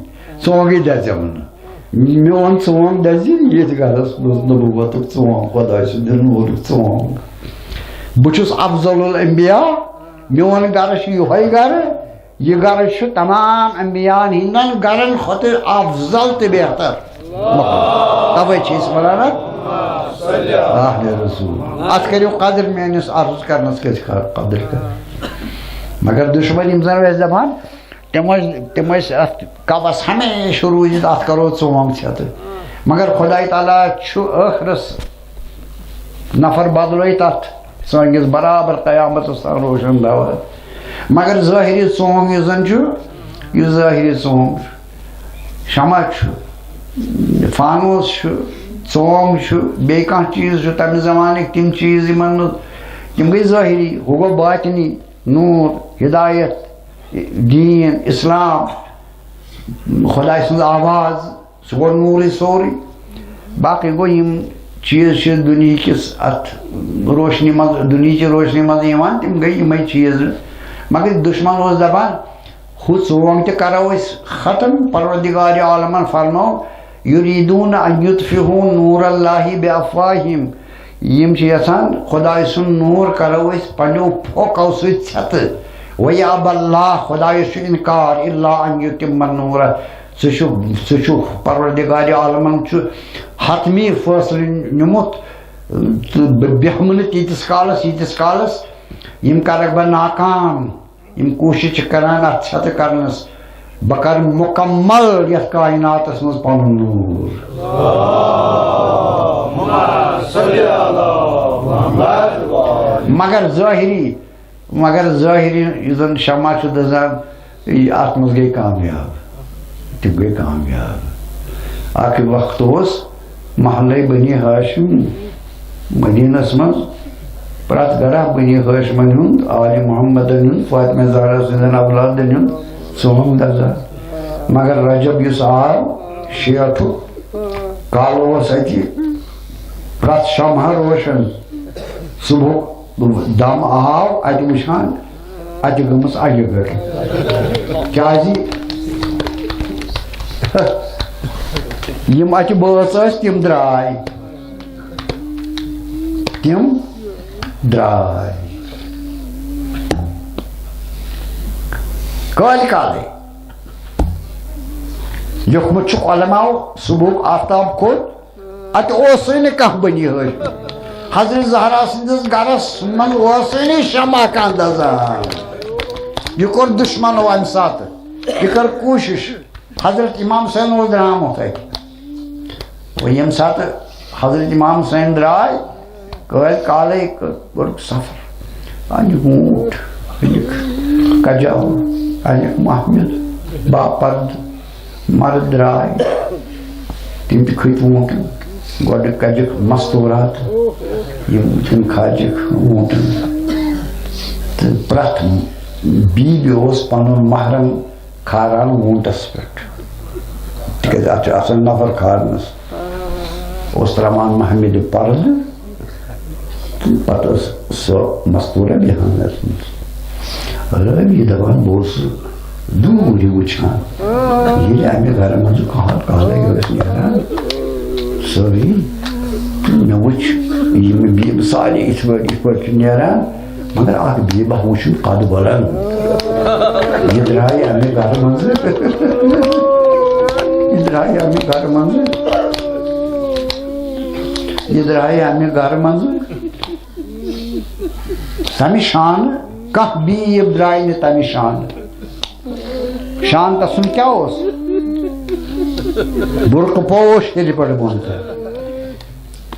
ژونٛگٕے دَزیوم نہٕ۔ میون ژونٛگ دَزِ ییٚتھۍ گرس منٛز، نبوتُک ژونٛگ، خۄداے سٕنٛدِ نوٗرُک ژونٛگ۔ بہٕ چھُس افضل الانبیاء، میون گرٕ چھُ یِہوٚے گرٕ، یہِ گرٕ چھُ تمام انبیاءن ہٕنٛدٮ۪ن گرن کھۄتہٕ افضل تہٕ بہتر۔ توے چھِ أسۍ وَنان اَتھ آل رسول۔ اَتھ کٔرِو قدر، میٲنِس عرض کرنس کیٛازِ کر-، قدر کر۔ مگر دُشمن یِم زن ٲسۍ دپان، تِم ٲسۍ، تِم ٲسۍ اَتھ کبس ہمیشہٕ روٗزِتھ، اَتھ کرو ژونٛگ ژھٮ۪تہٕ۔ مگر خداے تعالیٰ چھُ ٲخرس نفر بدلٲوِتھ اَتھ ژونٛگِس برابر قیامتس تام روشن دوا۔ مگر ظٲہری ژونٛگ یُس زن چھُ، یُس ظٲہری ژونٛگ چھُ، شمع چھُ، فانوس چھُ، ژونٛگ چھُ، بیٚیہِ کانٛہہ چیٖز چھُ، تَمہِ زمانٕکۍ تِم چیٖز یِمن منٛز، تِم گٔے ظٲہری، ہُہ گوٚو باطنی، نوٗر، ہدایت، دیٖن، اسلام، خداے سٕنٛز آواز، سُہ گوٚو نوٗرٕے سورُے۔ باقٕے گوٚو یِم چیٖز چھِ دُنہِکِس اَتھ روشنی منٛز، دُنہِچہِ روشنی منٛز یِوان، تِم گٔے یِمَے چیٖز۔ مگر دُشمَن اوس دَپان، ہُہ ژونٛگ تہِ کَرو أسۍ ختم۔ پروردگارِ عالمَن فرموو، یُریٖدوٗنَ اَن یُطفِہوٗ نوٗر اللہِ بِافواہِہِم۔ یِم چھِ یَژھان خۄداے سُنٛد نوٗر کَرو أسۍ پنٛنیو پھوکو سۭتۍ ژھٮ۪تہٕ۔ وَیَأبَى اللہِ، خۄدایَس چھُ اِنکار، إِلَّا أَن يُتِمَّ نُورَہ۔ ژٕ چھُ، ژٕ چھُ پروردگارِ عالمن چھُ حتمی فٲصلہٕ نیُمُت، تہٕ بہٕ بیٚہمہٕ نہٕ تیٖتِس کالس، ییٖتِس کالس یِم کرکھ بہٕ ناکام، یِم کوٗشِش چھِ کران اتھ ژھٮ۪تہٕ کرنس۔ بہٕ کرٕ مُکمل یتھ کائناتس منٛز پنُن نوٗر۔ مگر ظٲہری مگر ظٲہری یُس زن شمع چھُ دَزان، یہِ اَتھ منٛز گٔے کامیاب۔ تِم گٔے کامیاب۔ اَکہِ وقتہٕ اوس محلَے بنی ہاشم مدیٖنَس منٛز، پرٛٮ۪تھ گرہ بنی ہاشمَن ہُنٛد، آلِ محمدَن ہُنٛد، فاطمہ زہرا سٕنٛدٮ۪ن اولادَن ہُنٛد ژونٛگ دَزان۔ مگر رجب یُس آو، شیٹھُک کالہٕ اوس اَتہِ پرٛٮ۪تھ شمعہ روشن۔ صُبحُک دم آو، اتہِ وٕچھان، اتہِ گٔمٕژ اگہِ گٔٹ۔ کیازِ؟ یِم اتہِ بٲژ ٲسۍ، تِم درٛاے۔ تِم درٛاے۔ کٲلۍ کالے لیوٚکھمُت چھُکھ علماو، صُبحُک آفتاب کھوٚت، اتہِ اوسُے نہٕ کانٛہہ بنی ہاشم۔ حضرت زہرا سٕنٛدِس گرس منٛز اوسُے نہٕ شمع کانٛہہ دزان۔ یہِ کوٚر دُشمنو امہِ ساتہٕ، یہِ کٔر کوٗشِش۔ حضرت امام حسین اوس درٛامُت اتہِ۔ وۄنۍ ییٚمہِ ساتہٕ حضرت امام حسین درٛاے، کٲلۍ کالے کٔر-، کوٚرُکھ سفر۔ انِکھ اوٗنٹ، انِکھ کجاو، انِکھ محمد، باپرد، مرد درٛاے۔ تِم تہِ کھٔتۍ اوٗنٹن۔ گۄڈٕ کجکھ مستورات، یِم تِم کھاجکھ اوٗنٹن۔ تہٕ پرٛٮ۪تھ بیبہِ اوس پنُن محرم کھاران ووٗنٛٹس پٮ۪ٹھ، تِکیٛازِ اتھ چھُ آسان نفر کھارنس۔ اوس ترٛاوان محمدِ پردٕ، تہٕ پتہٕ ٲس سۄ مستوٗرہ بیٚہان اتھ منٛز۔ رٲوی دپان، بہٕ اوسُس دوٗرِ وٕچھان، ییٚلہِ امہِ گرٕ منٛزٕ کانٛہہ کالے ٲس نیران، سٲری، تہٕ مےٚ وٕچھ یِم بیبہِ سارے یِتھ پٲٹھۍ، یِتھ پٲٹھۍ چھِ نیران۔ مگر اکھ بیبہ وٕچھُن قد بلند۔ یہِ درٛاے امہِ گرٕ منٛزٕ۔ یہِ درٛاے امہِ گرٕ منٛزٕ۔ یہِ درٛاے امہِ گرٕ منٛزٕ۔ تمہِ شانہٕ کانٛہہ بیب درٛاے نہٕ تمہِ شانہٕ۔ شان تسُنٛد کیٛاہ اوس؟ برقہٕ پوش ہیٚرِ پٮ۪ٹھ بۄن تہٕ۔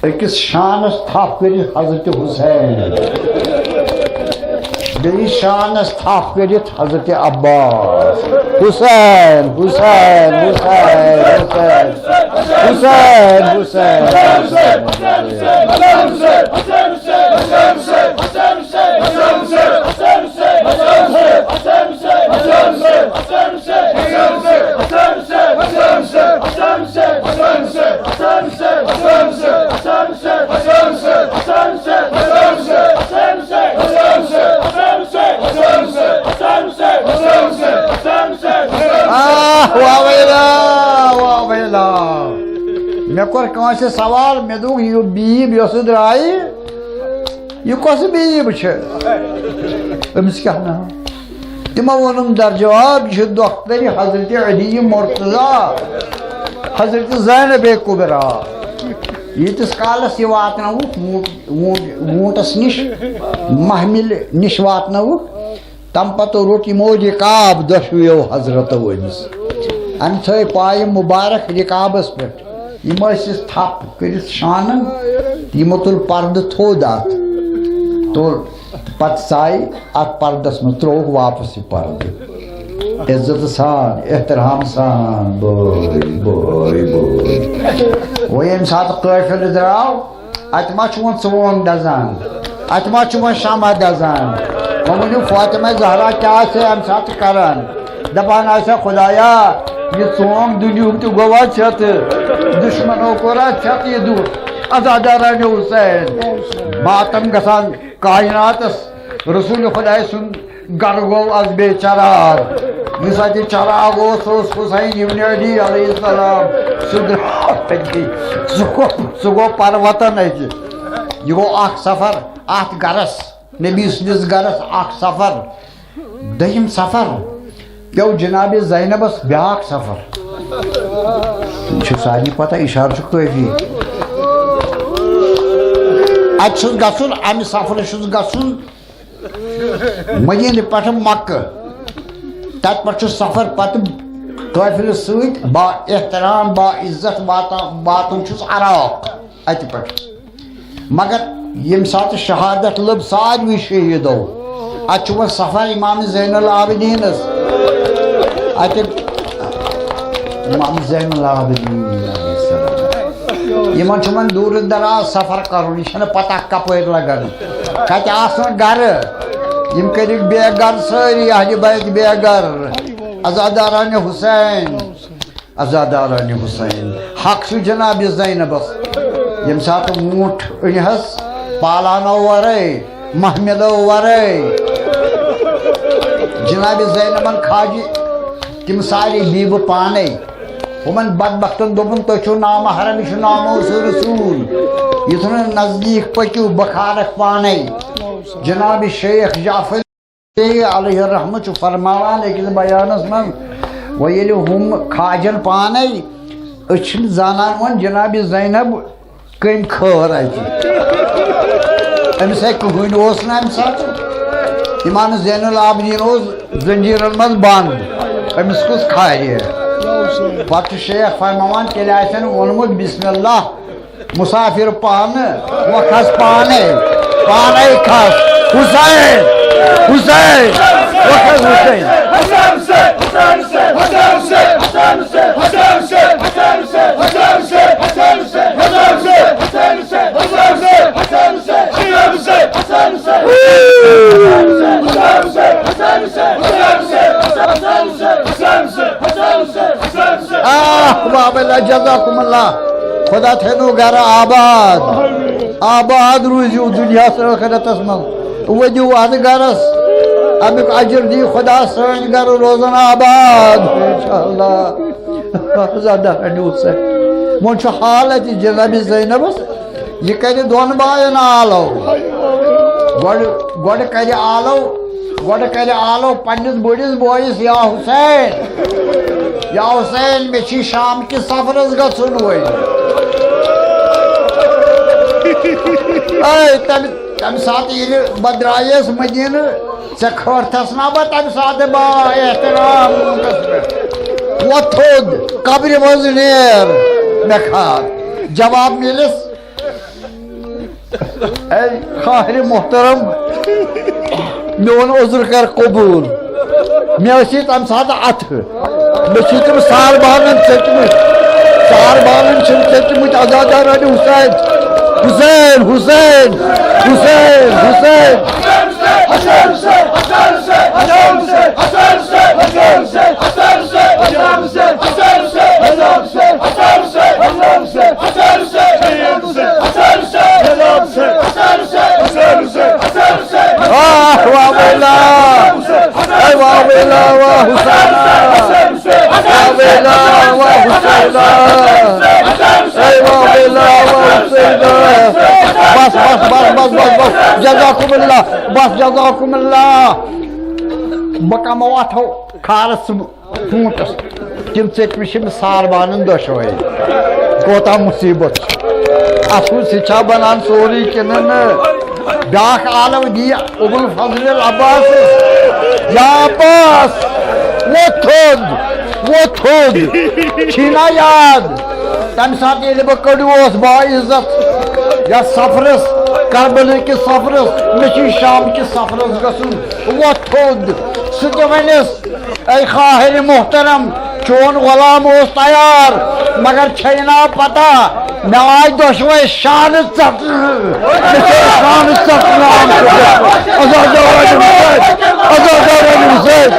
أکِس شانس تھپھ کٔرِتھ حضرت حسین، بیٚیہِ شانس تھپھ کٔرِتھ حضرت عباس۔ حسین، حسین، حسین، حسین۔ حسین، حسین، حسین۔ واہ ویلا، واہ ویلا۔ مےٚ کوٚر کٲنٛسہِ سوال، مےٚ دوٚپ، یہِ بیٖب یۄس درٛایہِ، یہِ کۄس بیٖب چھِ؟ أمِس کیٛاہ ناو؟ تِمو ووٚنُم در جواب، یہِ چھُ دۄخترِ حضرت علی مرتضیٰ، حضرت زینب کبریٰ۔ ییٖتِس کالس یہِ واتنٲوُکھ ووٗنٛٹ-، ووٗنٛٹ-، ووٗنٛٹس نِش، محملہِ نِش واتنٲوُکھ، تَمہِ پَتہٕ روٚٹ یِمو رِکاب دۄشوٕیو حضرتو أمِس۔ أمۍ تھٲے پایہِ مُبارک رِکابَس پٮ۪ٹھ۔ یِم ٲسِس تھَپھ کٔرِتھ شانَن، تہٕ یِمو تُل پَردٕ تھوٚد اَتھ۔ تُل، پَتہٕ ژایہِ اَتھ پَردَس منٛز، ترٛووُکھ واپَس یہِ پَردٕ۔ عزت سان، احترام سان، بٲے، بٲے، بٲے۔ وۄنۍ ییٚمہِ ساتہٕ قٲفِلہٕ درٛاو، اَتہِ ما چھُ وۄنۍ ژونٛگ دَزان؟ اَتہِ ما چھُ وۄنۍ شمع دَزان؟ وۄنۍ ؤنِو، فاطمہ زہرا کیٛاہ آسہِ ہے اَمہِ ساتہٕ کران؟ دَپان آسہِ ہے، خۄدایا، یہِ ژونٛگ دُنیہُک تہِ گوٚوا ژےٚ تہٕ دُشمنو کوٚرا ژےٚ تہٕ یہِ دُکھ؟ عزادارانہِ حسین، ماتم گژھان کائناتس، رسول خۄداے سُنٛد گرٕ گوٚو از بے چراغ۔ یُس اتہِ چراغ اوس، سُہ اوس حسین ابن علی علیہ السلام۔ سُہ درٛاو تٔتی۔ سُہ گوٚو، سُہ گوٚو پروتن اتہِ۔ یہِ گوٚو اکھ سفر اتھ گرس، نبی سٕنٛدِس گرس اکھ سفر۔ دوٚیِم سفر پیوٚو جناب زینبس بیٛاکھ سفر۔ یہِ چھُ سارنٕے پتہ، اشارٕ چھُ کٲفی۔ اتہِ چھُس گژھُن، امہِ سفرٕ چھُس گژھُن مدینہ پٮ۪ٹھ مکہ۔ تتہِ پٮ۪ٹھ چھُ سفر پتہٕ قٲفلہٕ سۭتۍ با احترام، با عزت واتان، واتُن چھُس عراق۔ اتہِ پٮ۪ٹھ، مگر ییٚمہِ ساتہٕ شہادت لٔب ساروٕے شہیدو، اتہِ چھُ وۄنۍ سفر امام زین العابدینس۔ اتہِ امام زین العابدین علیہ السلام۔ یِمن چھُ وۄنۍ دوٗرِ دراز سفر کرُن، یہِ چھَنہٕ پتہ کپٲرۍ لگان، کتہِ آسن گرٕ۔ یِم کٔرِکھ بے گرٕ سٲری، اہلِ بیت بے گرٕ، عزادارانِ حسین، عزادارانِ حسین۔ حق چھُ جناب زینبس، ییٚمہِ ساتہٕ ووٗنٛٹھ أنۍ ہس پالانو ورٲے، محملو ورٲے۔ جناب زینبن کھاجہِ تِم سارے بیبہٕ پانے۔ ہُمن بدبختن دوٚپُن، "تُہۍ چھِو نامحرم، یہِ چھُ ناموس رسول، یُتھ نہٕ نزدیٖک پٔکِو، بہٕ کھارکھ پانے۔" جناب شیخ جعفر علیہ الرحمہ چھُ فرماوان أکِس بیانس منٛز، وۄنۍ ییٚلہِ ہُم کھاجن پانے، أسۍ چھِنہٕ زانان وۄنۍ جناب زینب کٔمۍ کھٲر اَتہِ۔ أمِس ہے کٕہٕنۍ اوس نہٕ اَمہِ ساتہٕ۔ امام زین العابدین اوس زنجیرن منٛز بنٛد۔ أمِس کُس کھارِ؟ پتہٕ چھُ شیخ فرماوان، تیٚلہِ آسن ووٚنمُت، "بسم اللہ، مسافر پانہٕ، وۄنۍ کھس پانے، پانے کھس۔ حسین، حسین، وۄنۍ کھس حسین۔" آہ، بابا اللہ، جزاکم اللہ۔ خدا تھٲینو گرٕ آباد۔ آباد روٗزِو دُنیاہس ٲخرتس منٛز۔ ؤدِو اتھ گرس۔ امیُک اجر دی خدا سٲنۍ گرٕ روزن آباد۔ انشاءاللہ۔ زیادٕ ہنیو سا۔ وۄنۍ چھُ حال اتہِ جناب زینبس۔ یہِ کرِ دۄن باین آلو۔ گۄڈٕ، گۄڈٕ کرِ آلو، گۄڈٕ کرِ آلو پننِس بٔڑِس بٲیِس، یا حسین، یا حسین، مےٚ چھی شام کِس سفرس گژھُن وۄنۍ۔ اے، تمہِ، تمہِ ساتہٕ ییٚلہِ بہٕ درٛایس مدینہٕ، ژےٚ کھٲرتھس نا بہٕ تمہِ ساتہٕ با احترام ووٚنمُت پٮ۪ٹھ۔ وۄتھ تھوٚد، قبرِ منٛز نیر، مےٚ کھار۔ جواب میلس۔ اے خاہرِ محترم، میون عذر کر قبول۔ مےٚ ٲسۍ تَمہِ ساتہٕ اَتھٕ۔ مےٚ چھِ تِم سار بانَن ژٔٹمٕتۍ۔ سار بانَن چھِم ژٔٹمٕتۍ عزادارانہِ حسین۔ حسین، حسین، حسین، حسین۔ آہ، واہ ویلا۔ اے واہ ویلا، واہ حسینا۔ واہ اللہ و حسین۔ اے واہ اللہ و حسین۔ بس، بس، بس، بس، بس، بس۔ جزاکم اللہ۔ بس، جزاکم اللہ۔ بہٕ کمو اتھو کھارس ژٕ ژوٗنٛٹھس۔ تِم ژٔٹمٕتۍ چھِ أمِس ساربانن دۄشوے۔ کوتاہ مُصیٖبت چھُ۔ اتھ منٛز چھا بنان سورُے کِنہٕ نہٕ؟ بیٛاکھ عالم دی ابوالفضل العباس۔ یا عباس، وۄتھ تھوٚد، وۄتھ تھوٚد۔ چھی نا یاد؟ تمہِ ساتہٕ ییٚلہِ بہٕ کٔڑِو اوس باعزت یتھ سفرس، کربلہٕ کِس سفرس، مےٚ چھُ شام کِس سفرس گژھُن۔ وۄتھ تھوٚد۔ سُہ تہِ ونٮ۪س، اے خاہر محترم، چون غلام اوس تیار، مگر چھے نا پتہ، مےٚ آے دۄشوے شانہٕ ژٹنہٕ۔ مےٚ چھے شانہٕ ژٹنہٕ آمژٕ۔ عزادارن حسین، عزادارن حسین۔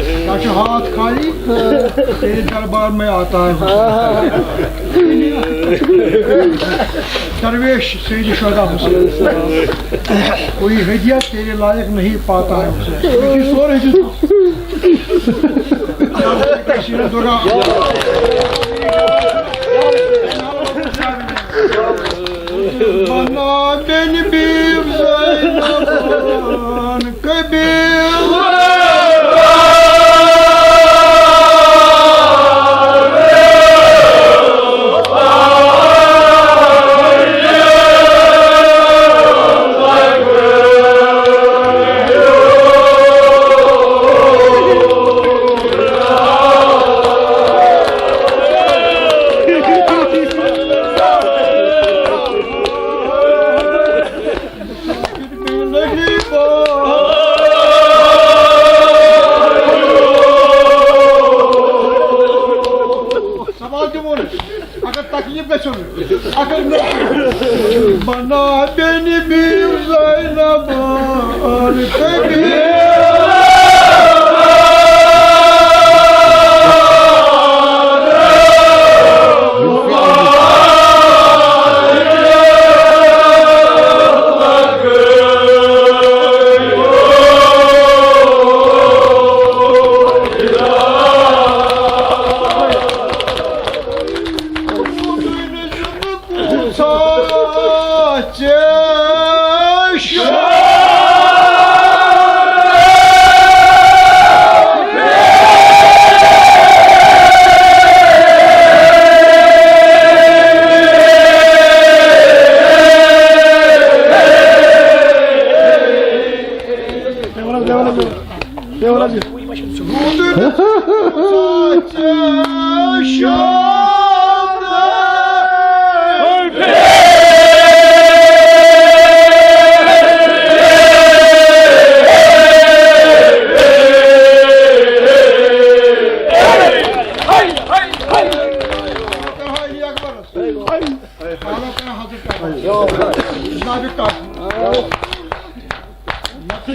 کیا چھُ ہاتھ خالی؟ تیرے دربار میں آتا ہے حسین۔ درویش سید شہدا حسین۔ کوئی ہدیہ تیرے لائق نہیں پاتا ہے حسین۔ یہ سورہ جس۔ سیرت دورہ۔ بنا بن بیو زینب کبیر۔ سوال دِمو نہٕ۔ اگر تکلیف گژھیو نہٕ۔ اگر نہٕ۔ بنا بن بیو زینب آل کبیر۔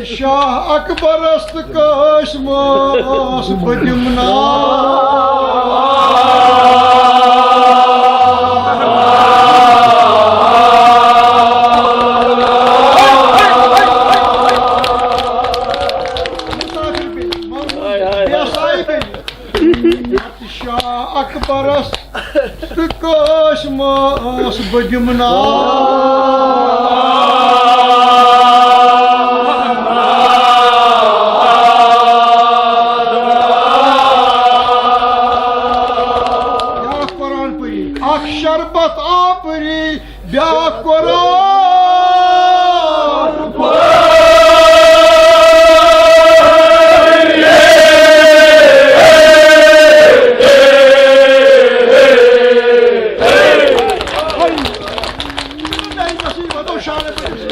شاہ اکبرس تہٕ قاسمس بہٕ دِمہٕ ناو۔ مسافر بیٚنہِ، مولوی، بیسایہِ بیٚنہِ۔ شاہ اکبرس تہٕ قاسمس بہٕ دِمہٕ ناو۔ بیٛاکھ قرآن پٔری، اکھ شربت آپری، بیٛاکھ قرآن۔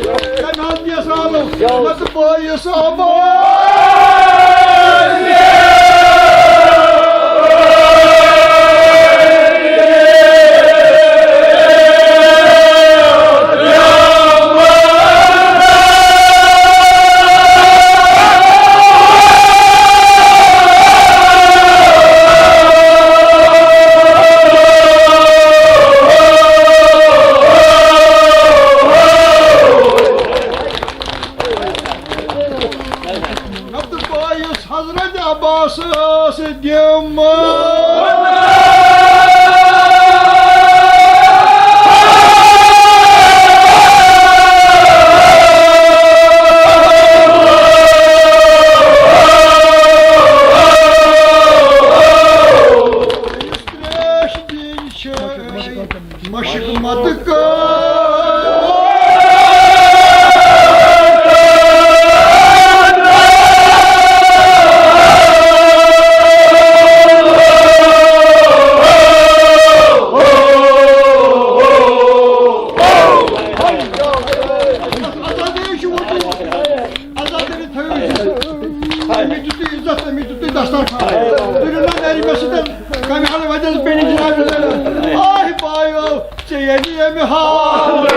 کمہِ حظ دیس آلو؟ نتہٕ بٲیِس آباد۔ نتہٕ بٲیِس حضرت عباس ٲس دِم۔ تریش دِنۍ چھِ مشک مت کر۔ عزت کٔرِتھ تھٲیِو عزت۔ مےٚ دیُتُے عزت، مےٚ دیُتُے دسترخوان۔ تُلِو نہ گرِ مےٚ سۭتۍ کمہِ حالہٕ وتہِ حظ پیٚیہِ جناب۔ آہ بایو، ژےٚ ییٚلہِ ییٚمہِ حالہٕ۔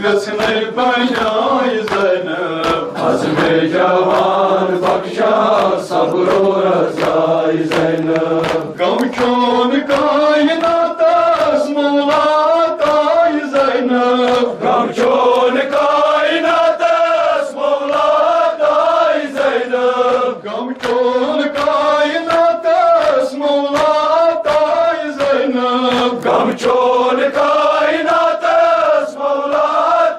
ویژھنَے بنیٛاے زینب، از مےٚ جوان بخشا صبر و رضاے زینب۔ غم چون کائناتس مولا تاے زینب۔ غم چون کائناتس مولا تاے زینب۔ غم چون کائناتس مولا تاے زینب۔ غم چون کائناتس مولا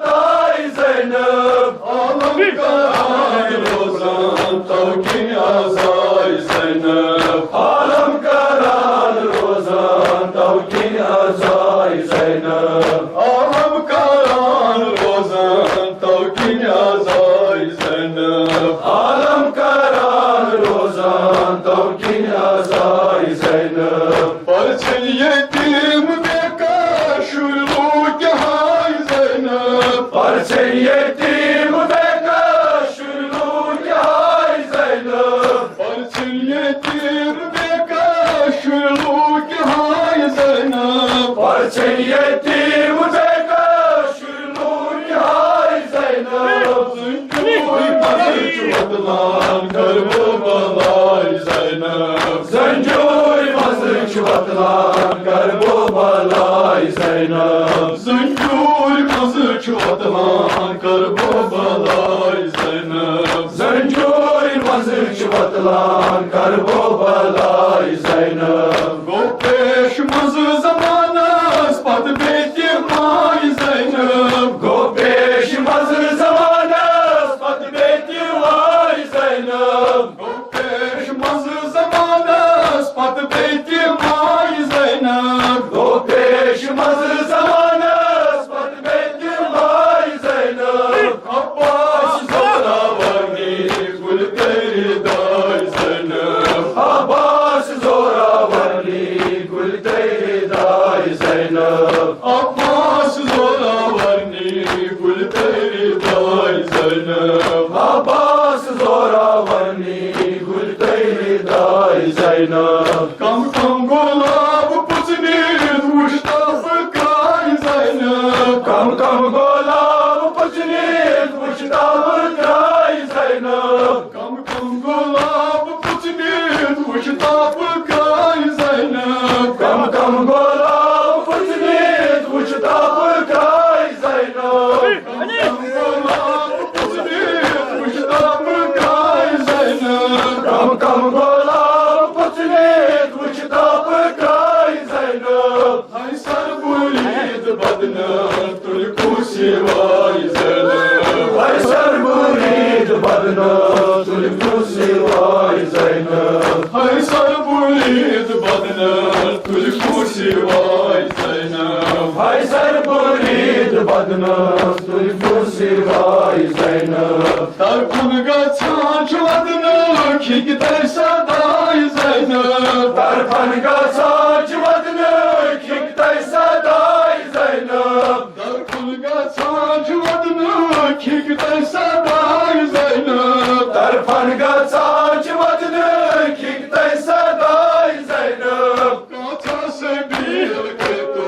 تاے زینب۔ عالم کران روزان توکن آزاے زینب۔ عالم کران روزان توکن آزاے زینب۔ عالم کران روزان توکن آزاے زینب۔ عالم کران روزان توکن آزاے زینب۔ پرژھن یتیم بے کس شُرۍ لوٗکھ ہاے زینب۔ پرژھن یتیم بے کس شُرۍ لوٗکھ ہاے زینب۔ پرژھن یتیم بے کس شُرۍ لوٗکھ ہاے زینب۔ پرژھن یتیم بے کس شُرۍ لوٗکھ ہاے زینب۔ زنجوٗر منٛزٕ چھُ وۄتلان کربو بلاے زینب۔ زنجوٗر منٛزٕ چھُ وۄتلان کربو بلاے زینب۔ زنجوٗر منٛزٕ چھُ وۄتلان کربو بلاے زینب۔ زنجوٗر منٛزٕ چھُ وۄتلان کربو بلاے زینب۔ گوٚو پیش منٛزٕ زمانس پتہٕ بیٚیہِ تہِ ماے زینب۔ گوٚو پیش منٛزٕ زمانس پتہٕ بیٚیہِ تہِ ماے زینب۔ گوٚو پیش منٛزٕ زمانس پتہٕ بیٚیہِ تہِ ماے زینب۔ گوٚو پیش منٛزٕ زمانس پتہٕ بیٚیہِ تہِ ماے زینب۔ عباس زوراور نی گُلۍ تیٚرِ داے زینب۔ عباس زوراور نی گُلۍ تیٚرِ داے زینب۔ عباس زوراور نی گُلۍ تیٚرِ داے زینب۔ عباس زوراور نی گُلۍ تیٚرِ داے زینب۔ کم کم گۄلاب پُژنِتھ وُچھ تاپہٕ کاے زینب۔ کم کم گۄلاب پُژنِتھ وُچھ تاپہٕ کاے زینب۔ کم کم گۄلاب پُژنِتھ وُچھ تاپہٕ کاے زینب۔ کم کم گۄلاب پُژنِتھ وُچھ تاپہٕ کاے زینب۔ کم کم گۄلاب پُژنِتھ وُچھ تاپہٕ کاے زینب۔ کم کم گۄلاب پُژنِتھ وُچھ تاپہٕ کاے زینب۔ ہاے سر برید بدنام تُلۍ کُس یہِ وایہِ زینب۔ ہاے سر برید بدنام تُلۍ کُس یہِ وایہِ زینب۔ ہاے سر برید بدنام تُلۍ کُس یہِ وایہِ زینب۔ ہاے سر برید بدنام تُلۍ کُس یہِ وایہِ زینب۔ ترپن گژھان چھُ ودنہٕ کھِکۍ تَے صداے زینب۔ ترپن گژھان چھُ ودنہٕ کھِکۍ تَے صداے زینب۔ ترپن گژھان چھُ ودنہٕ کھِکۍ تَے صداے زینب۔ ترپن گژھان چھُ ودنہٕ کھِکۍ تَے صداے زینب۔ کانٛژھا سبیل کٔرۍتو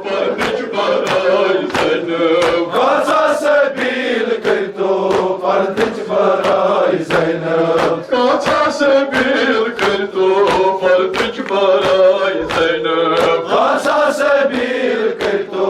پردٕچ بلاے زینب۔ کانٛژھا سبیل کٔرۍتو پردٕچ بلاے زینب۔ کانٛژھا سبیل کٔرۍتو پردٕچ بلاے زینب۔ کانٛژھا سبیل کٔرۍتو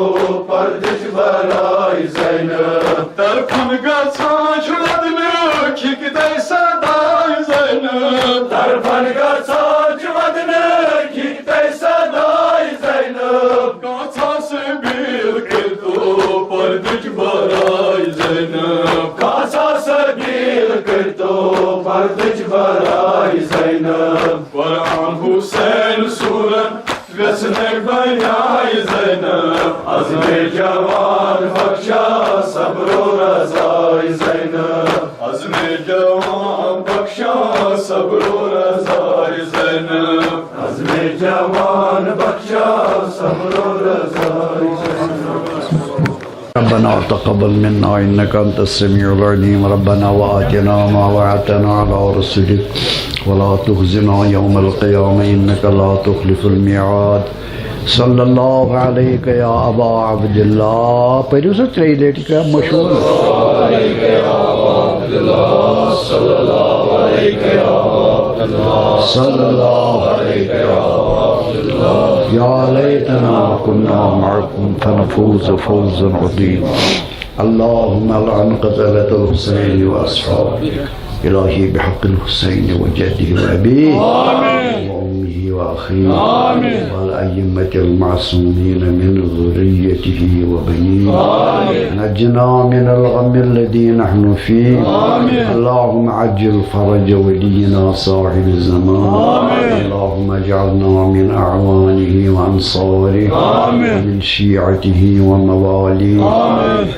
پردٕچ بلاے زینب۔ ترپن گژھان چھُ ودنہٕ کھِکۍ تَے صداے زینب۔ ترپن گژھان چھُ ودنہٕ کھِکۍ تَے صداے زینب۔ کانٛژھا سبیل کٔرۍتو پردٕچ بلاے زینب۔ کانٛژھا سبیل کٔرۍتو پردٕچ بلاے زینب۔ قرآن حسین سورت ویژھنَے بنیٛاے زینب۔ از مےٚ جوان بخشا صبر و رضاے زینب۔ از مےٚ جوان بخشا صبر و رضاے زینب۔ از مےٚ جوان بخشا صبر و رضاے زینب۔ ربنا تقبل منا إنك أنت السميع العليم. ربنا وآتنا ما وعدتنا على رسلك ولا تخزنا يوم القيامة إنك لا تخلف الميعاد. صلی اللہ علیک یا ابا عبداللہ۔ پٔرِو سا ترٛیٚیہِ لٹہِ، کیٛاہ مشہوٗر۔ صلی اللہ علیک یا ابا عبداللہ۔ یا لیتنا کنا معکم فنفوز فوزا عظیما۔ اللهم العن قتلة الحسين وأصحابه. إلهي بحق الحسين وجده وأبيه آمين. وأمه وأخيه آمين. والأئمة المعصومين من ذريته وبنيه. آمين. نجنا من الغم الذي نحن فيه. آمين. اللهم عجل فرج ولينا صاحب الزمان. آمين. اللهم اجعلنا من أعوانه وأنصاره. آمين. ومن شيعته ومواليه. آمين.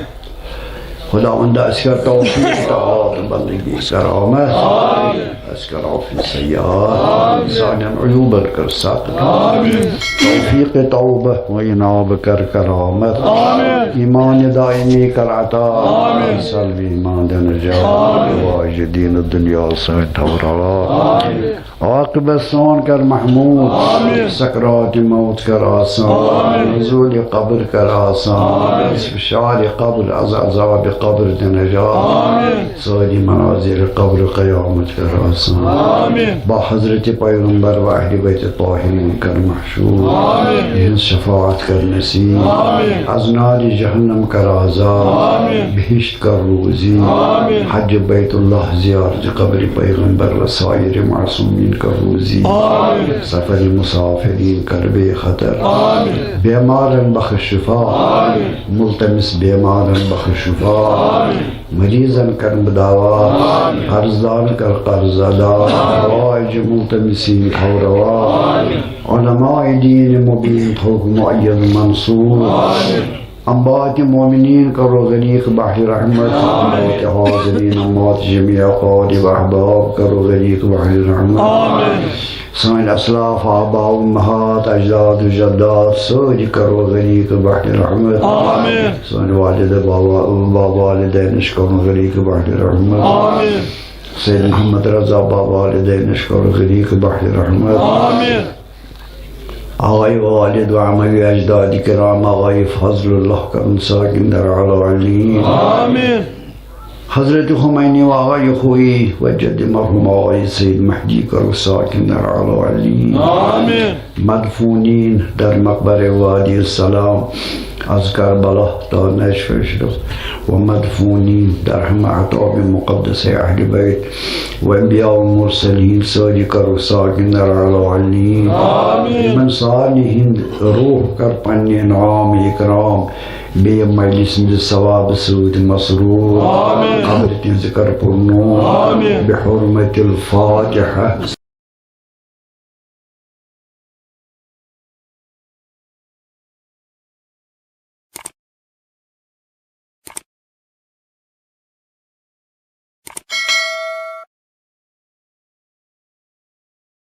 خداوندا، اسہِ کر توفیق اطاعت بندگی کرامت۔ اسہِ کر عفو سیئات۔ سانٮ۪ن عیوٗبن کر ستر۔ توفیق توبہ و انابہ کر کرامت۔ ایمان دائمی کر عطا۔ سلب ایمان دے نجات۔ واجہ دین دنیا سۭتۍ تھاو راتھ۔ عاقبت سون کر محمود۔ سکرات موت کر آسان۔ نزول قبر کر آسان۔ فشار قبر، عذ-، عذاب قبر دے نجات۔ سٲری مناظر قبر قیامت کر آسان۔ با حضرت پیغمبر و اہل بیت طاہرین کر محشور۔ یہنز شفاعت کر نصیب۔ از نار جہنم کر آزاد۔ بہشت کر روزی۔ حج بیت اللہ، زیارت قبر پیغمبر و سایر معصومین کر روزی۔ سفر مسافرین کر بے خطر۔ بیمارن بخش شفا۔ ملتمس بیمارن بخش شفا۔ مریضن کر دوا۔ قرضدارن کر قرض ادا۔ حوائج ملتمسین تھاو روا۔ علماء دین مبین تھاوک مؤید منصور۔ اموات مومنین کرو غریق بحر رحمت۔ اموات حاضرین، اموات جمیع اقارب احباب کرو غریق بحر رحمت۔ سٲنۍ اسلاف، آبا، امہات، اجداد و جدات سٲری کرو غریق بحر رحمت۔ سٲنۍ والدہ، بابا، بابا والدینش کرو غریق بحر رحمت۔ سید محمد رضا، بابا والدینش کرو غریق بحر رحمت۔ آقای والد و عموی اجداد کرام، آقای فضل اللہ کرن ساکن در اعلی علیین۔ حضرت خمینی و آقای خویی و جد مرحوم آقای سید مهدی کرو ساکن در اعلی علیین۔ مدفونین در مقبرة وادی السلام از کربلا تا نجف اشرف و مدفونین در همه احطاب مقدسة اهل بیت و انبیاء و مرسلین سٲری کرو ساکن در اعلی علیین۔ یمن سارنٕے ہٕنٛدۍ روح کر پننہِ انعام اکرام بیٚیہِ مجلس ہٕنٛدِ ثوابہٕ سۭتۍ مسرور۔ قبر تِہنٛزِ کر پُرنور۔ بحرمة الفاتحة۔